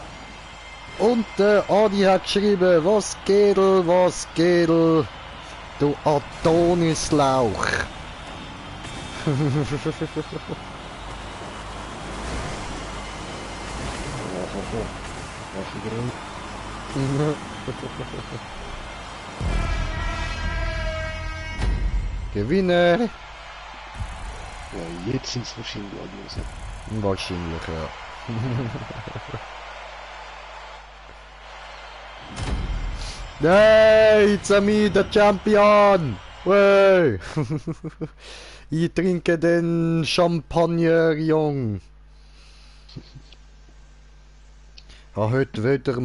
Und der Adi hat geschrieben, was Gedel, du Adonislauch. Gewinner. Ja, jetzt sind es wahrscheinlich alle. Wahrscheinlich, ja. Hey, it's me, the champion! Wey! Ich trinke den Champagner, Jung. Habe heute wieder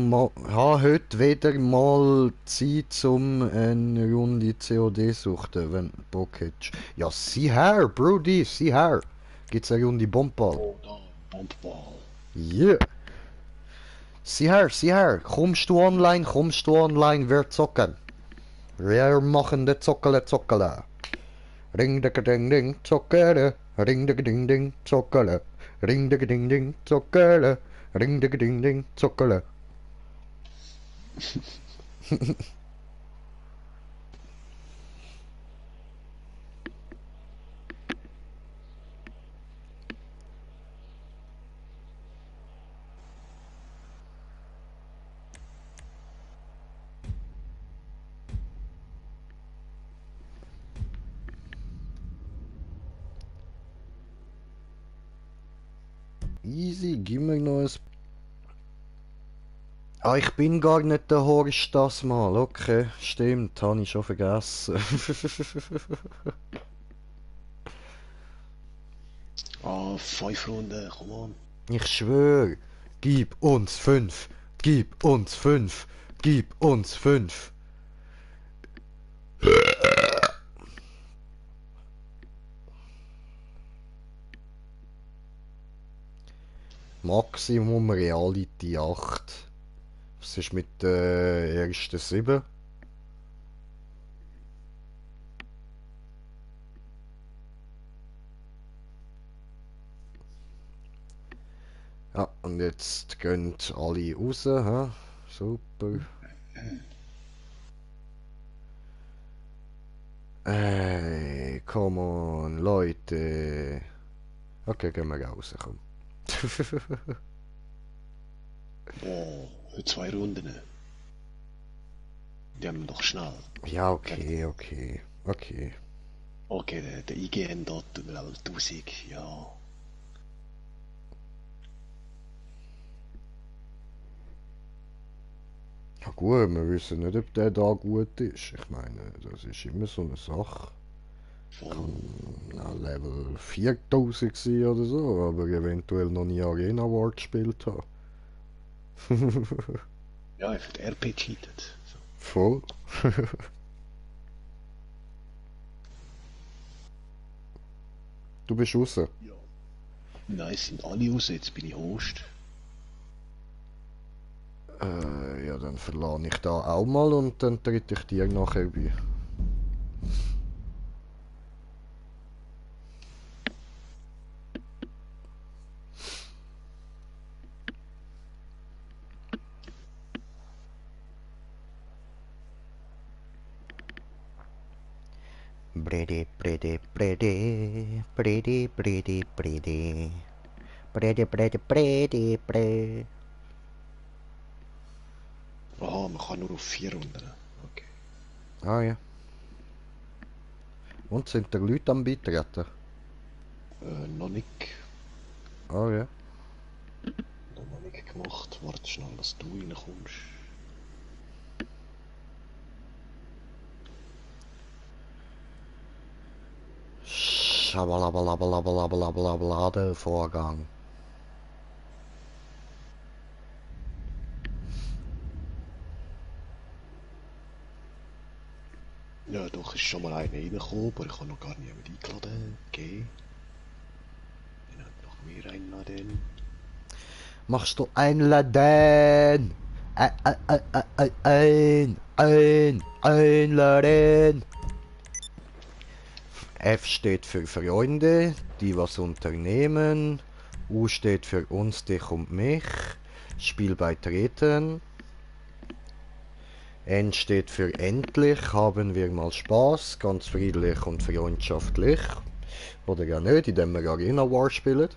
mal Zeit, um eine Runde COD suchten, wenn du Bock hättest. Ja, sieh her, Brody, sieh her. Gibt's eine Runde Bombball? Oh, da, Bombball. Yeah. Sieh her, kommst du online, wir zocken. Wir machen de zockele. Ring de ding ding, zockele. Ring de ding ding, zockele. Ring de ding ding, zockele. Ring de ding ding, zockele. Easy, gib mir noch ein... Ah, ich bin gar nicht der Horst das Mal. Okay, stimmt, habe ich schon vergessen. Ah, 5 Runden, komm on. Ich schwöre, gib uns 5. Gib uns 5. Gib uns 5. Maximum Reality 8. Was ist mit der ersten 7? Ja, und jetzt gehen alle raus, hä? Super. Hey, come on, Leute. Okay, gehen wir raus, komm. Boah, für 2 Runden. Die haben wir doch schnell. Ja, okay. Okay. Okay, der IGN dort tut Level 1000, ja. Ja gut, wir wissen nicht, ob der da gut ist. Ich meine, das ist immer so eine Sache. Voll. Na, Level 4000 sein oder so, aber eventuell noch nie Arena Award gespielt haben. Ja, ich für RP cheatet. So. Voll. Du bist raus. Nein, es sind alle raus, jetzt bin ich Host. Ja, dann verlade ich da auch mal und dann trete ich dir nachher bei. Brede, brede, brede, brede, brede, brede. Brede, brede, brede, brede. Aha, man kann nur auf 4 Runden. Okay. Ah ja. Und sind da Leute am Beitreten? Noch nicht. Ah ja. Noch nicht gemacht. Warte schnell, dass du reinkommst. Schabalabalabalabalabalabalabalade Vorgang. Ja, doch ist schon mal einer reingekommen, aber ich habe noch gar niemand eingeladen. Okay. Dann hat noch mehr einladen. Machst du einladen? Einladen. F steht für Freunde, die was unternehmen. U steht für uns, dich und mich. Spielbeitreten. N steht für endlich, haben wir mal Spaß, ganz friedlich und freundschaftlich. Oder ja nicht, indem wir Arena War spielen.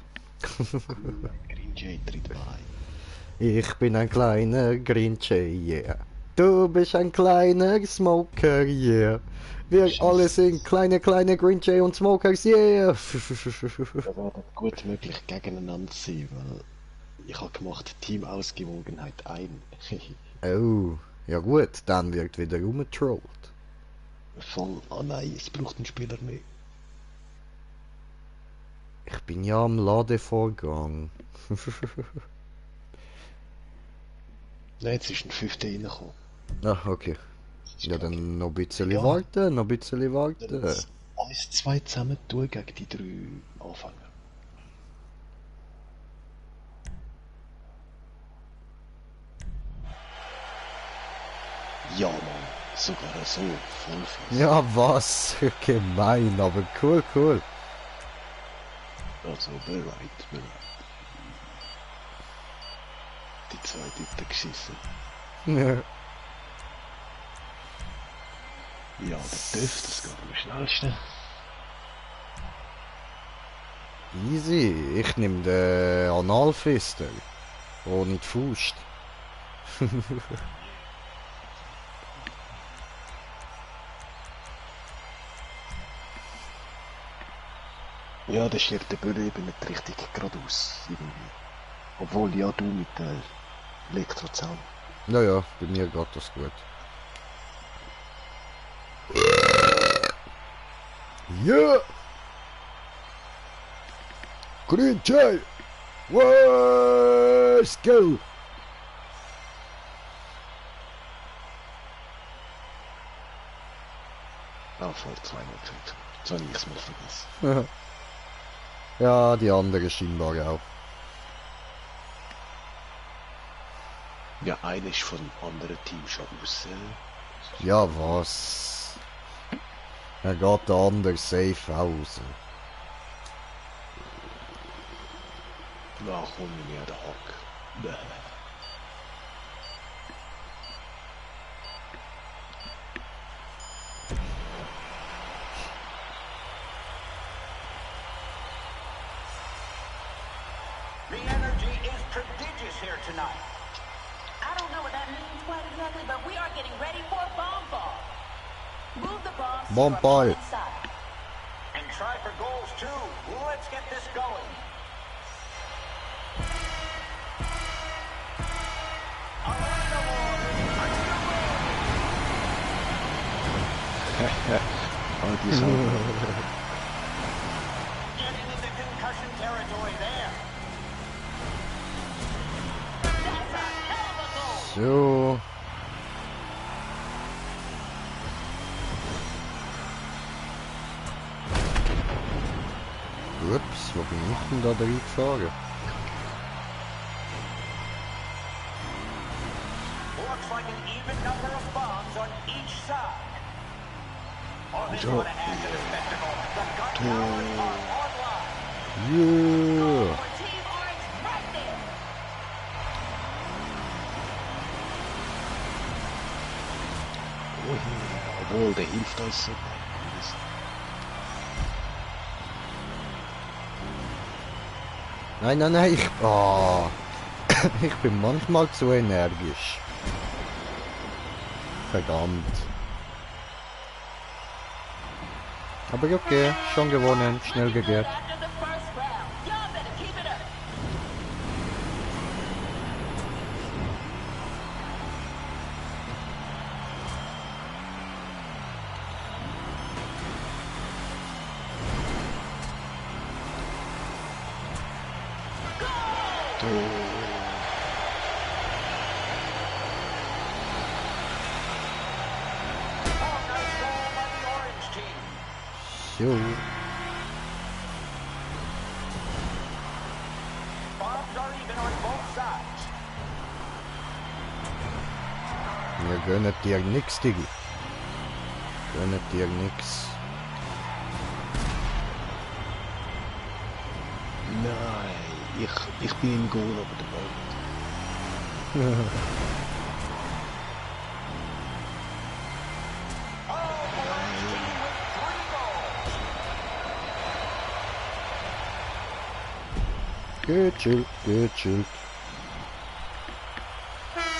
Green Jay tritt bei. Ich bin ein kleiner Grinche, yeah. Du bist ein kleiner Smoker, yeah. Wir alle sind kleine Grinche und Smokers, yeah. Wir werden gut möglich gegeneinander sein, weil ich habe gemacht Teamausgewogenheit 1. Oh, ja gut, dann wird wieder rumgetrollt. Voll, oh nein, es braucht einen Spieler mehr. Ich bin ja am Ladevorgang. Nein, jetzt ist ein 5. reingekommen. Ah, okay. Ja, dann noch ein bisschen Ja. warten, noch ein bisschen Dann warten. uns 1-2 zusammen tun gegen die 3 Anfänger. Ja, Mann, sogar so voll. Ja, was? Gemein, aber cool. Also, bereit. Die 2 dort geschissen. Ja. Ja, der dürfte, das geht am schnellsten. Easy, ich nehme den Analfister. Ohne die Faust. Ja, der schiebt der Böller eben nicht richtig geradeaus, irgendwie. Obwohl, ja, du mit der Elektrozahn. Ja, bei mir geht das gut. Yeah! Green Jay! Let's go! Ah, vor 2 Minuten. Jetzt habe ich es mal vergessen. Ja, die andere scheinbar auch. Ja, einer ist von dem anderen Team schon raus. Ja, was? Er geht der andere safe raus. Na komm mir der Hock. Bäh. The energy is prodigious here tonight. I don't know what that means quite exactly, but we are getting ready for a bomb ball. Move the bombs to Bomb your ball. opponent's side. And try for goals too. Let's get this going. Ah, die Sau. Getting into concussion territory there. That's a hell of a goal. So. Ups, wo bin ich denn da reingefahren? Looks like an even number of bombs on each side. Oh, this is what a add to the spectacle. The gun towers are online. Yeah. For Team Orange right there. Obwohl, der hilft uns so. Nein, nein, nein, ich... Oh. Ich bin manchmal zu energisch. Verdammt. Aber okay, schon gewonnen, schnell gegeben. After the first round. Y'all better keep it up. Oh, nice goal by the Orange team. So. Bombs are even on both sides. Wir gönnen dir nix, Diggi. Gönnen dir nix. Nein, ich bin im Goal, aber der Ball nicht. Gechillt, gechillt.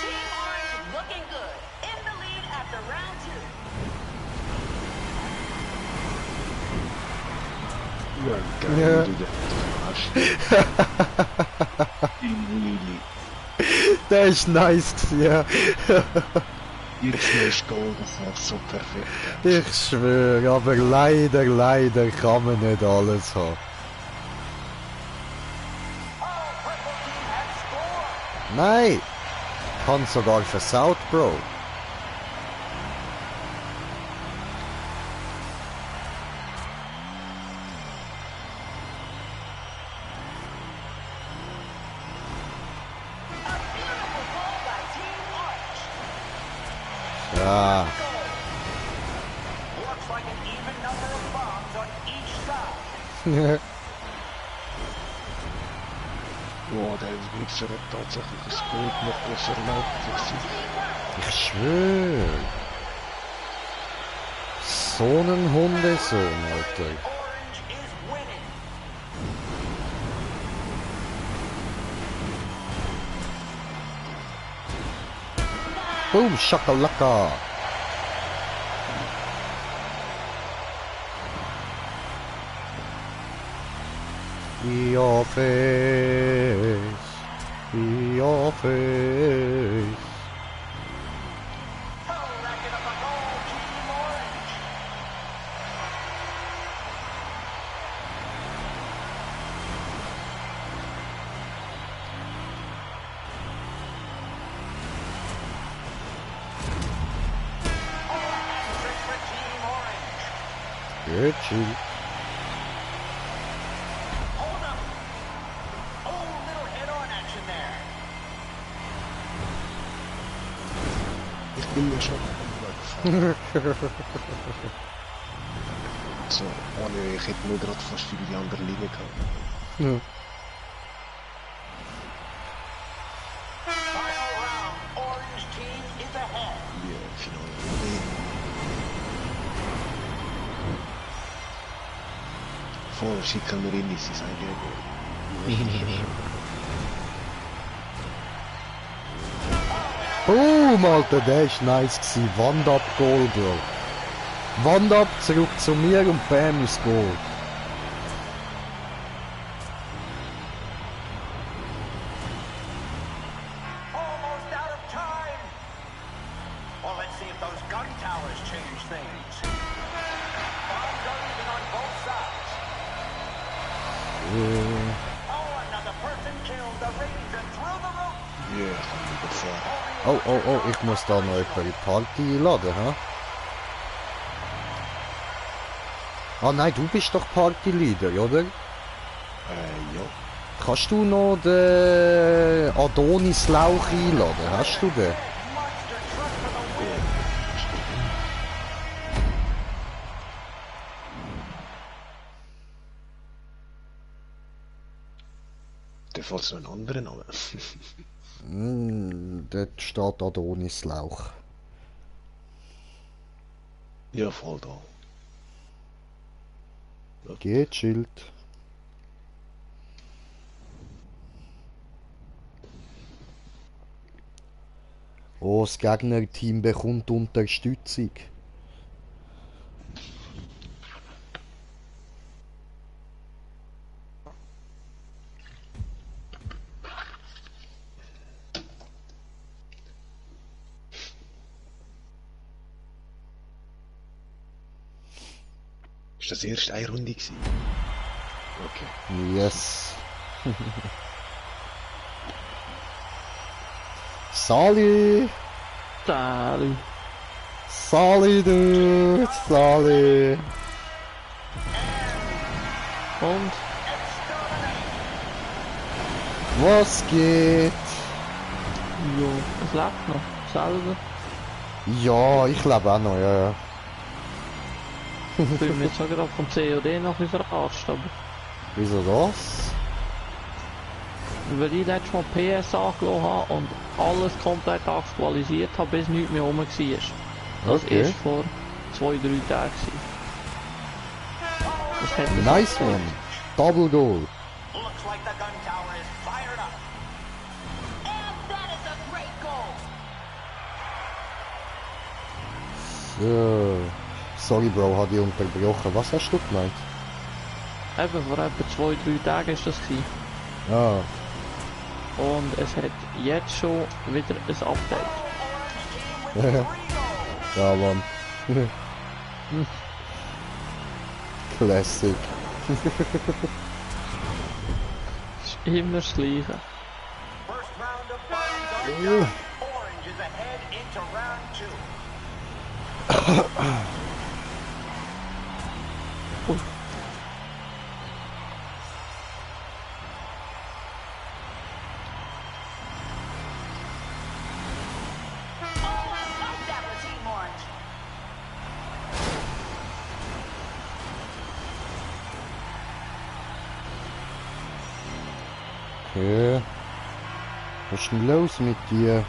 Team Orange looking good. In the lead after round 2. Ja, geil, du der Arsch. Lili. Der ist nice, ja. Jetzt ist Goal, das war so perfekt. Ich schwöre, aber leider kann man nicht alles haben. Nein! Kann sogar versaut, Bro. A beautiful goal by Team Orange. Ja. Looks like an even number of bombs on each side. Boah, der Wichser hat tatsächlich ein Goal gemacht, was erlaubt war. Ich schwöre. So ein Hundesohn, Alter. Orange is winning. Boom, Shakalaka. Your face. Your face. Oh, racking up a goal, Team Orange. Oh, a hat-trick for Team Orange. Good shit. Hold up. Oh, little head-on action there. Ich bin ja schon gefahren. So, ohne ich hätte nur gerade fast über die andere Linie gehabt. schicken wir ihn nicht, sie sagen Boom, Alter, der ist nice gewesen. Wand ab, Goal, Bro. Wand ab, zurück zu mir und bam, ist Goal. Almost out of time. Well, let's see if those gun towers change things. Bomb guns in on both sides. Oh, another person killed. The ratings are through the roof. Ja, kann ich überfahren. Oh, ich muss da noch jemanden in die Party einladen, hä? Ah nein, du bist doch Partyleader, oder? Ja. Kannst du noch den Adonis Lauch einladen? Hast du den? Der fällt noch einen anderen Namen. Dort steht Adonis Lauch. Ja, voll da. Geht, Schild. Oh, das Gegnerteam bekommt Unterstützung. Ist das erst eine Runde gewesen? Okay. Yes. Sally! Sally. Sally, dude! Sally! Und? Was geht? Jo, es lebt noch. Selber. Ja, ich lebe auch noch, ja. Ich bin mir jetzt so gerade vom COD noch ein bisschen verarscht, aber... Wieso das? Weil ich letztes Mal PS angelassen habe und alles komplett aktualisiert habe, bis nichts mehr rum war. Das Okay. erst vor 2-3 Tagen. Das hat mir Nice so one! Double goal! Looks like the gun tower is fired up. And that is a great goal. So. Sorry, Bro, habe ich unterbrochen. Was hast du gemeint? Eben vor etwa 2-3 Tagen war das gewesen. Ah. Und es hat jetzt schon wieder ein Update. Ja, Mann. Classic. Es ist immer das Gleiche. First round of bombs are done. Orange is ahead into round 2. Like that for Team Orange. Okay. Was ist denn los mit dir?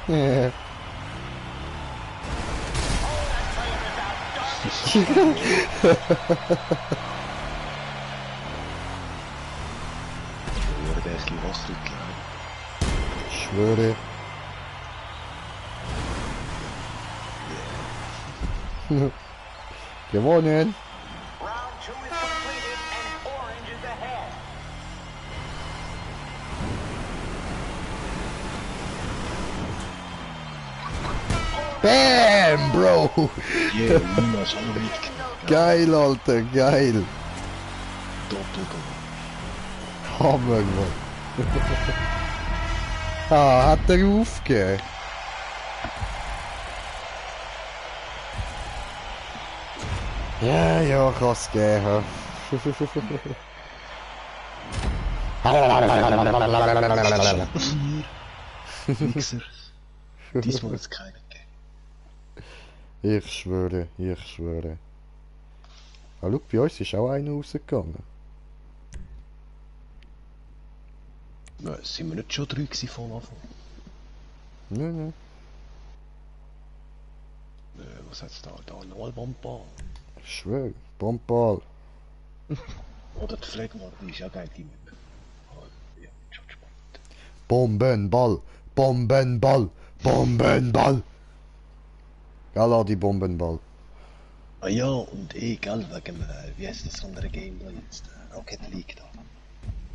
Ja. Wir werden ein bisschen wachrütteln. Ich schwöre. Gewonnen. Round 2 is completed and Orange is ahead. Bam, Bro. Yeah, Luna ist auch noch mitgenommen. Geil, Alter, geil. Doppelgoal. Hammer, Mann. Ah, hat er aufgegeben? Ja, kann's geben. Mixer. Diesmal hat es keinen gegeben. Ich schwöre. Ah, schau, bei uns ist auch einer rausgegangen. Sind wir nicht schon 3 gewesen von Anfang? Nö. Was hat's da? Da nochmal Bombball. Ich schwör, Bombball. Oder die Flegmar, die ist ja geil, die Map. Ja, schon spannend. Bombenball, Bombenball, Bombenball. Gell, die Bombenball. Ah ja, und gell, wegen, wie heißt das andere Game da jetzt? Rocket League da.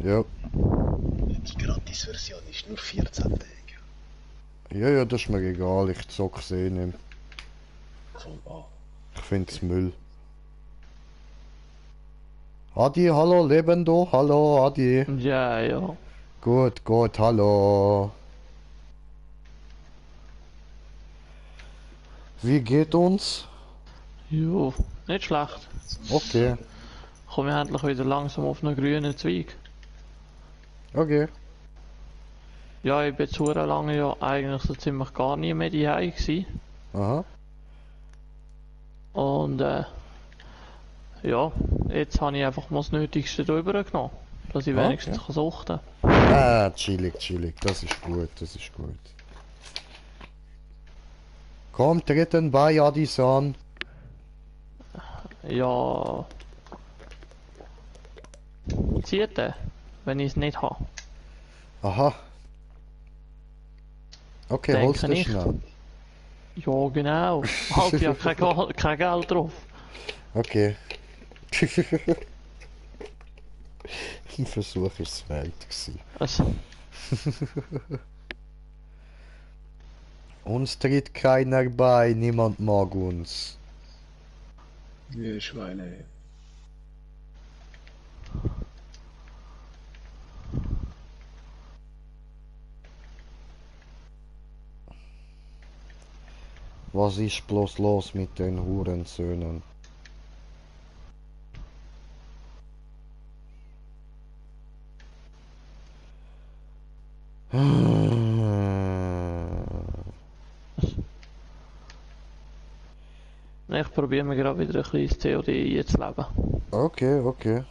Ja. Die Gratis-Version ist nur 14 Tage. Ja, das ist mir egal, ich zock's eh nicht. Voll an. Ich find's Müll. Adi, hallo, Lebendo, hallo, Adi. Ja. Gut, hallo. Wie geht uns? Jo, nicht schlecht. Okay. Komm ich endlich wieder langsam auf einen grünen Zweig. Okay. Ja, ich bin zu lange ja eigentlich so ziemlich gar nie mehr daheim gewesen. Aha. Und ja, jetzt habe ich einfach mal das Nötigste drüber genommen, dass ich wenigstens kann suchten. Chillig, das ist gut. Komm, treten bei Adisan. Ja. Zieht er, wenn ich es nicht habe. Aha. Okay, Denke holst du nicht. schnell. Ja, genau. Halt ja kein Geld drauf. Okay. Ein Versuch ist es wert gewesen. Also, Uns tritt keiner bei, niemand mag uns. Ja, Schweine. Was ist bloß los mit den Hurensöhnen? ich probiere mir gerade wieder ein kleines COD einzuleben. Okay.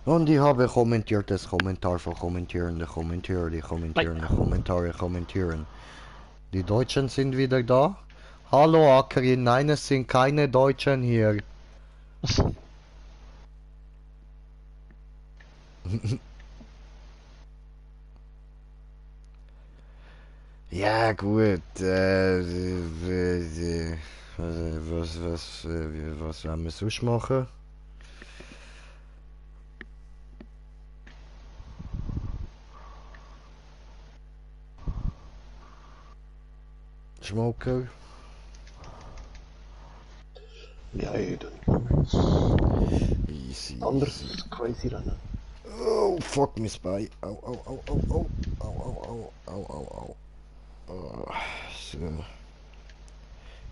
Und ich habe kommentiertes Kommentar von Kommentierende kommentieren. Die Deutschen sind wieder da. Hallo Akrin, nein, es sind keine Deutschen hier. Ja gut, was wollen wir sonst machen? Smoker? Ja, dann. Easy. Anders crazy rennen. Oh, fuck me spy. Au. So.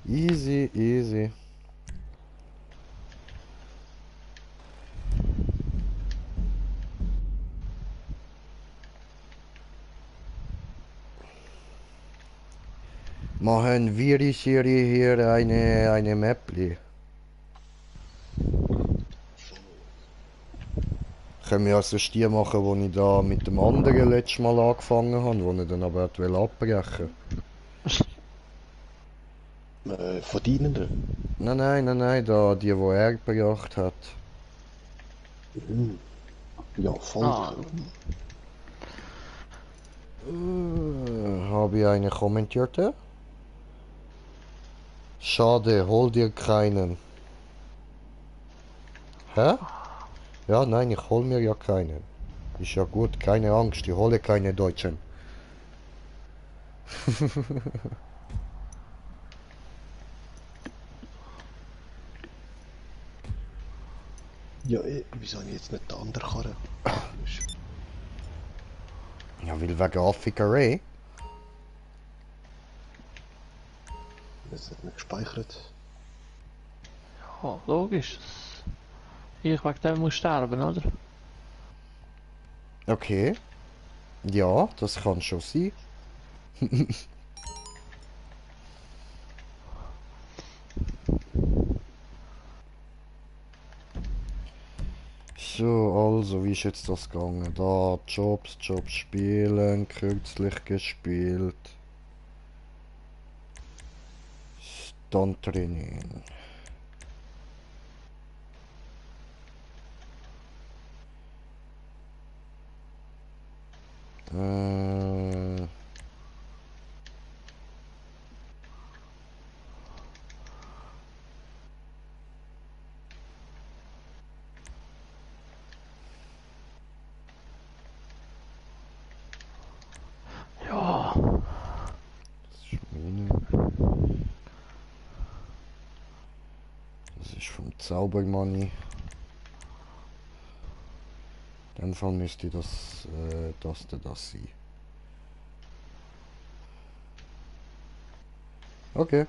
Easy. Machen wir hier eine Mapli. Können wir also die machen, wo ich da mit dem anderen letztes Mal angefangen habe, wo ich dann aber abbrechen wollte. Von Dienenden? Nein, da die er gebracht hat. Ja, voll. Habe ich eine kommentierte? Schade, hol dir keinen. Hä? Ja, nein, ich hol mir ja keinen. Ist ja gut, keine Angst, ich hole keine Deutschen. Ja, wieso habe ich jetzt nicht den anderen Karren? Ja, weil wegen Affikerei. Das hat nicht gespeichert. Ja, logisch. Ich wegen dem muss sterben, oder? Okay. Ja, das kann schon sein. So, also, wie ist jetzt das gegangen? Da, Jobs spielen, kürzlich gespielt. Stunt-Training. Ja. Das ist meine. Das ist vom Zaubermoney. In dem Fall müsste das das sein. Okay.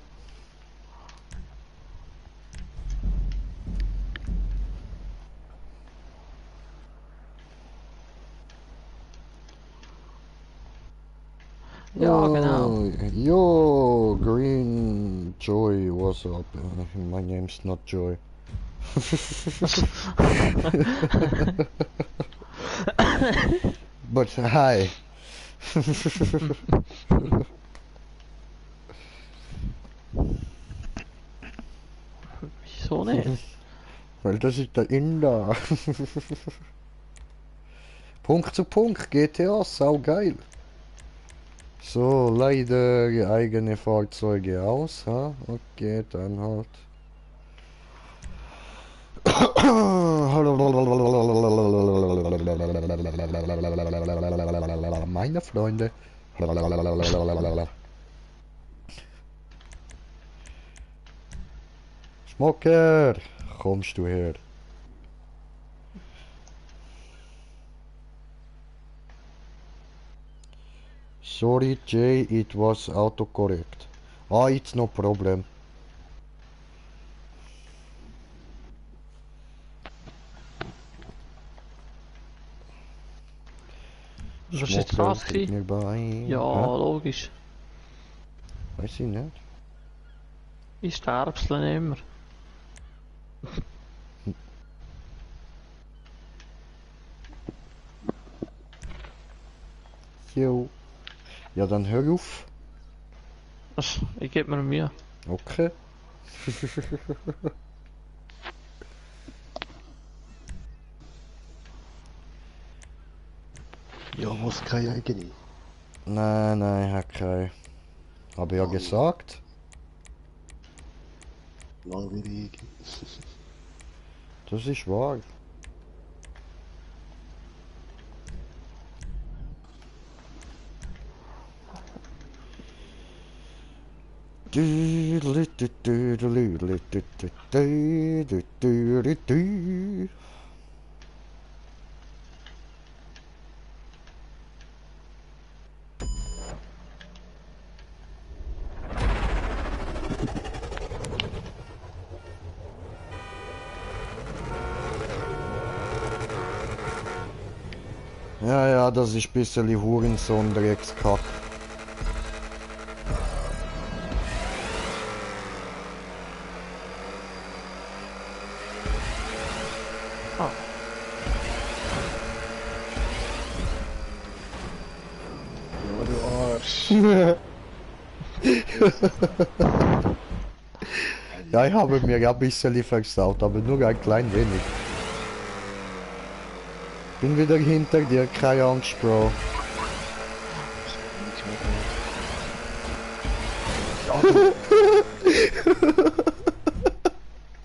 Ja, genau. Yo, Green Joy, what's up? My name's not Joy. But hi. Wieso nicht? Weil das ist der Inder. Punkt zu Punkt, GTA, sau geil. So, leider eigene Fahrzeuge aus, ha? Okay, dann halt. Meine Freunde. Schmocker, kommst du her? Sorry Jay, it was autocorrect. Ah, it's no problem. Was ist jetzt das mir gewesen? bei. Ja, logisch. Weiß ich nicht. Ich sterbsle immer. Jo. Ja, dann hör auf. Ich gebe mir Mühe. Okay. Ja, was keine eigene. Nein, hat keine. Hab ich ja gesagt. Langweilig. Das ist wahr. Ja, das ist ein bisschen Hurensohn-Dreckskack. Ja, du Arsch. Ja, ich habe mir ja ein bisschen versaut, aber nur ein klein wenig. Bin wieder hinter dir, keine Angst, Bro.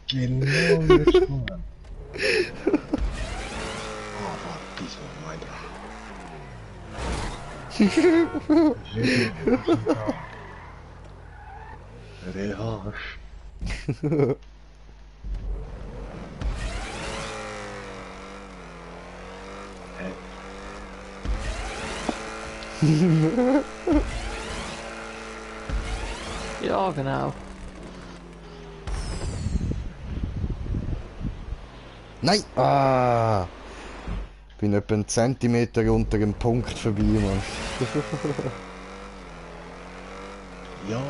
Genau, jetzt mal. Oh, warte, diesmal mein Der Arsch. Ja, genau. Nein! Ah! Bin etwa einen Zentimeter unter dem Punkt vorbei, Mann. Ja.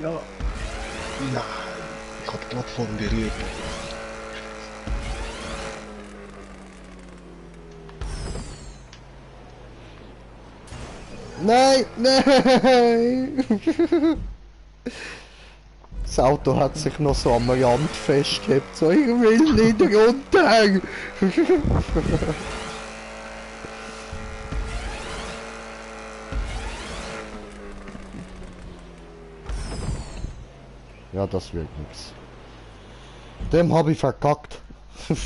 Nein, ich hab die Plattform berührt. Nein, nein! Das Auto hat sich noch so am Rand festgehabt, so ich will nicht runter! Ja, das wird nix. Dem habe ich verkackt. Aber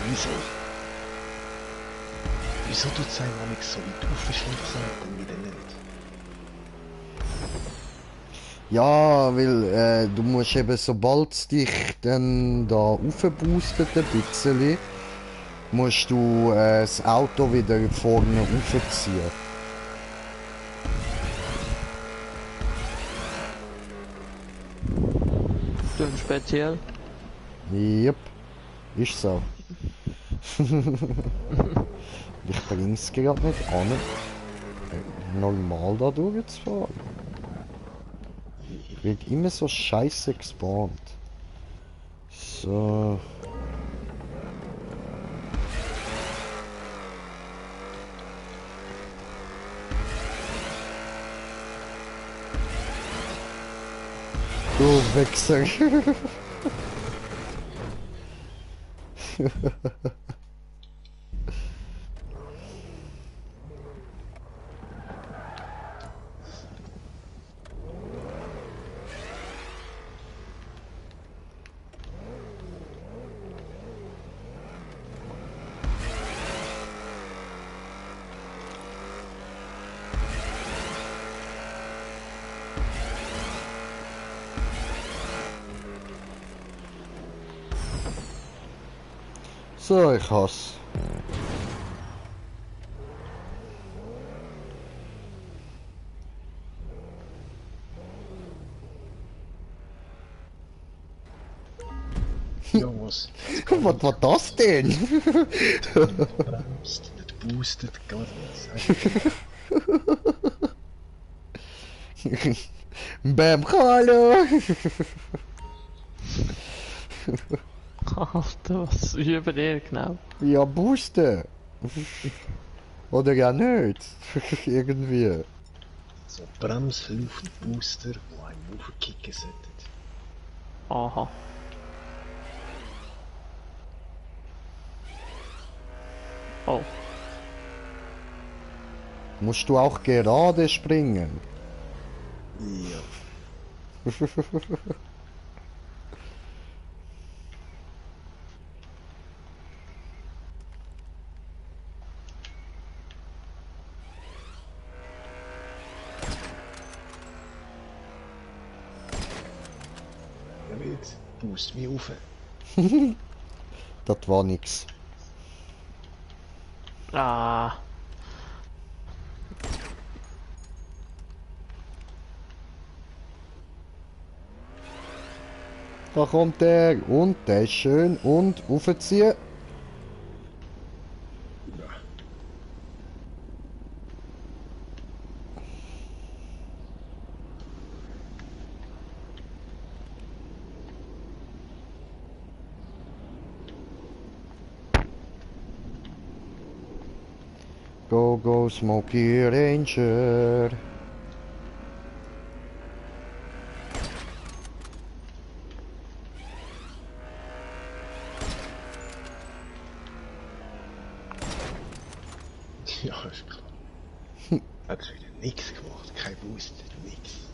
wieso? Wieso tut sein Name so weit aufschließen und wieder nicht? Ja, weil du musst eben, sobald es dich dann da aufboostet ein bisschen, musst du das Auto wieder vorne aufziehen. Das ist speziell. Yep, ist so. Ich bring's gerade nicht an, normal da durchzufahren. Ich werd immer so scheiße gespawnt. So. Du Wichser. So, ich hasse. Ja, was? Was war das denn? Bremst, nicht boostet, gar nichts. Bam, hallo! Alter, was über dir genau? Ja, boosten! Oder ja nicht? Irgendwie. So Bremsluftbooster, die einen aufkicken sollten. Aha. Oh. Musst du auch gerade springen? Ja. Ja, nicht. Boost mich auf. Das war nix. Ah. Da kommt der und der ist schön und aufziehen. Go, go, Smoky Ranger. Ja, ist klar. Hat wieder nichts gemacht, kein Boost, nichts.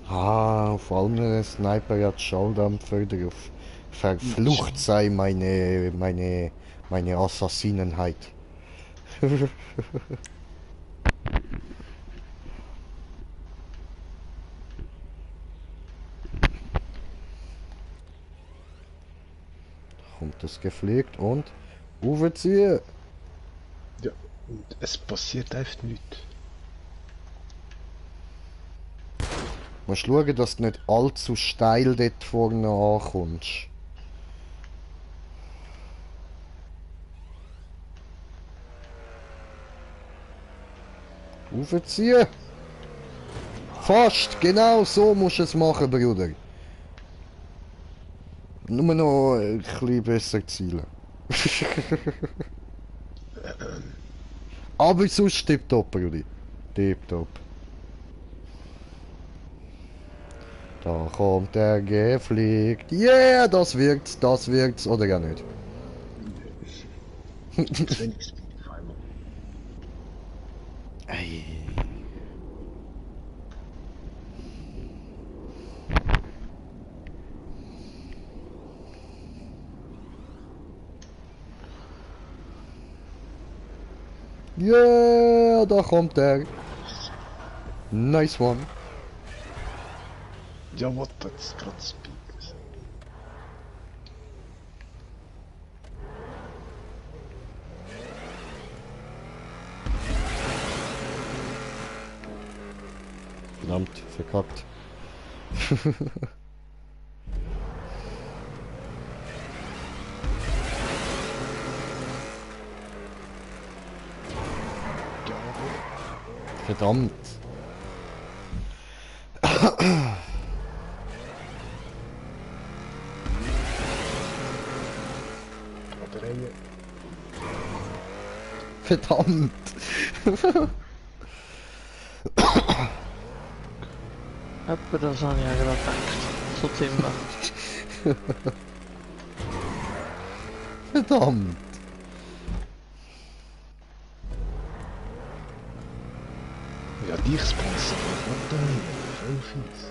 Ah, vor allem der Sniper hat Schalldämpfer drauf. Verflucht sei meine Assassinenheit. Kommt es gepflegt und aufziehen. Ja, und es passiert einfach nichts. Musst schauen, dass du nicht allzu steil dort vorne ankommst. Aufziehen! Fast! Genau so musst du es machen, Bruder. Nur noch ein bisschen besser zielen. Aber sonst tipptopp, Brudi. Tipptopp. Da kommt der gefliegt. Yeah, das wirkt's oder gar nicht. Ey. Yeah, da kommt der. Nice one. Ja, wat, dat is gerade Speed. Verdammt, verkackt. Verdammt. Verdammt. Etwa das habe ich ja gerade gedacht. So ziemlich. Verdammt. Ja, dich sponsern. What the hell? Voll fies.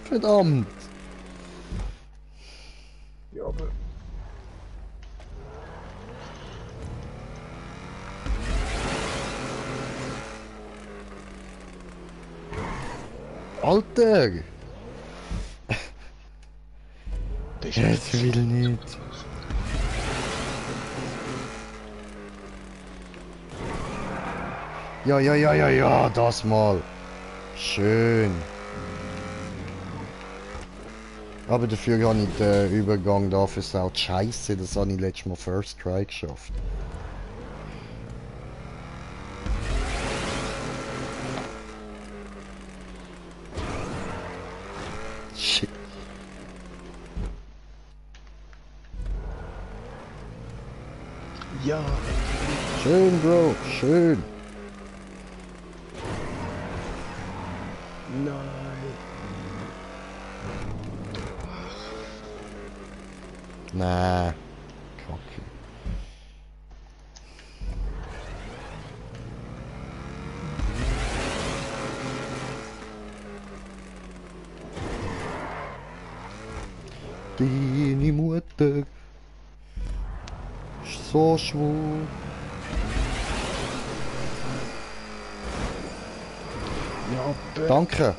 Verdammt. Ja, aber... Alter. Das Jetzt will nicht. Ja, das mal. Schön. Aber dafür habe ich den Übergang da versaut. Scheiße, das habe ich letztes Mal First Try geschafft. Shit. Ja. Schön, Bro, schön. Nein. Na, Kacke. Deine Mutter ist so schwul. Ja, Danke.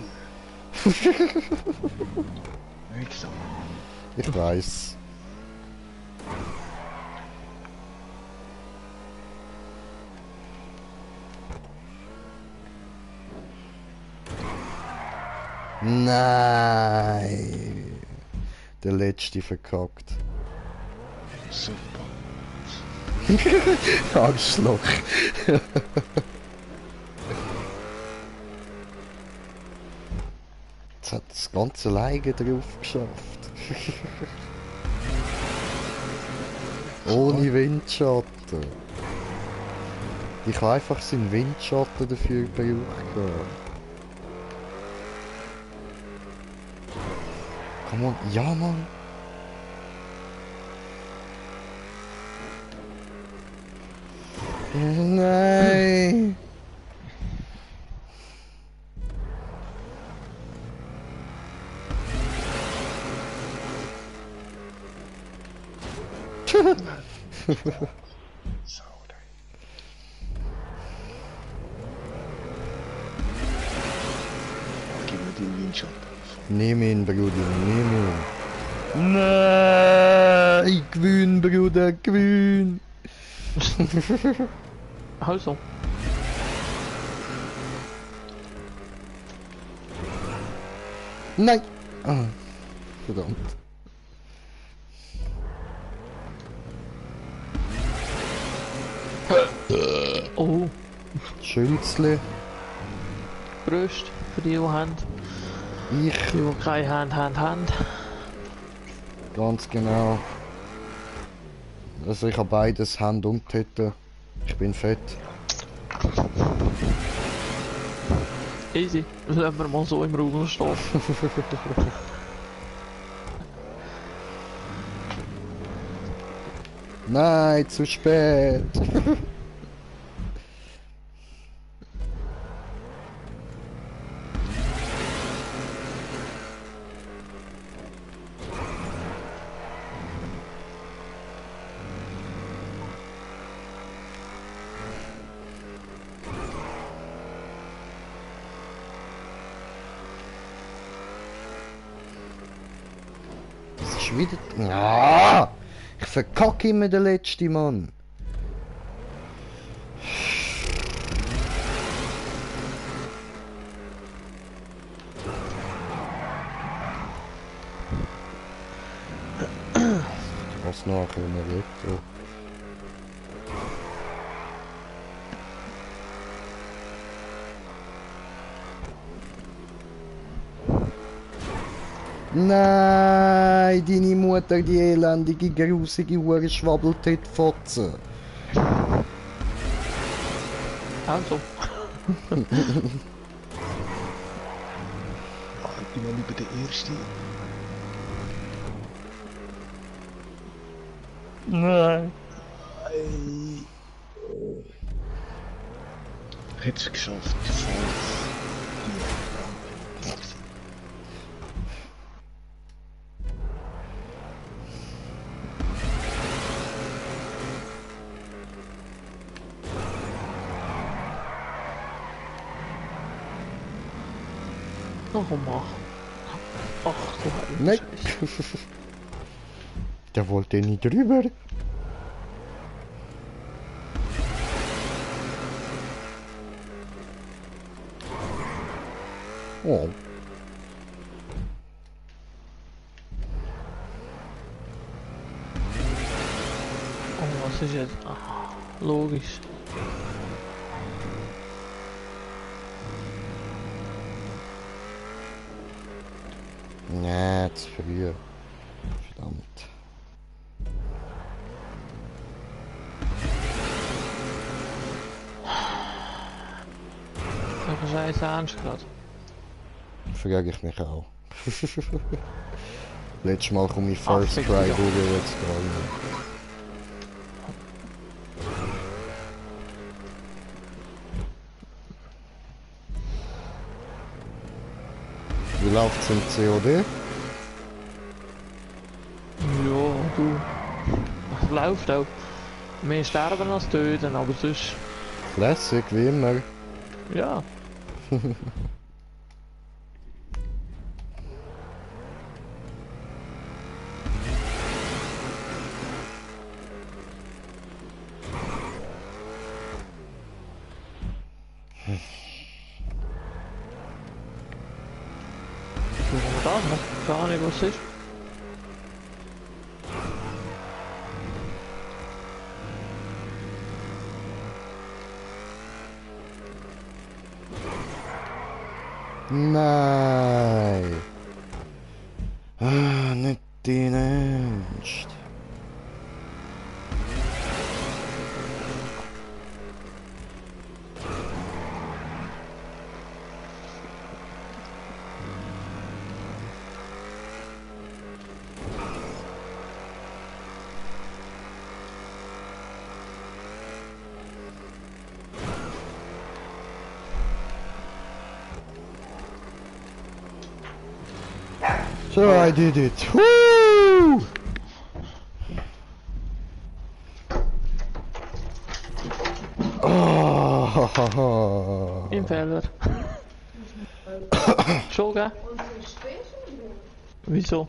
Exakt. Ich weiß. Nein. Der letzte verkackt. Super. Arschloch. Jetzt hat das ganze Leige drauf geschafft. Ohne Windschatten. Ich habe einfach seinen Windschatten dafür gebraucht. Komm on, ja Mann. Nein. Gib mir den Windschatten. Nimm ihn, Bruder, nimm ihn. Nein, gewinn, Bruder, gewinn. Also. Nein. Ah, verdammt. Oh. Schülzli. Brust, für die haben. Ich. Die keine haben. Ganz genau. Also ich habe beides, Hand und Titten. Ich bin fett. Easy, lassen wir mal so im Raum stehen. Nein, zu spät. Das ist wieder... Ah! Ich verkacke immer den letzten Mann. Was nachher in der Retro. Nein, deine Mutter, die elendige, grusige Hure Schwabbeltittfotze. Also. Ich bin mal lieber der Erste. Nein. Ich hätte es geschafft. Noch mal. Ach du Nein. Scheiße. Der wollte nicht drüber. Oh. Oh, was ist jetzt? Ah, logisch. Nee, zu früh. Verdammt. Das ist scheiße ernst gerade. Frage ich mich auch. Letztes Mal komme ich First fick Try dich durch, jetzt gar nicht. Wie läuft's im COD? Ja, du. Es läuft auch. Mehr sterben als töten, aber sonst. Classic, wie immer. Ja. Was haben wir da noch? Keine Ahnung, was es ist. Nein. Ah, nicht dein Ernst. So, I did it. Woo! Oh. Im Fehler. Schon, gell? Wieso?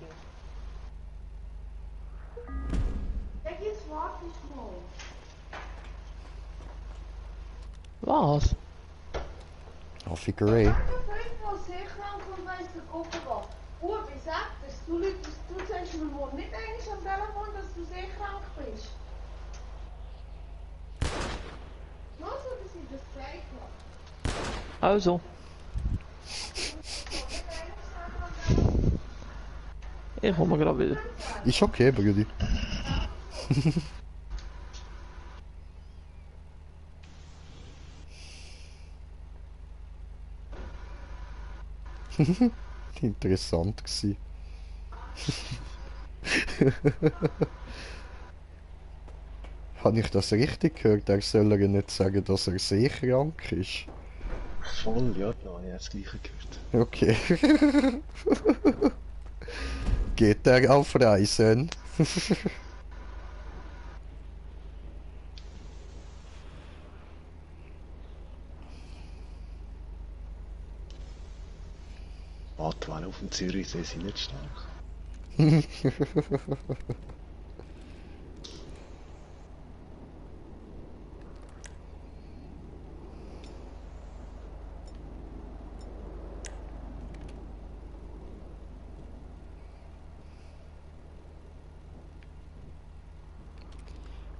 Was? Affikeré. Ubi, sag das. Du sagst mir wohl nicht eigentlich am Telefon, dass du sehr krank bist. Los, oder sie das gesagt hat? Also. Ich komme gerade wieder. Ist okay, Brudi. Interessant gsi. Habe ich das richtig gehört? Er soll ja nicht sagen, dass er seekrank ist. Voll, ja, nein, ich habe das Gleiche gehört. Okay. Geht er auf Reisen? Badwanne auf dem Zürichsee sind nicht stark.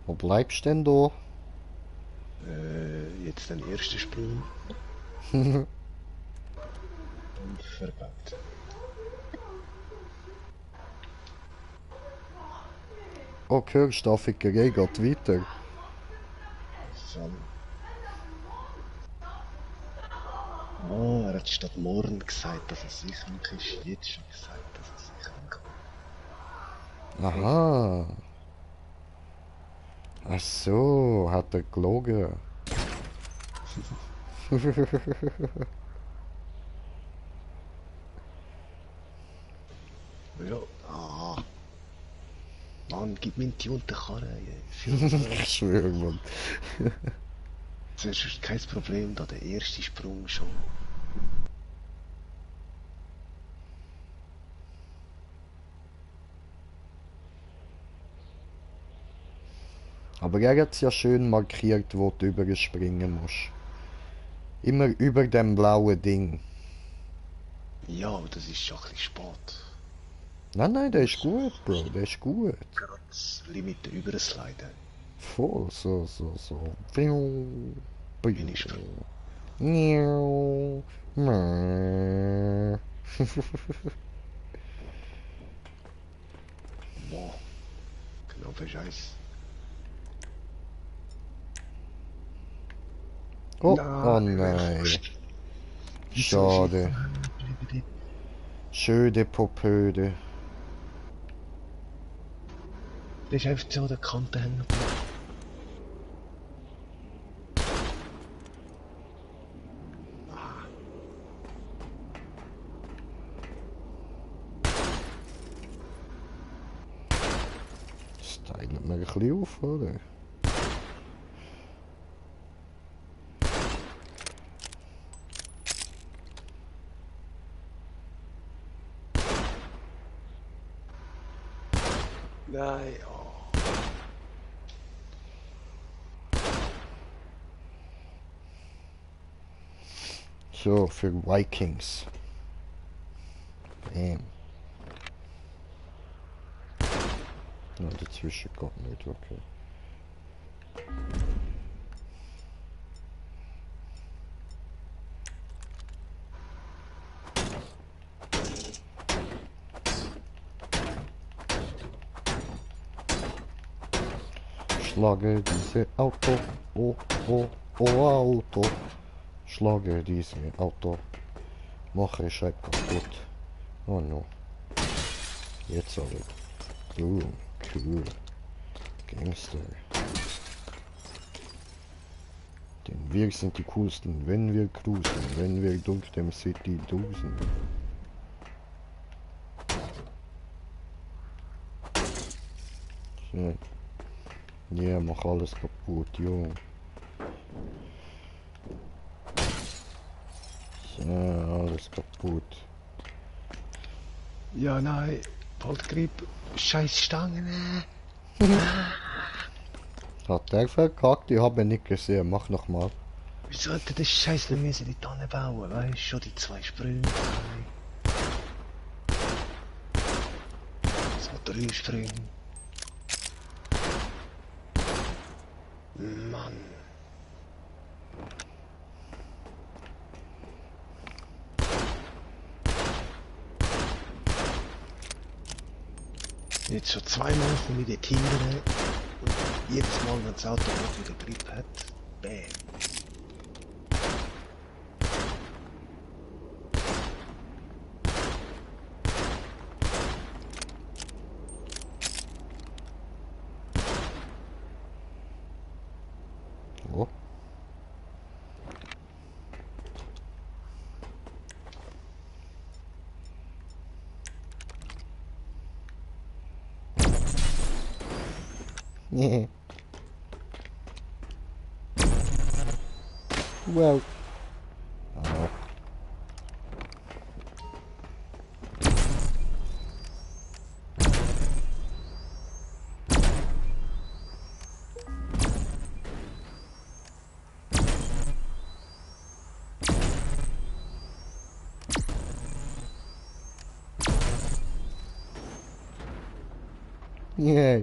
Wo bleibst du denn da? Jetzt den ersten Sprung. Und verbaut. Oh, hörst du, Fickerei geht weiter. So. Oh, er hat statt morgen gesagt, dass er sicher ist. Jetzt schon gesagt, dass er sicher kommt. Aha. Ach so, hat er gelogen. Ja, Mann, gib mir die unter Karre. Ich schwöre, Mann. Das ist kein Problem, da der erste Sprung schon. Aber er hat es ja schön markiert, wo du überspringen musst. Immer über dem blauen Ding. Ja, aber das ist schon ein bisschen spät. Nein, der ist gut, Bro, der ist gut. Gerade das Limit übersliden. Voll, so. Bin ich schon. Miau. Mäh. Boah. Genau für Scheiß. Oh nein. Schade. Schöde Popöde. Der ist einfach so an der Kante hängen. Das teilt mir ein bisschen auf, oder? Nein, oh. So, für Vikings. Bam. Ja, dazwischen geht nicht, okay. Schlage diese Auto, oh Auto. Schlage diese Auto. Mache Scheibe kaputt. Oh no. Jetzt aber. Cool. Gangster. Denn wir sind die coolsten, wenn wir cruisen, wenn wir durch dem City dusen. So. Ja, mach alles kaputt, jo. So, alles kaputt. Ja, nein. Poltgrieb. Scheiß Stangen. Hat der verkackt? Ich habe nicht gesehen. Mach nochmal. Wieso hätte der Scheiß nicht müssen die Tanne bauen? Weißt du, schon die 2 Sprünge. So 3 Sprünge. Mann. Jetzt schon zweimal komme ich dort hinten und jedes Mal, wenn das Auto wieder Grip hat, bam. Oh. Yeah. Well. Oh. Yeah.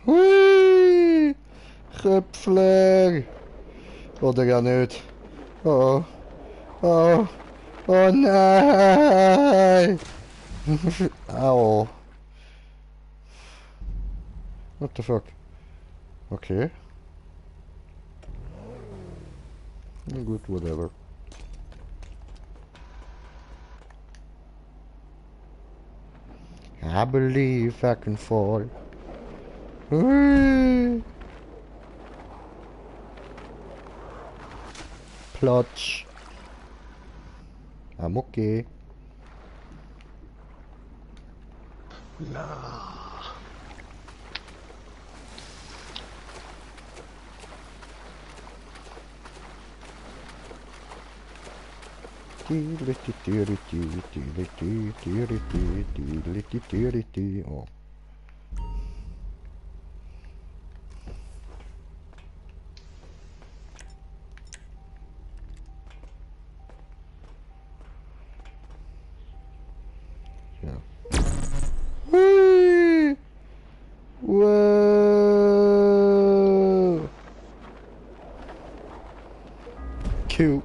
Hui! Köpfler! Oder ja nicht. Oh. Oh. Oh nein! Au. What the fuck? Okay. Na gut, whatever. I believe I can fall. Hui. Plotsch. I'm okay. Na. Oh. Ja. Hui! Wow! Cute.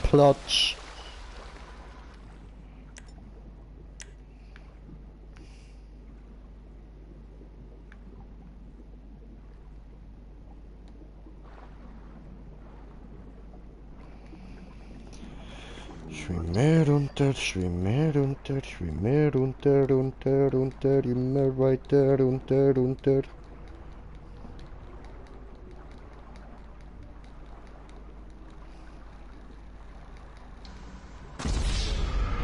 Plotsch. Schwimme runter, schwimme runter, schwimme runter, runter, runter, immer weiter, runter, runter.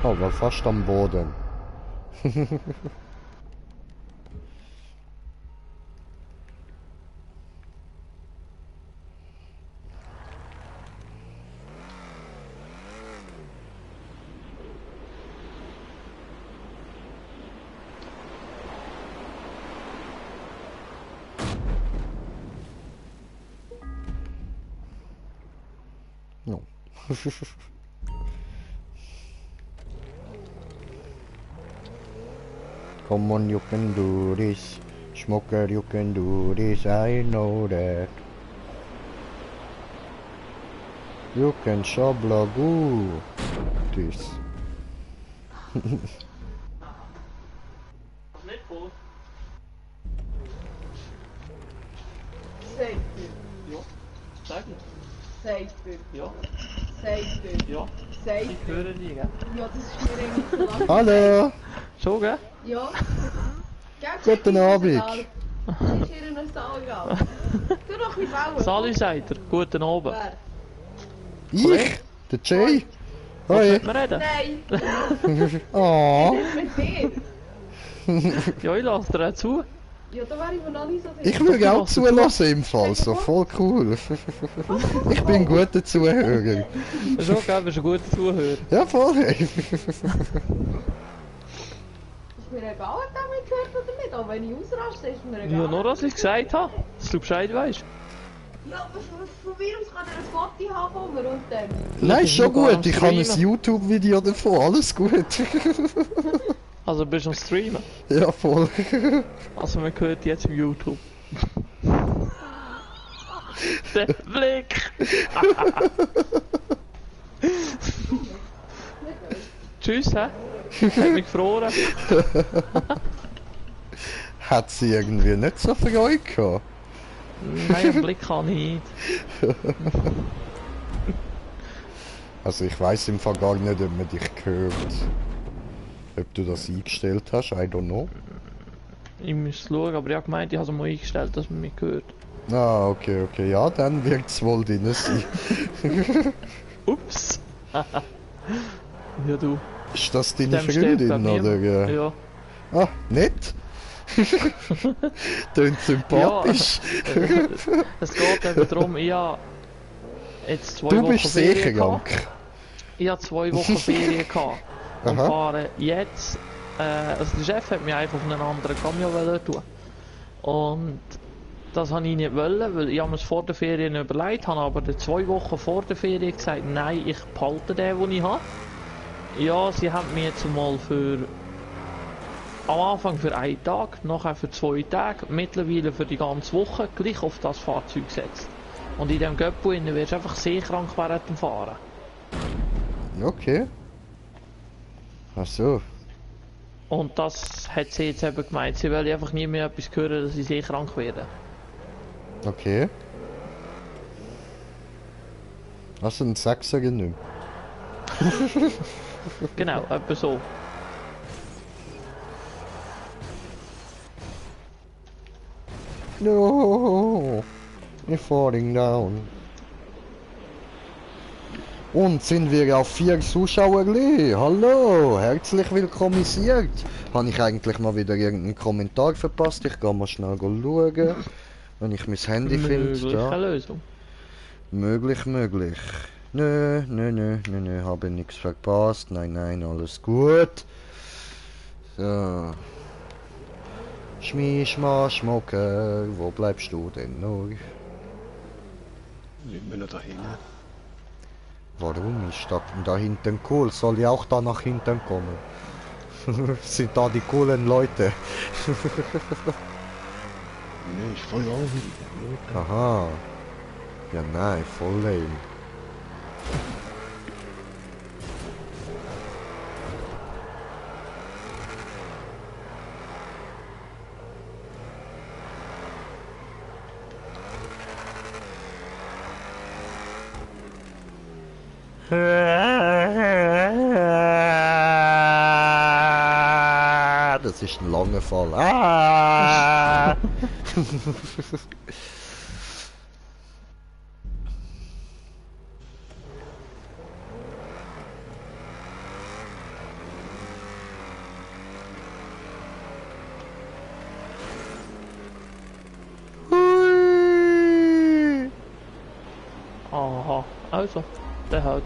Oh, war fast am Boden. No. Come on, you can do this. Smoker, you can do this. I know that. You can shablagu this. Safer. Ja. Sag ich. Safer. Ja. Safer. Ja. Safer. Ich höre dich, gell? Ja, das ist mir eigentlich zu lang. Hallo! So, gell? Ja. Guten Abend! Das ist hier in der Saal. Tu doch ein bisschen bauen. Sali sagt er, guten Abend. Wer? Ich? Der Jay? Hoi! Wollt wir reden? Nein. Oh! Mit dir. Ja, ich lasse dir auch zu. Ja, da wäre ich mir noch nicht so sicher. Ich würde auch zulassen im Fall, so voll cool. Ich bin ein guter Zuhörer. Das ist okay, bist ein guter Zuhörer. Ja, voll. Ist mir egal, ob der mich gehört oder nicht, aber wenn ich ausraste, ist mir egal. Ja, nur was ich gesagt habe, dass du Bescheid weißt. Ja, aber von mir aus kann er ein Foto haben von mir und dann. Nein, ist schon nur gut. Ich habe ein streamen. YouTube-Video davon. Alles gut. Also bist du am Streamen? Ja, voll. Also man hört jetzt im YouTube. Der Blick! Tschüss, hä? Hat mich gefroren. Hat sie irgendwie nicht so Freude gehabt? Nein, einen Blick kann ich nicht. Also ich weiß im Fall gar nicht, ob man dich hört. Ob du das eingestellt hast, I don't know. Ich muss schauen, aber ich habe gemeint, ich habe es mal eingestellt, dass man mich hört. Ah, okay, ja, dann wird es wohl drin sein. Ups! Ja, du. Ist das deine Dem steht bei Freundin, mir. oder? Ja. Ah, nett? Tönt sympathisch. Ja, es geht eben darum, ich habe jetzt 2 Du Wochen bist sicher Ferien gehabt. krank. Ich habe 2 Wochen Ferien gehabt. Und Aha. fahre jetzt, also der Chef hat mich einfach auf einen anderen Cameo tun. Und das habe ich nicht wollen, weil ich habe mir es vor der Ferien überlegt, habe aber 2 Wochen vor der Ferien gesagt, nein, ich behalte den, den ich habe. Ja, sie haben mich jetzt mal am Anfang für 1 Tag, nachher für 2 Tage, mittlerweile für die ganze Woche gleich auf das Fahrzeug gesetzt. Und in dem Göppo wirst du einfach seekrank während dem Fahren. Okay. Ach so. Und das hat sie jetzt eben gemeint. Sie will einfach nie mehr etwas hören, dass ich seekrank werde. Okay. Also ein Sechser genug. Genau, etwa so. No, we're falling down. Und sind wir auf 4 Zuschauer? Hallo, herzlich willkommenisiert. Habe ich eigentlich mal wieder irgendeinen Kommentar verpasst? Ich gehe mal schnell schauen, wenn ich mein Handy finde. Mögliche Lösung. Möglich. Nö, habe nichts verpasst. Nein, alles gut. So. Schmischma, Schmucker, wo bleibst du denn noch? Nicht mehr noch da hinten. Warum ist das da hinten cool? Soll ich auch da nach hinten kommen? Sind da die coolen Leute? Nee, ist voll langweilig. Aha. Ja nein, voll lame. Das ist ein langer Fall. Ah! Aha, also, der halt.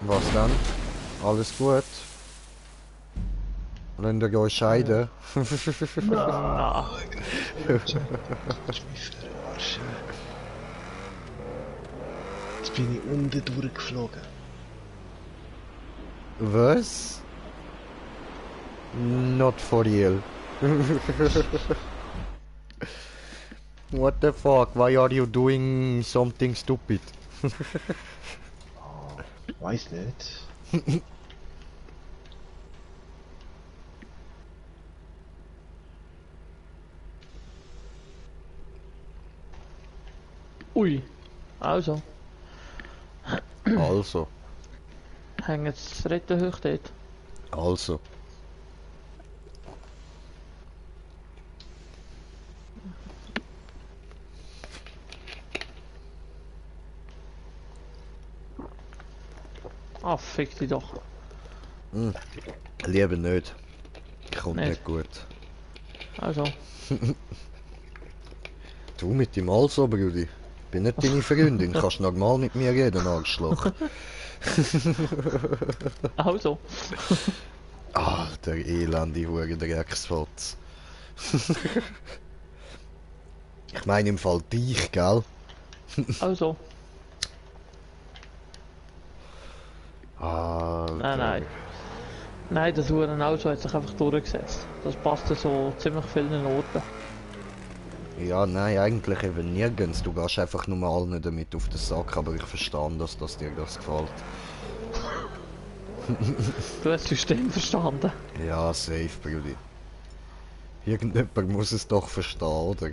Was dann? Alles gut? Wollen wir euch scheiden? Na. Kannst du mich verarschen? Jetzt bin ich unten durchgeflogen. Was? Not for real. What the fuck? Why are you doing something stupid? Weiß nicht. Ui, also. Also. Hängt das Retten hoch dort? Also. Ah, fick dich doch. Lieber nicht. Kommt Nicht. nicht gut. Also. Du mit dem Also, Brudi. Bin nicht deine Freundin. Kannst normal mit mir reden, Arschloch. Also. Alter, elende Hure Drecksfotz. Ich meine im Fall dich, gell? Also. Alter. Nein. Nein, das Hurenauto hat sich einfach durchgesetzt. Das passt ja so ziemlich vielen Orten. Ja, nein, eigentlich eben nirgends. Du gehst einfach nur mal allen damit auf den Sack, aber ich verstehe, dass dir das gefällt. Du hast das System verstanden. Ja, safe, Brudi. Irgendjemand muss es doch verstehen, oder?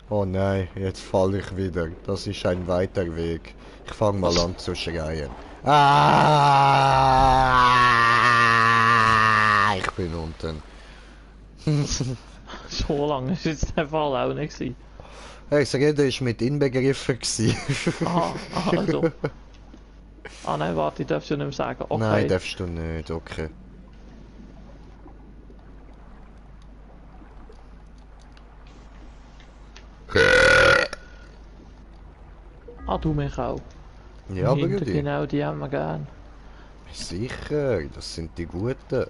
Oh nein, jetzt falle ich wieder. Das ist ein weiter Weg. Ich fange mal an zu schreien. Ah! Ich bin unten. So lange ist jetzt der Fall auch nicht gewesen. Hey, das Reden war mit inbegriffen. Also. Ah nein, warte, ich darf es ja nicht mehr sagen. Okay. Nein, darfst du nicht, okay. Ah, du mich auch. Ja, aber genau, die haben wir gern. Sicher, das sind die Guten.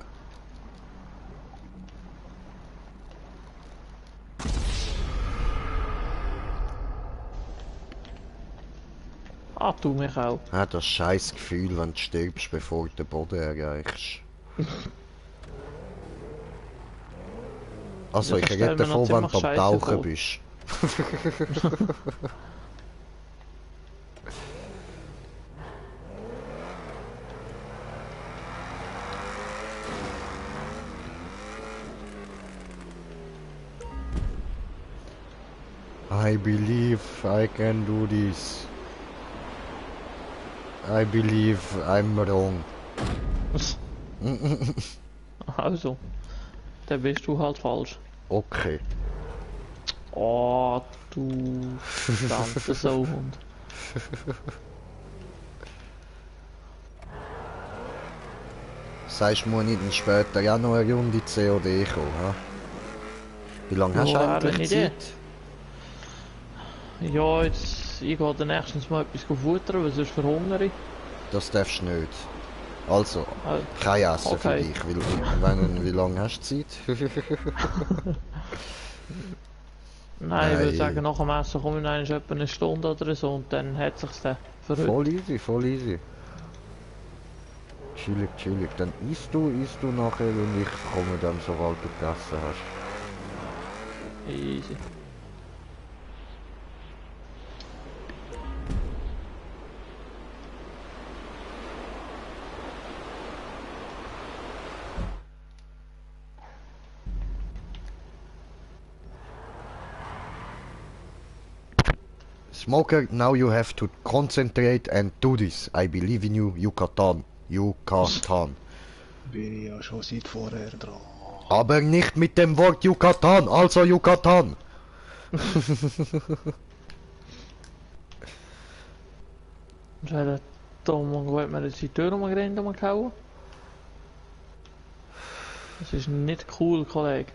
Ah, du mich auch. Ah, das scheiß Gefühl, wenn du stirbst, bevor du den Boden erreichst. Also, ich rede davon, wenn du am Tauchen bist. I believe I can do this. I believe I'm wrong. Also, dann bist du halt falsch. Okay. Oh, du verdammter Sauhund. Sagst du, muss ich dann später ja noch eine Runde COD kommen, ha? Wie lange hast du eigentlich Zeit? Ja, jetzt, ich gehe dann nächstens mal etwas futtern, weil sonst verhungere ich. Das darfst du nicht. Also, kein Essen für dich. Wie lange hast du Zeit? Nein, ich würde sagen, nach dem Essen komme ich noch etwa eine Stunde oder so und dann hat es sich dann verrückt. Voll easy, voll easy. Chillig, chillig. Dann isst du nachher und ich komme dann, sobald du gegessen hast. Easy. Smoker, now you have to concentrate and do this. I believe in you, Yucatan. Yucatan. Bin ich ja schon seit vorher dran. Aber nicht mit dem Wort Yucatan, also Yucatan. Zei dat Tom gooit met de Tür umgerannt umgehauen? Das ist nicht cool, Kollege.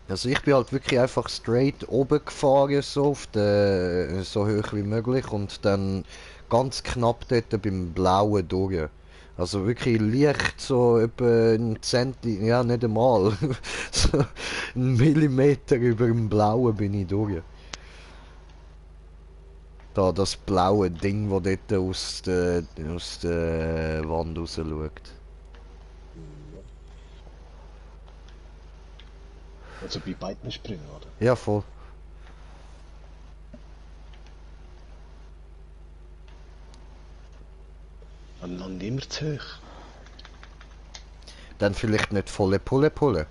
Also ich bin halt wirklich einfach straight oben gefahren, so auf der, so hoch wie möglich und dann ganz knapp dort beim Blauen durch. Also wirklich leicht so etwa ein Zentimeter, ja nicht einmal, so ein Millimeter über dem Blauen bin ich durch. Da das blaue Ding, das dort aus der Wand raus schaut. Also bei beiden Springen, oder? Ja, voll. Am Land immer zu hoch. Dann vielleicht nicht volle Pulle.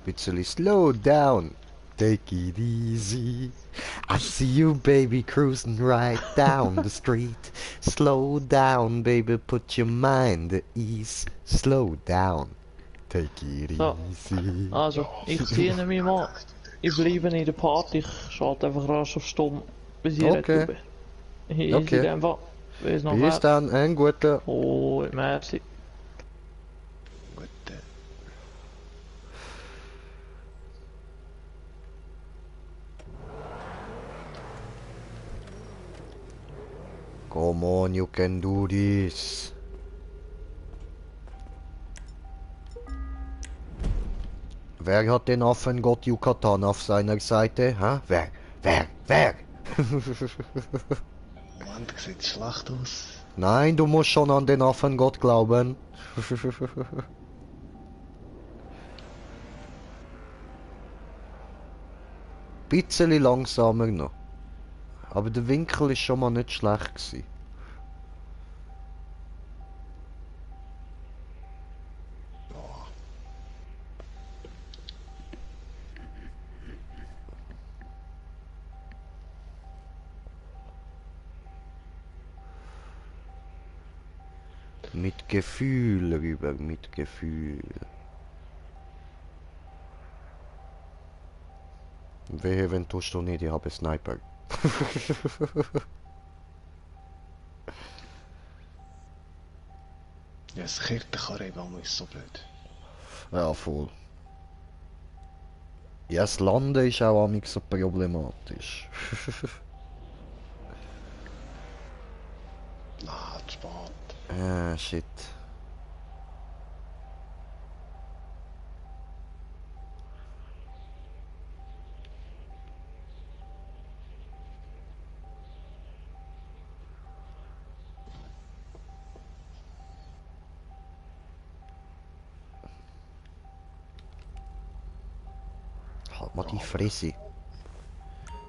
Bisschen slow down. Take it easy. I see you, baby, cruising right down the street. Slow down, baby, put your mind at ease. Slow down. Take it easy. Also, ich ziehe mich mal. Ich bleibe in der Party. Ich schalte einfach rasch auf Stumm, bis ich okay. Okay. Einfach. Bis dann, ein guter. Oh, merci. Come on, you can do this. Wer hat den Affengott Yucatan auf seiner Seite? Ha? Wer? Wer? Moment, sieht schlecht aus. Nein, du musst schon an den Affengott glauben. Bisschen langsamer noch. Aber der Winkel ist schon mal nicht schlecht gewesen. Mit Gefühl rüber, mit Gefühl. Wehe, wenn tust du nicht, ich habe Sniper. Ja, das Kirchenkarre ist so blöd. Ja, voll. Ja, das Landen ist auch amig so problematisch. Ah, zu spät. Shit. Halt mal die Fresse.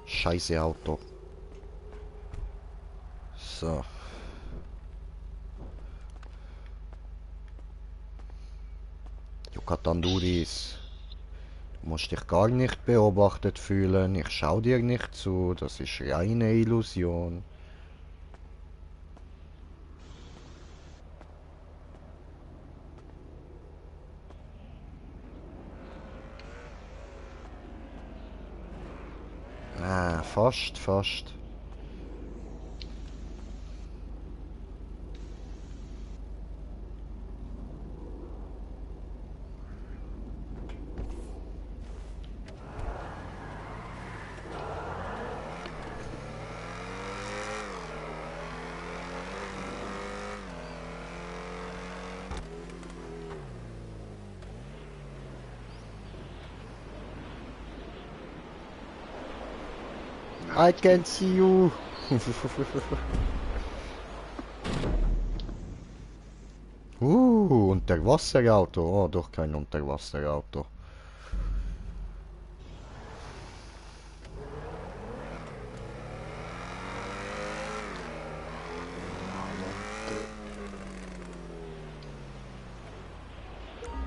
Scheiße Auto. So. Yucatanduris. Du musst dich gar nicht beobachtet fühlen. Ich schau dir nicht zu. Das ist reine Illusion. Ah, fast. I can see you. Unterwasserauto. Oh, doch kein Unterwasserauto.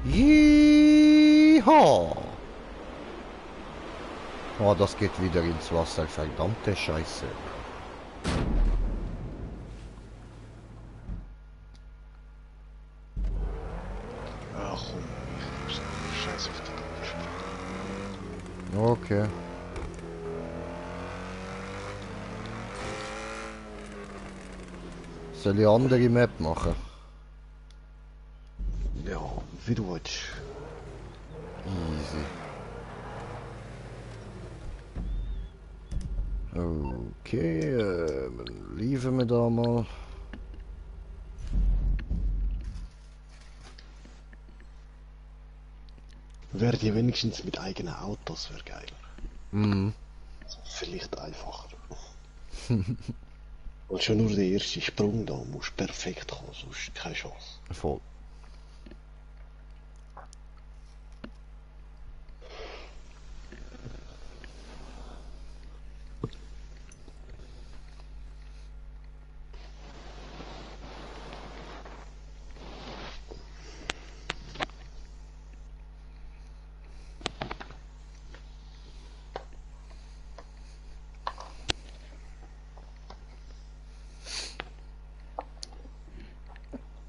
Yeehaw! Oh, das geht wieder ins Wasser, verdammte Scheiße. Ach komm, ich scheiß auf die Deutschen. Okay. Soll ich andere Map machen? Ja, wie du willst. Easy. Okay, liefern wir da mal. Wäre die wenigstens mit eigenen Autos, wäre geil. Mhm. Vielleicht einfacher. Und schon nur der erste Sprung da muss perfekt kommen, sonst keine Chance. Voll.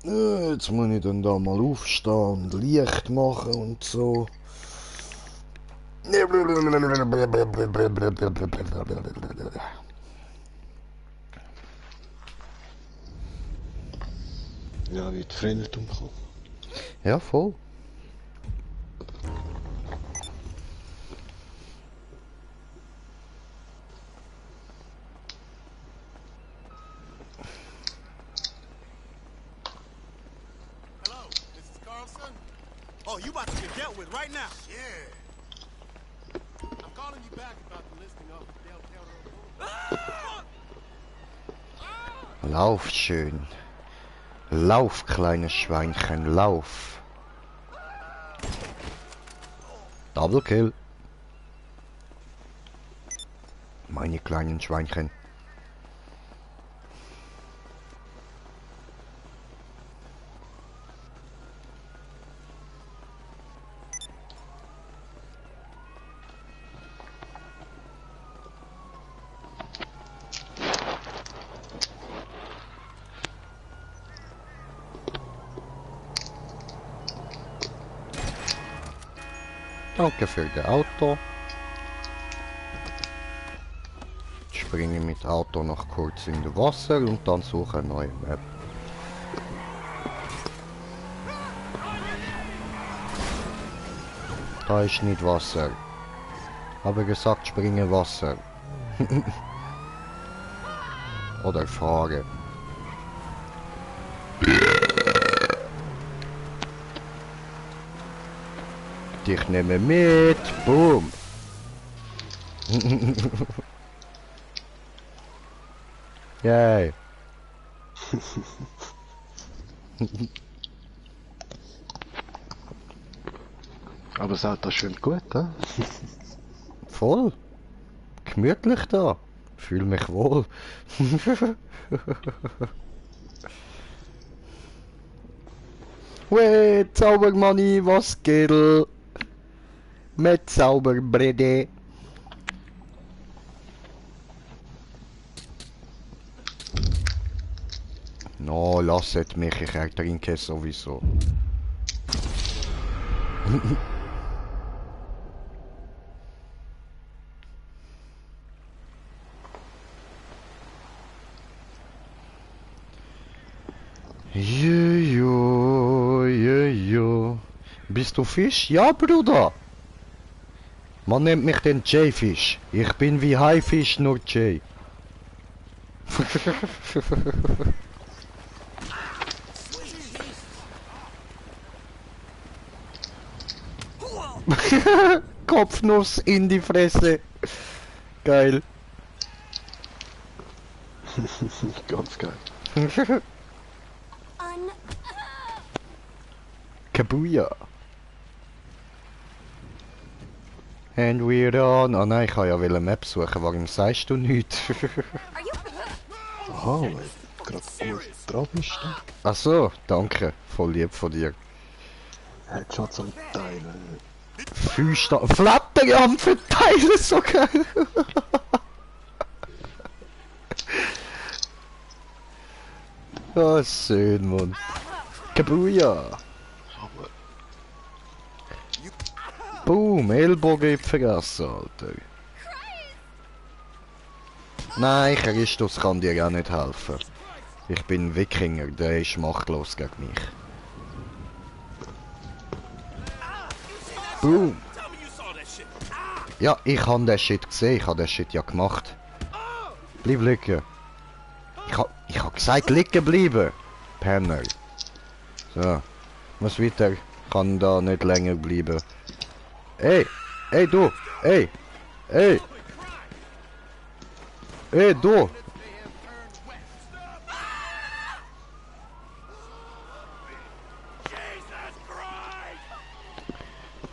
Jetzt muss ich dann da mal aufstehen und Licht machen und so. Ja, wie die Freunde umkommen. Ja, voll. Oh, you about to get dealt with right now. Yeah. I'm calling you back about the listing of Delta Lauf schön. Lauf, kleines Schweinchen, lauf. Double Kill. Meine kleinen Schweinchen. Danke für das Auto. Ich springe mit Auto noch kurz in das Wasser und dann suche eine neue Map. Da ist nicht Wasser. Habe gesagt, springe Wasser. Oder fahre. Ich nehme mit. Boom. Yay. Aber das Auto schwimmt gut, hä? Voll. Gemütlich da. Fühl mich wohl. Weh, Zaubermanni, was geht? Mit Zauberbrede. No, lasset mich, ich ertrinke sowieso. Jojo. Bist du Fisch? Ja, Bruder. Man nennt mich den J-Fisch. Ich bin wie Haifisch, nur J. Kopfnuss in die Fresse. Geil. Ganz geil. Kabuya. And we're on. Ah nein, ich kann ja eine Map suchen. Warum sagst du nichts? Aha, weil du gerade gut dran bist. Ach so, danke. Voll lieb von dir. Headshots am Teilen. Füße Flatter am Verteilen, so geil. Oh, schön, Mann. Kabuya. Boom, Ellbogen vergessen, Alter. Nein, Christus kann dir auch nicht helfen. Ich bin Wikinger, der ist machtlos gegen mich. Boom. Ja, ich habe den Shit gesehen, ich habe den Shit ja gemacht. Bleib liegen. Ich hab gesagt, liegen bleiben. Penner. So. Muss weiter. Kann da nicht länger bleiben. Ey! Ey, du! Ey! Ey! Ey, du!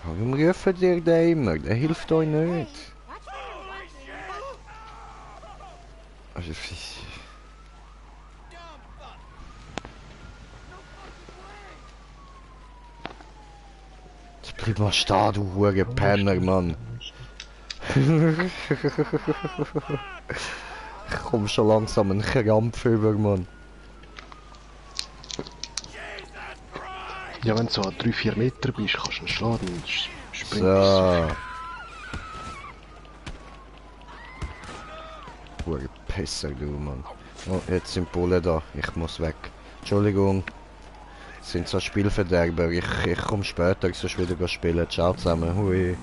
Warum rufen dir der immer? Der hilft euch nicht. Also, bleib mal stehen, du hure Penner, Mann. Ich komm schon langsam einen Krampf über, Mann. Ja, wenn du so an 3-4 Meter bist, kannst du ihn schlagen und springst. So. Hure Pisser, du, Mann. Oh, jetzt sind Bullen da. Ich muss weg. Entschuldigung. Das sind so Spielverderber. Ich komme später, sonst wieder spielen. Ciao zusammen. Hui.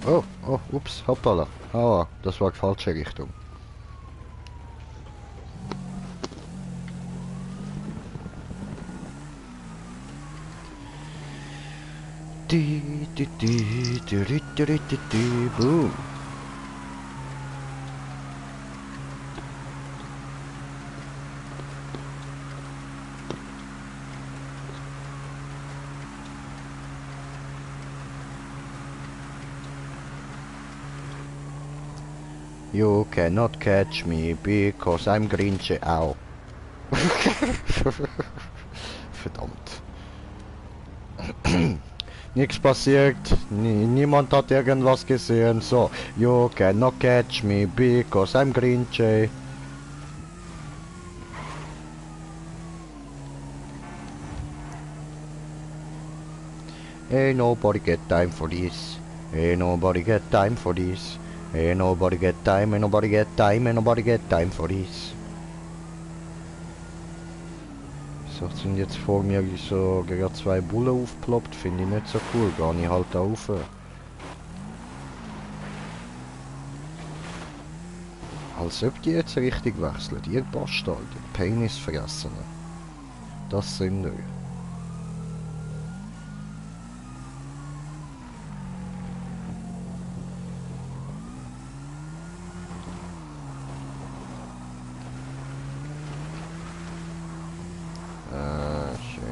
Oh, oh, ups, hoppala. Aua, das war die falsche Richtung. Boom. You cannot catch me because I'm Grinche. Au. Verdammt. Nichts passiert. Niemand hat irgendwas gesehen. So. You cannot catch me because I'm Grinche. Ain't nobody get time for this. Ain't nobody get time for this. Ain't nobody get time, ain't nobody get time, ain't nobody get time for this. So, sind jetzt vor mir so gerade zwei Bullen aufgeploppt, finde ich nicht so cool, gehe ich halt auf. Als ob die jetzt richtig wechseln, ihr Bastard, Penisfressene. Das sind wir.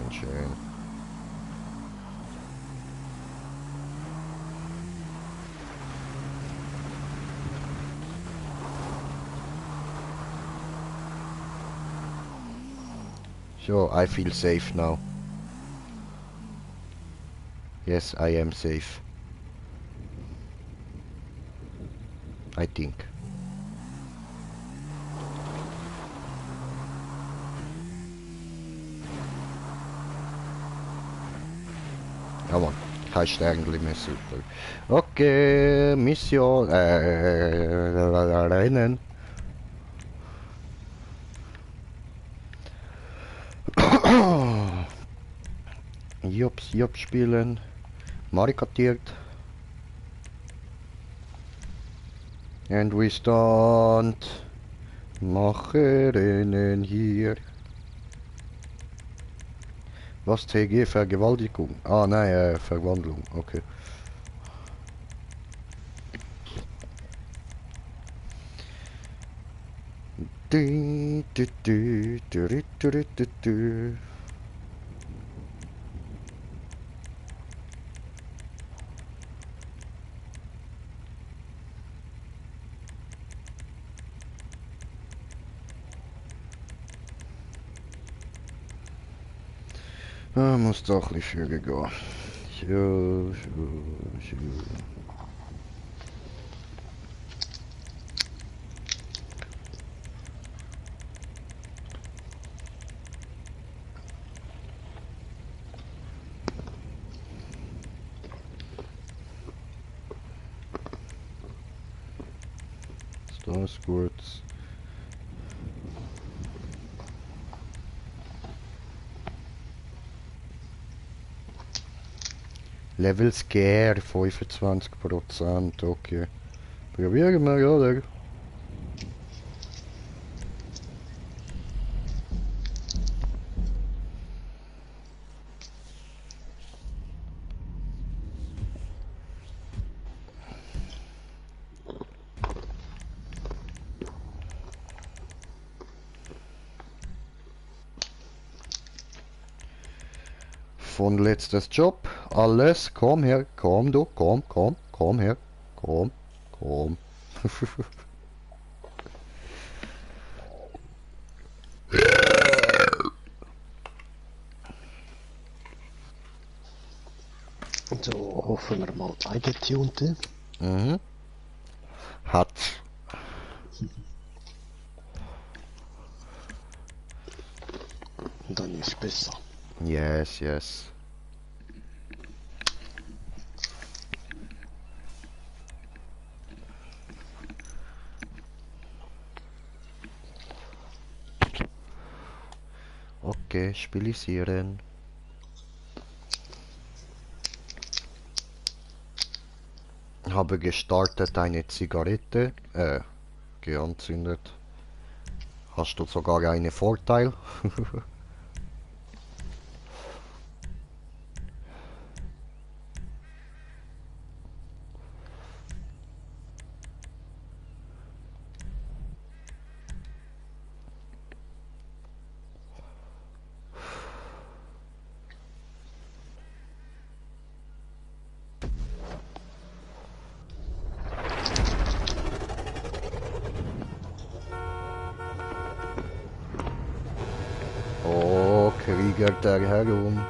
Schön. So, I feel safe now. Yes, I am safe. I think. Ja Mann, kein Sternchen mehr, super. Okay, Mission, Rennen. Job spielen. Marikatiert. And we start. Mache Rennen hier. Was TG? Vergewaltigung? Ah nein, Verwandlung, okay. Muss doch ein bisschen früher gehen. So. Das ist gut. Level Scare 25%, okay. Probieren wir, oder? Von letztes Job, alles, komm her, komm du, komm her, komm. So, hoffen wir mal eingetunte. Mhm. Hat. Und dann ist es besser. Yes. Okay, spielisieren. Habe gestartet eine Zigarette, geanzündet. Hast du sogar einen Vorteil? tigert er herum.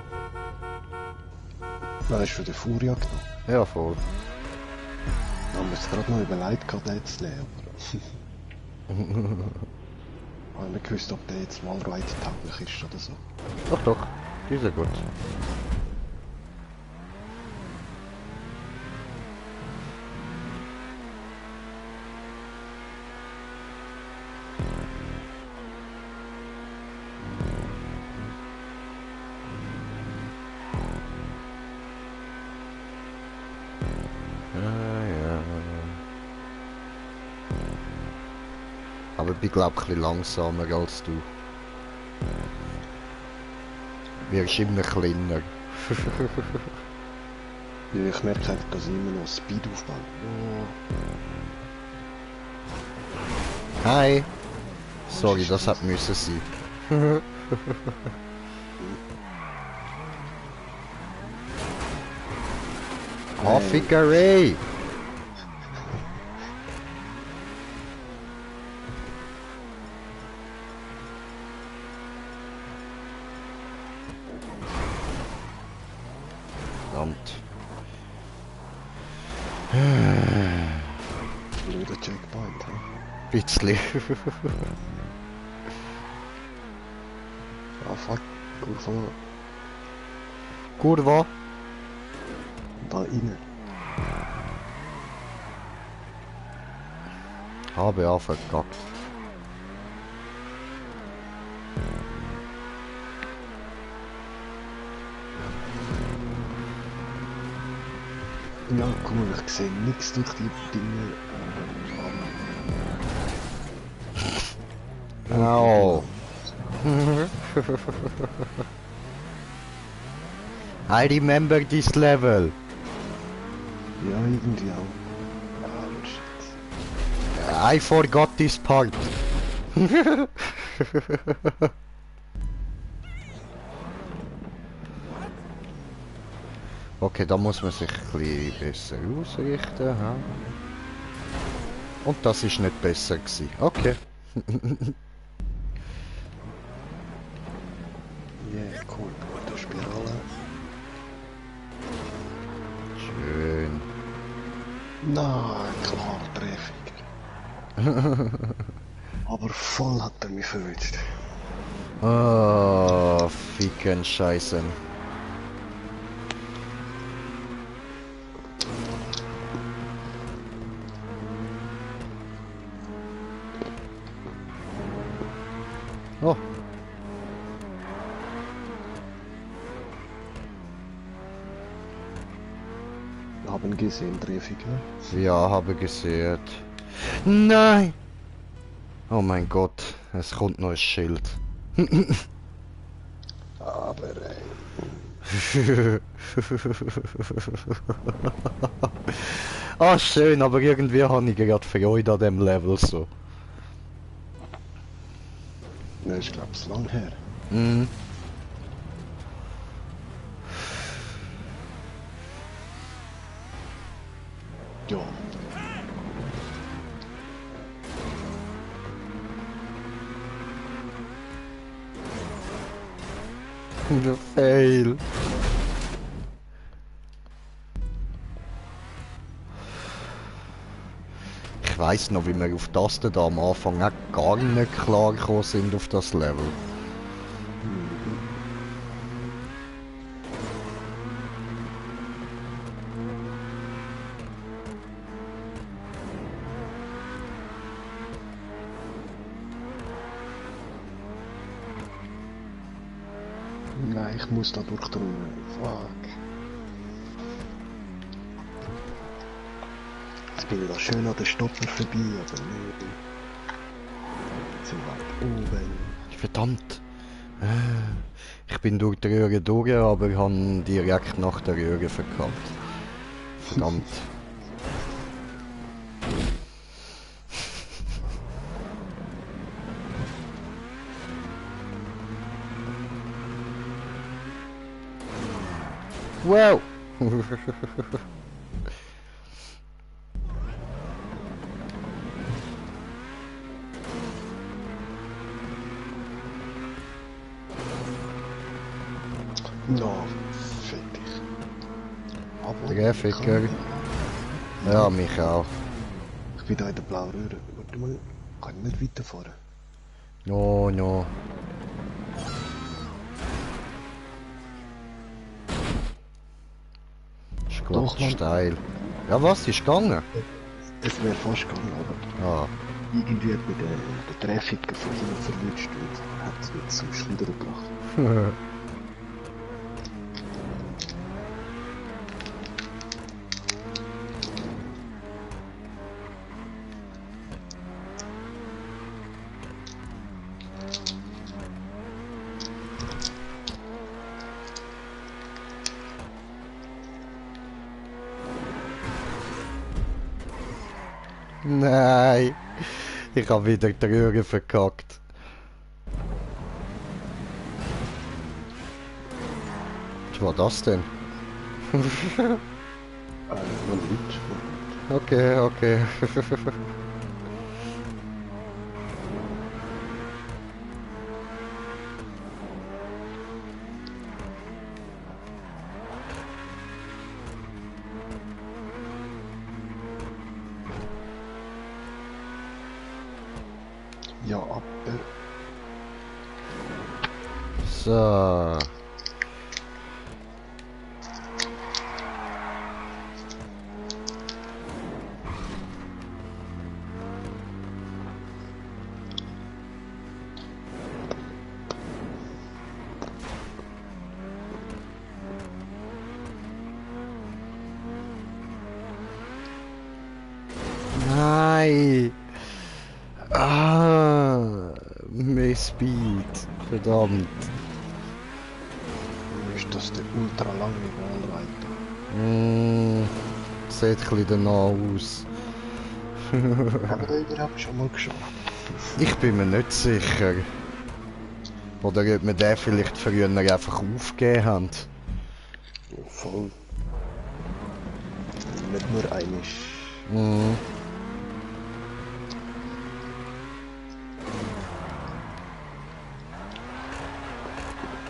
Nein, ist für den Furia genommen. Ja, voll. Ich habe mir jetzt gerade noch überlegt, den zu nehmen, aber... Ich habe nicht gewusst, ob der jetzt mal reitetauglich ist oder so. Doch, doch. Die ist ja gut. Aber ich bin glaube ich ein bisschen langsamer als du. Wirst immer kleiner. Ja, ich merke einfach, dass ich immer noch Speed aufbaue. Oh. Hi! Sorry, das hat müssen sein. Affigerei! Blöder Checkpoint, hä? Bisschen. Ah, fuck. Kurva. Kurva? Da rein. Habe auch verkackt. Ja, guck mal, ich sehe nichts durch die Dinge. Au. I remember this level. Ja, irgendwie auch. Ah, shit. I forgot this part. Okay, da muss man sich ein bisschen besser ausrichten. Ha? Und das ist nicht besser gewesen. Okay. Yeah, cool. Gute Spirale. Schön. Nein, klar, treffig. Aber voll hat er mich verwünscht. Oh, ficken Scheißen. Oh. Haben gesehen, treffig, ne? Ja, habe gesehen. Nein! Oh mein Gott, es kommt noch ein Schild. Aber Ah, schön, aber irgendwie habe ich gerade Freude an dem Level so. Das ist, glaube ich, lang her. Mhm. Ja. Fail. Ich weiss noch, wie wir auf Tasten da am Anfang auch gar nicht klar gekommen sind auf das Level. Nein, ich muss da durchdrücken. Fuck. Jetzt bin ich da schön an den Stopper vorbei, aber nicht. Zu weit oben. Verdammt! Ich bin durch die Röhre durch, aber ich habe direkt nach der Röhre verkackt. Verdammt. Wow! Ja, fertig. Aber... Grafiker. Ja, mich auch. Ich bin da in der blauen Röhre. Warte mal, kann ich nicht weiterfahren? No, no. Ist gut, Doch, Mann. steil. Ja, was? Ist gegangen? Es wäre fast gegangen, aber... Ah. Irgendwie hat mich der Grafiker von ihm verlutscht und hat es mich zum Schleudern gebracht. Nein. Ich habe wieder die Röhre verkackt. Was war das denn? Okay, okay. Ja, aber... So. Nein. Ah, mehr Speed. Verdammt. Ist das der ultra lange Wallreiter? Sieht ein bisschen danach aus. Haben wir überhaupt schon mal geschafft? Ich bin mir nicht sicher. Oder ob wir den vielleicht früher einfach aufgegeben haben. Ja, voll. Nicht nur einiges. Mhm.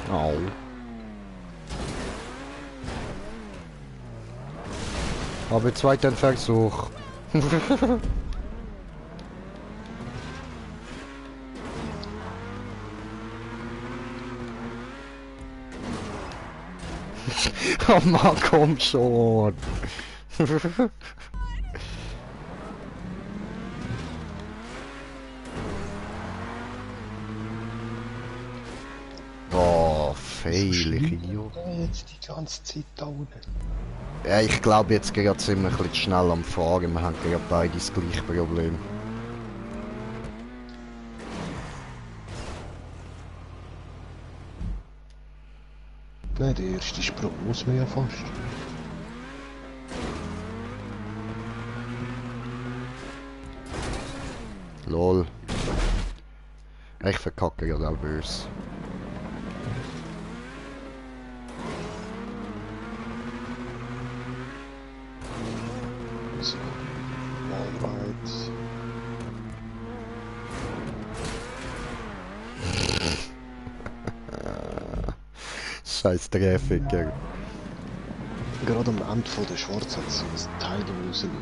Au. Aber zweiten Versuch. Oh Mann, komm schon. Oh, fail, Idiot. Jetzt die ganze Zeit da unten. Ja, ich glaube jetzt gerade sind wir ein bisschen schnell am Fahren. Wir haben gerade beide das gleiche Problem. Nein, der erste Sprung muss man ja fast. Lol. Ich verkacke gerade auch böse. So. Wallride. Scheiß Grafiker. Gerade am Ende von der Schwarz hat so ein Teil da rausliegt.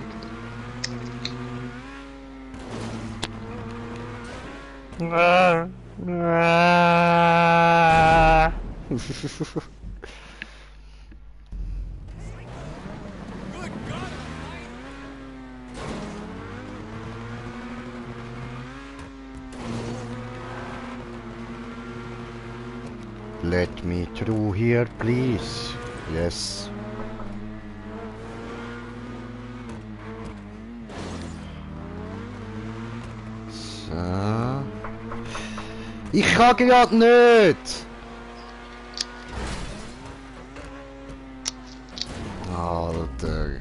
Let me through here, please. Yes. So. Ich kann gerade nicht! Alter.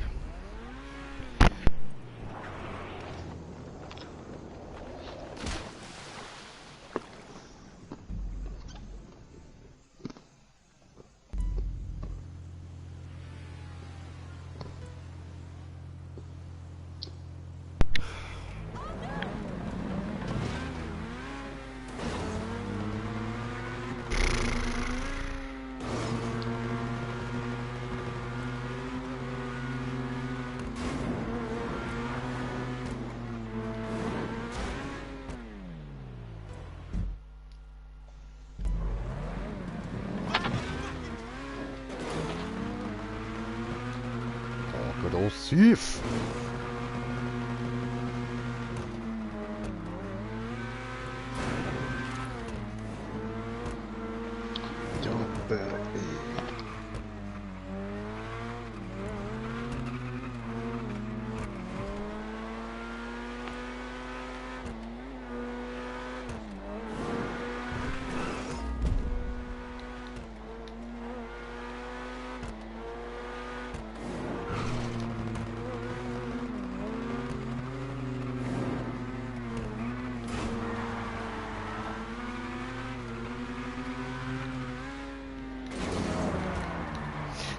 Aggressiv.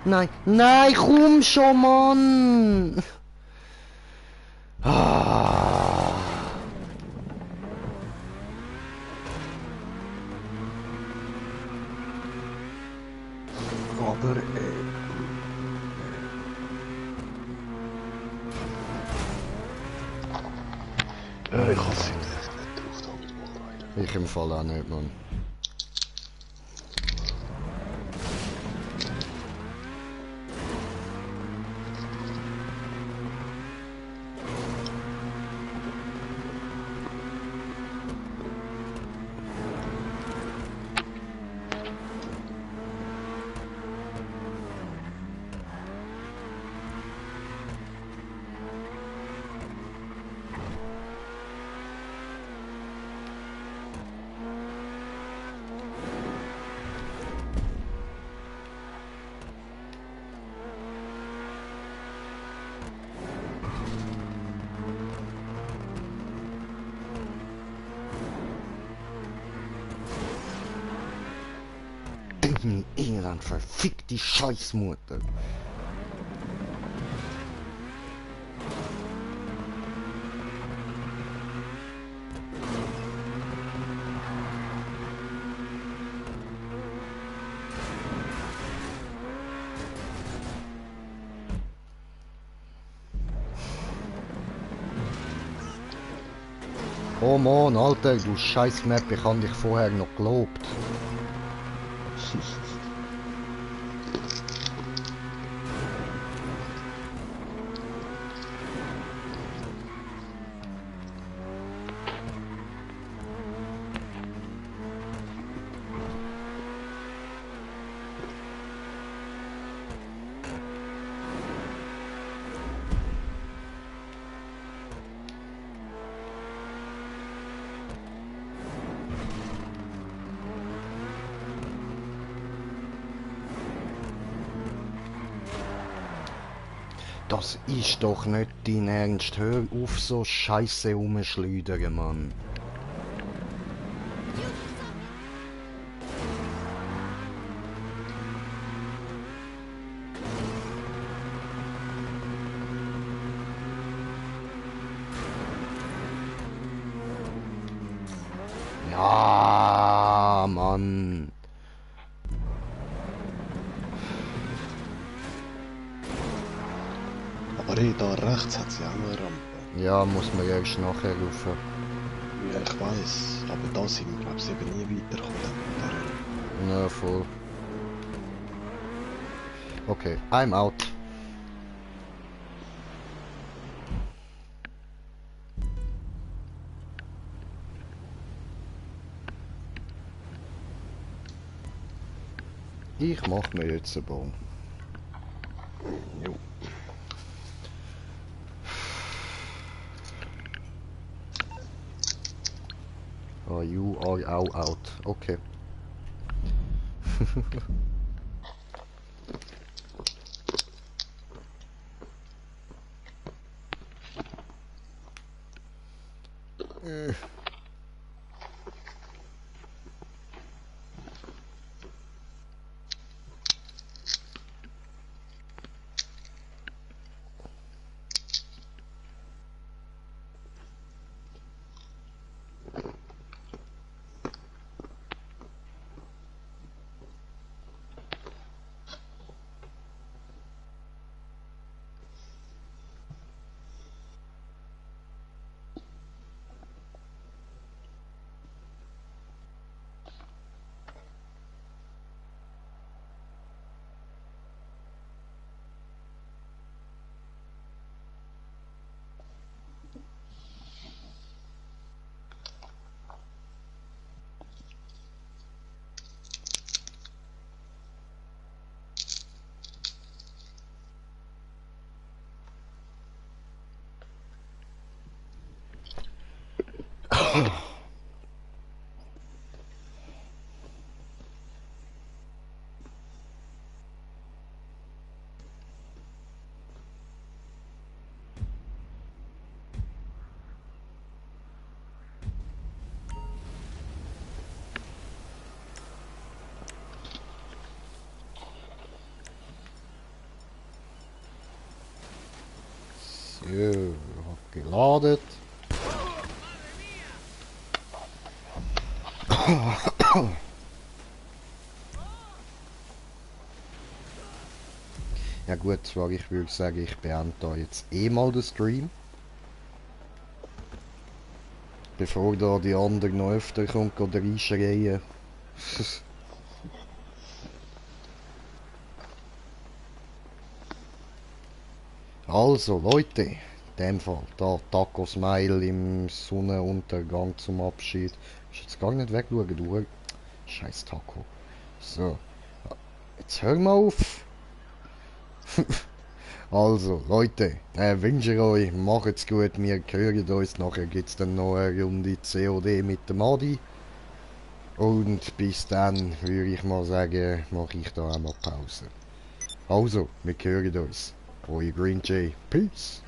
Nein, nein, komm schon, Mann! Ah. Aber ich kann es echt nicht drauf da mit Wallrider. Ich im Fall auch nicht, Mann. Elend, verfick die Scheißmutter. Oh Mann, Alter, du scheiß Map, ich hab dich vorher noch gelobt. Das ist doch nicht dein Ernst. Hör auf, so Scheiße rumschleudern, Mann. Ja, Mann. Aber da rechts hat sie auch noch eine Rampe. Ja, muss man ja erst nachher rauf. Ja, ich weiss, aber da sind wir, glaube ich, eben nie weitergekommen. Ja, voll. Okay, I'm out. Ich mach mir jetzt einen Baum. Jo. You are out. Okay. So, geladen. Ja gut, zwar ich würde sagen, ich beende da jetzt eh mal den Stream. Bevor da die anderen noch öfter kommt oder reinschreien. Also Leute, in dem Fall, da Taco Smile im Sonnenuntergang zum Abschied. Ich jetzt gar nicht wegschauen, du scheiß Taco. So, jetzt hör mal auf. Also Leute, wünsche euch, macht's gut, wir hören uns, nachher gibt's dann noch eine Runde COD mit dem Adi. Und bis dann würde ich mal sagen, mache ich da auch mal Pause. Also, wir hören uns. Euer Green Jay. Peace.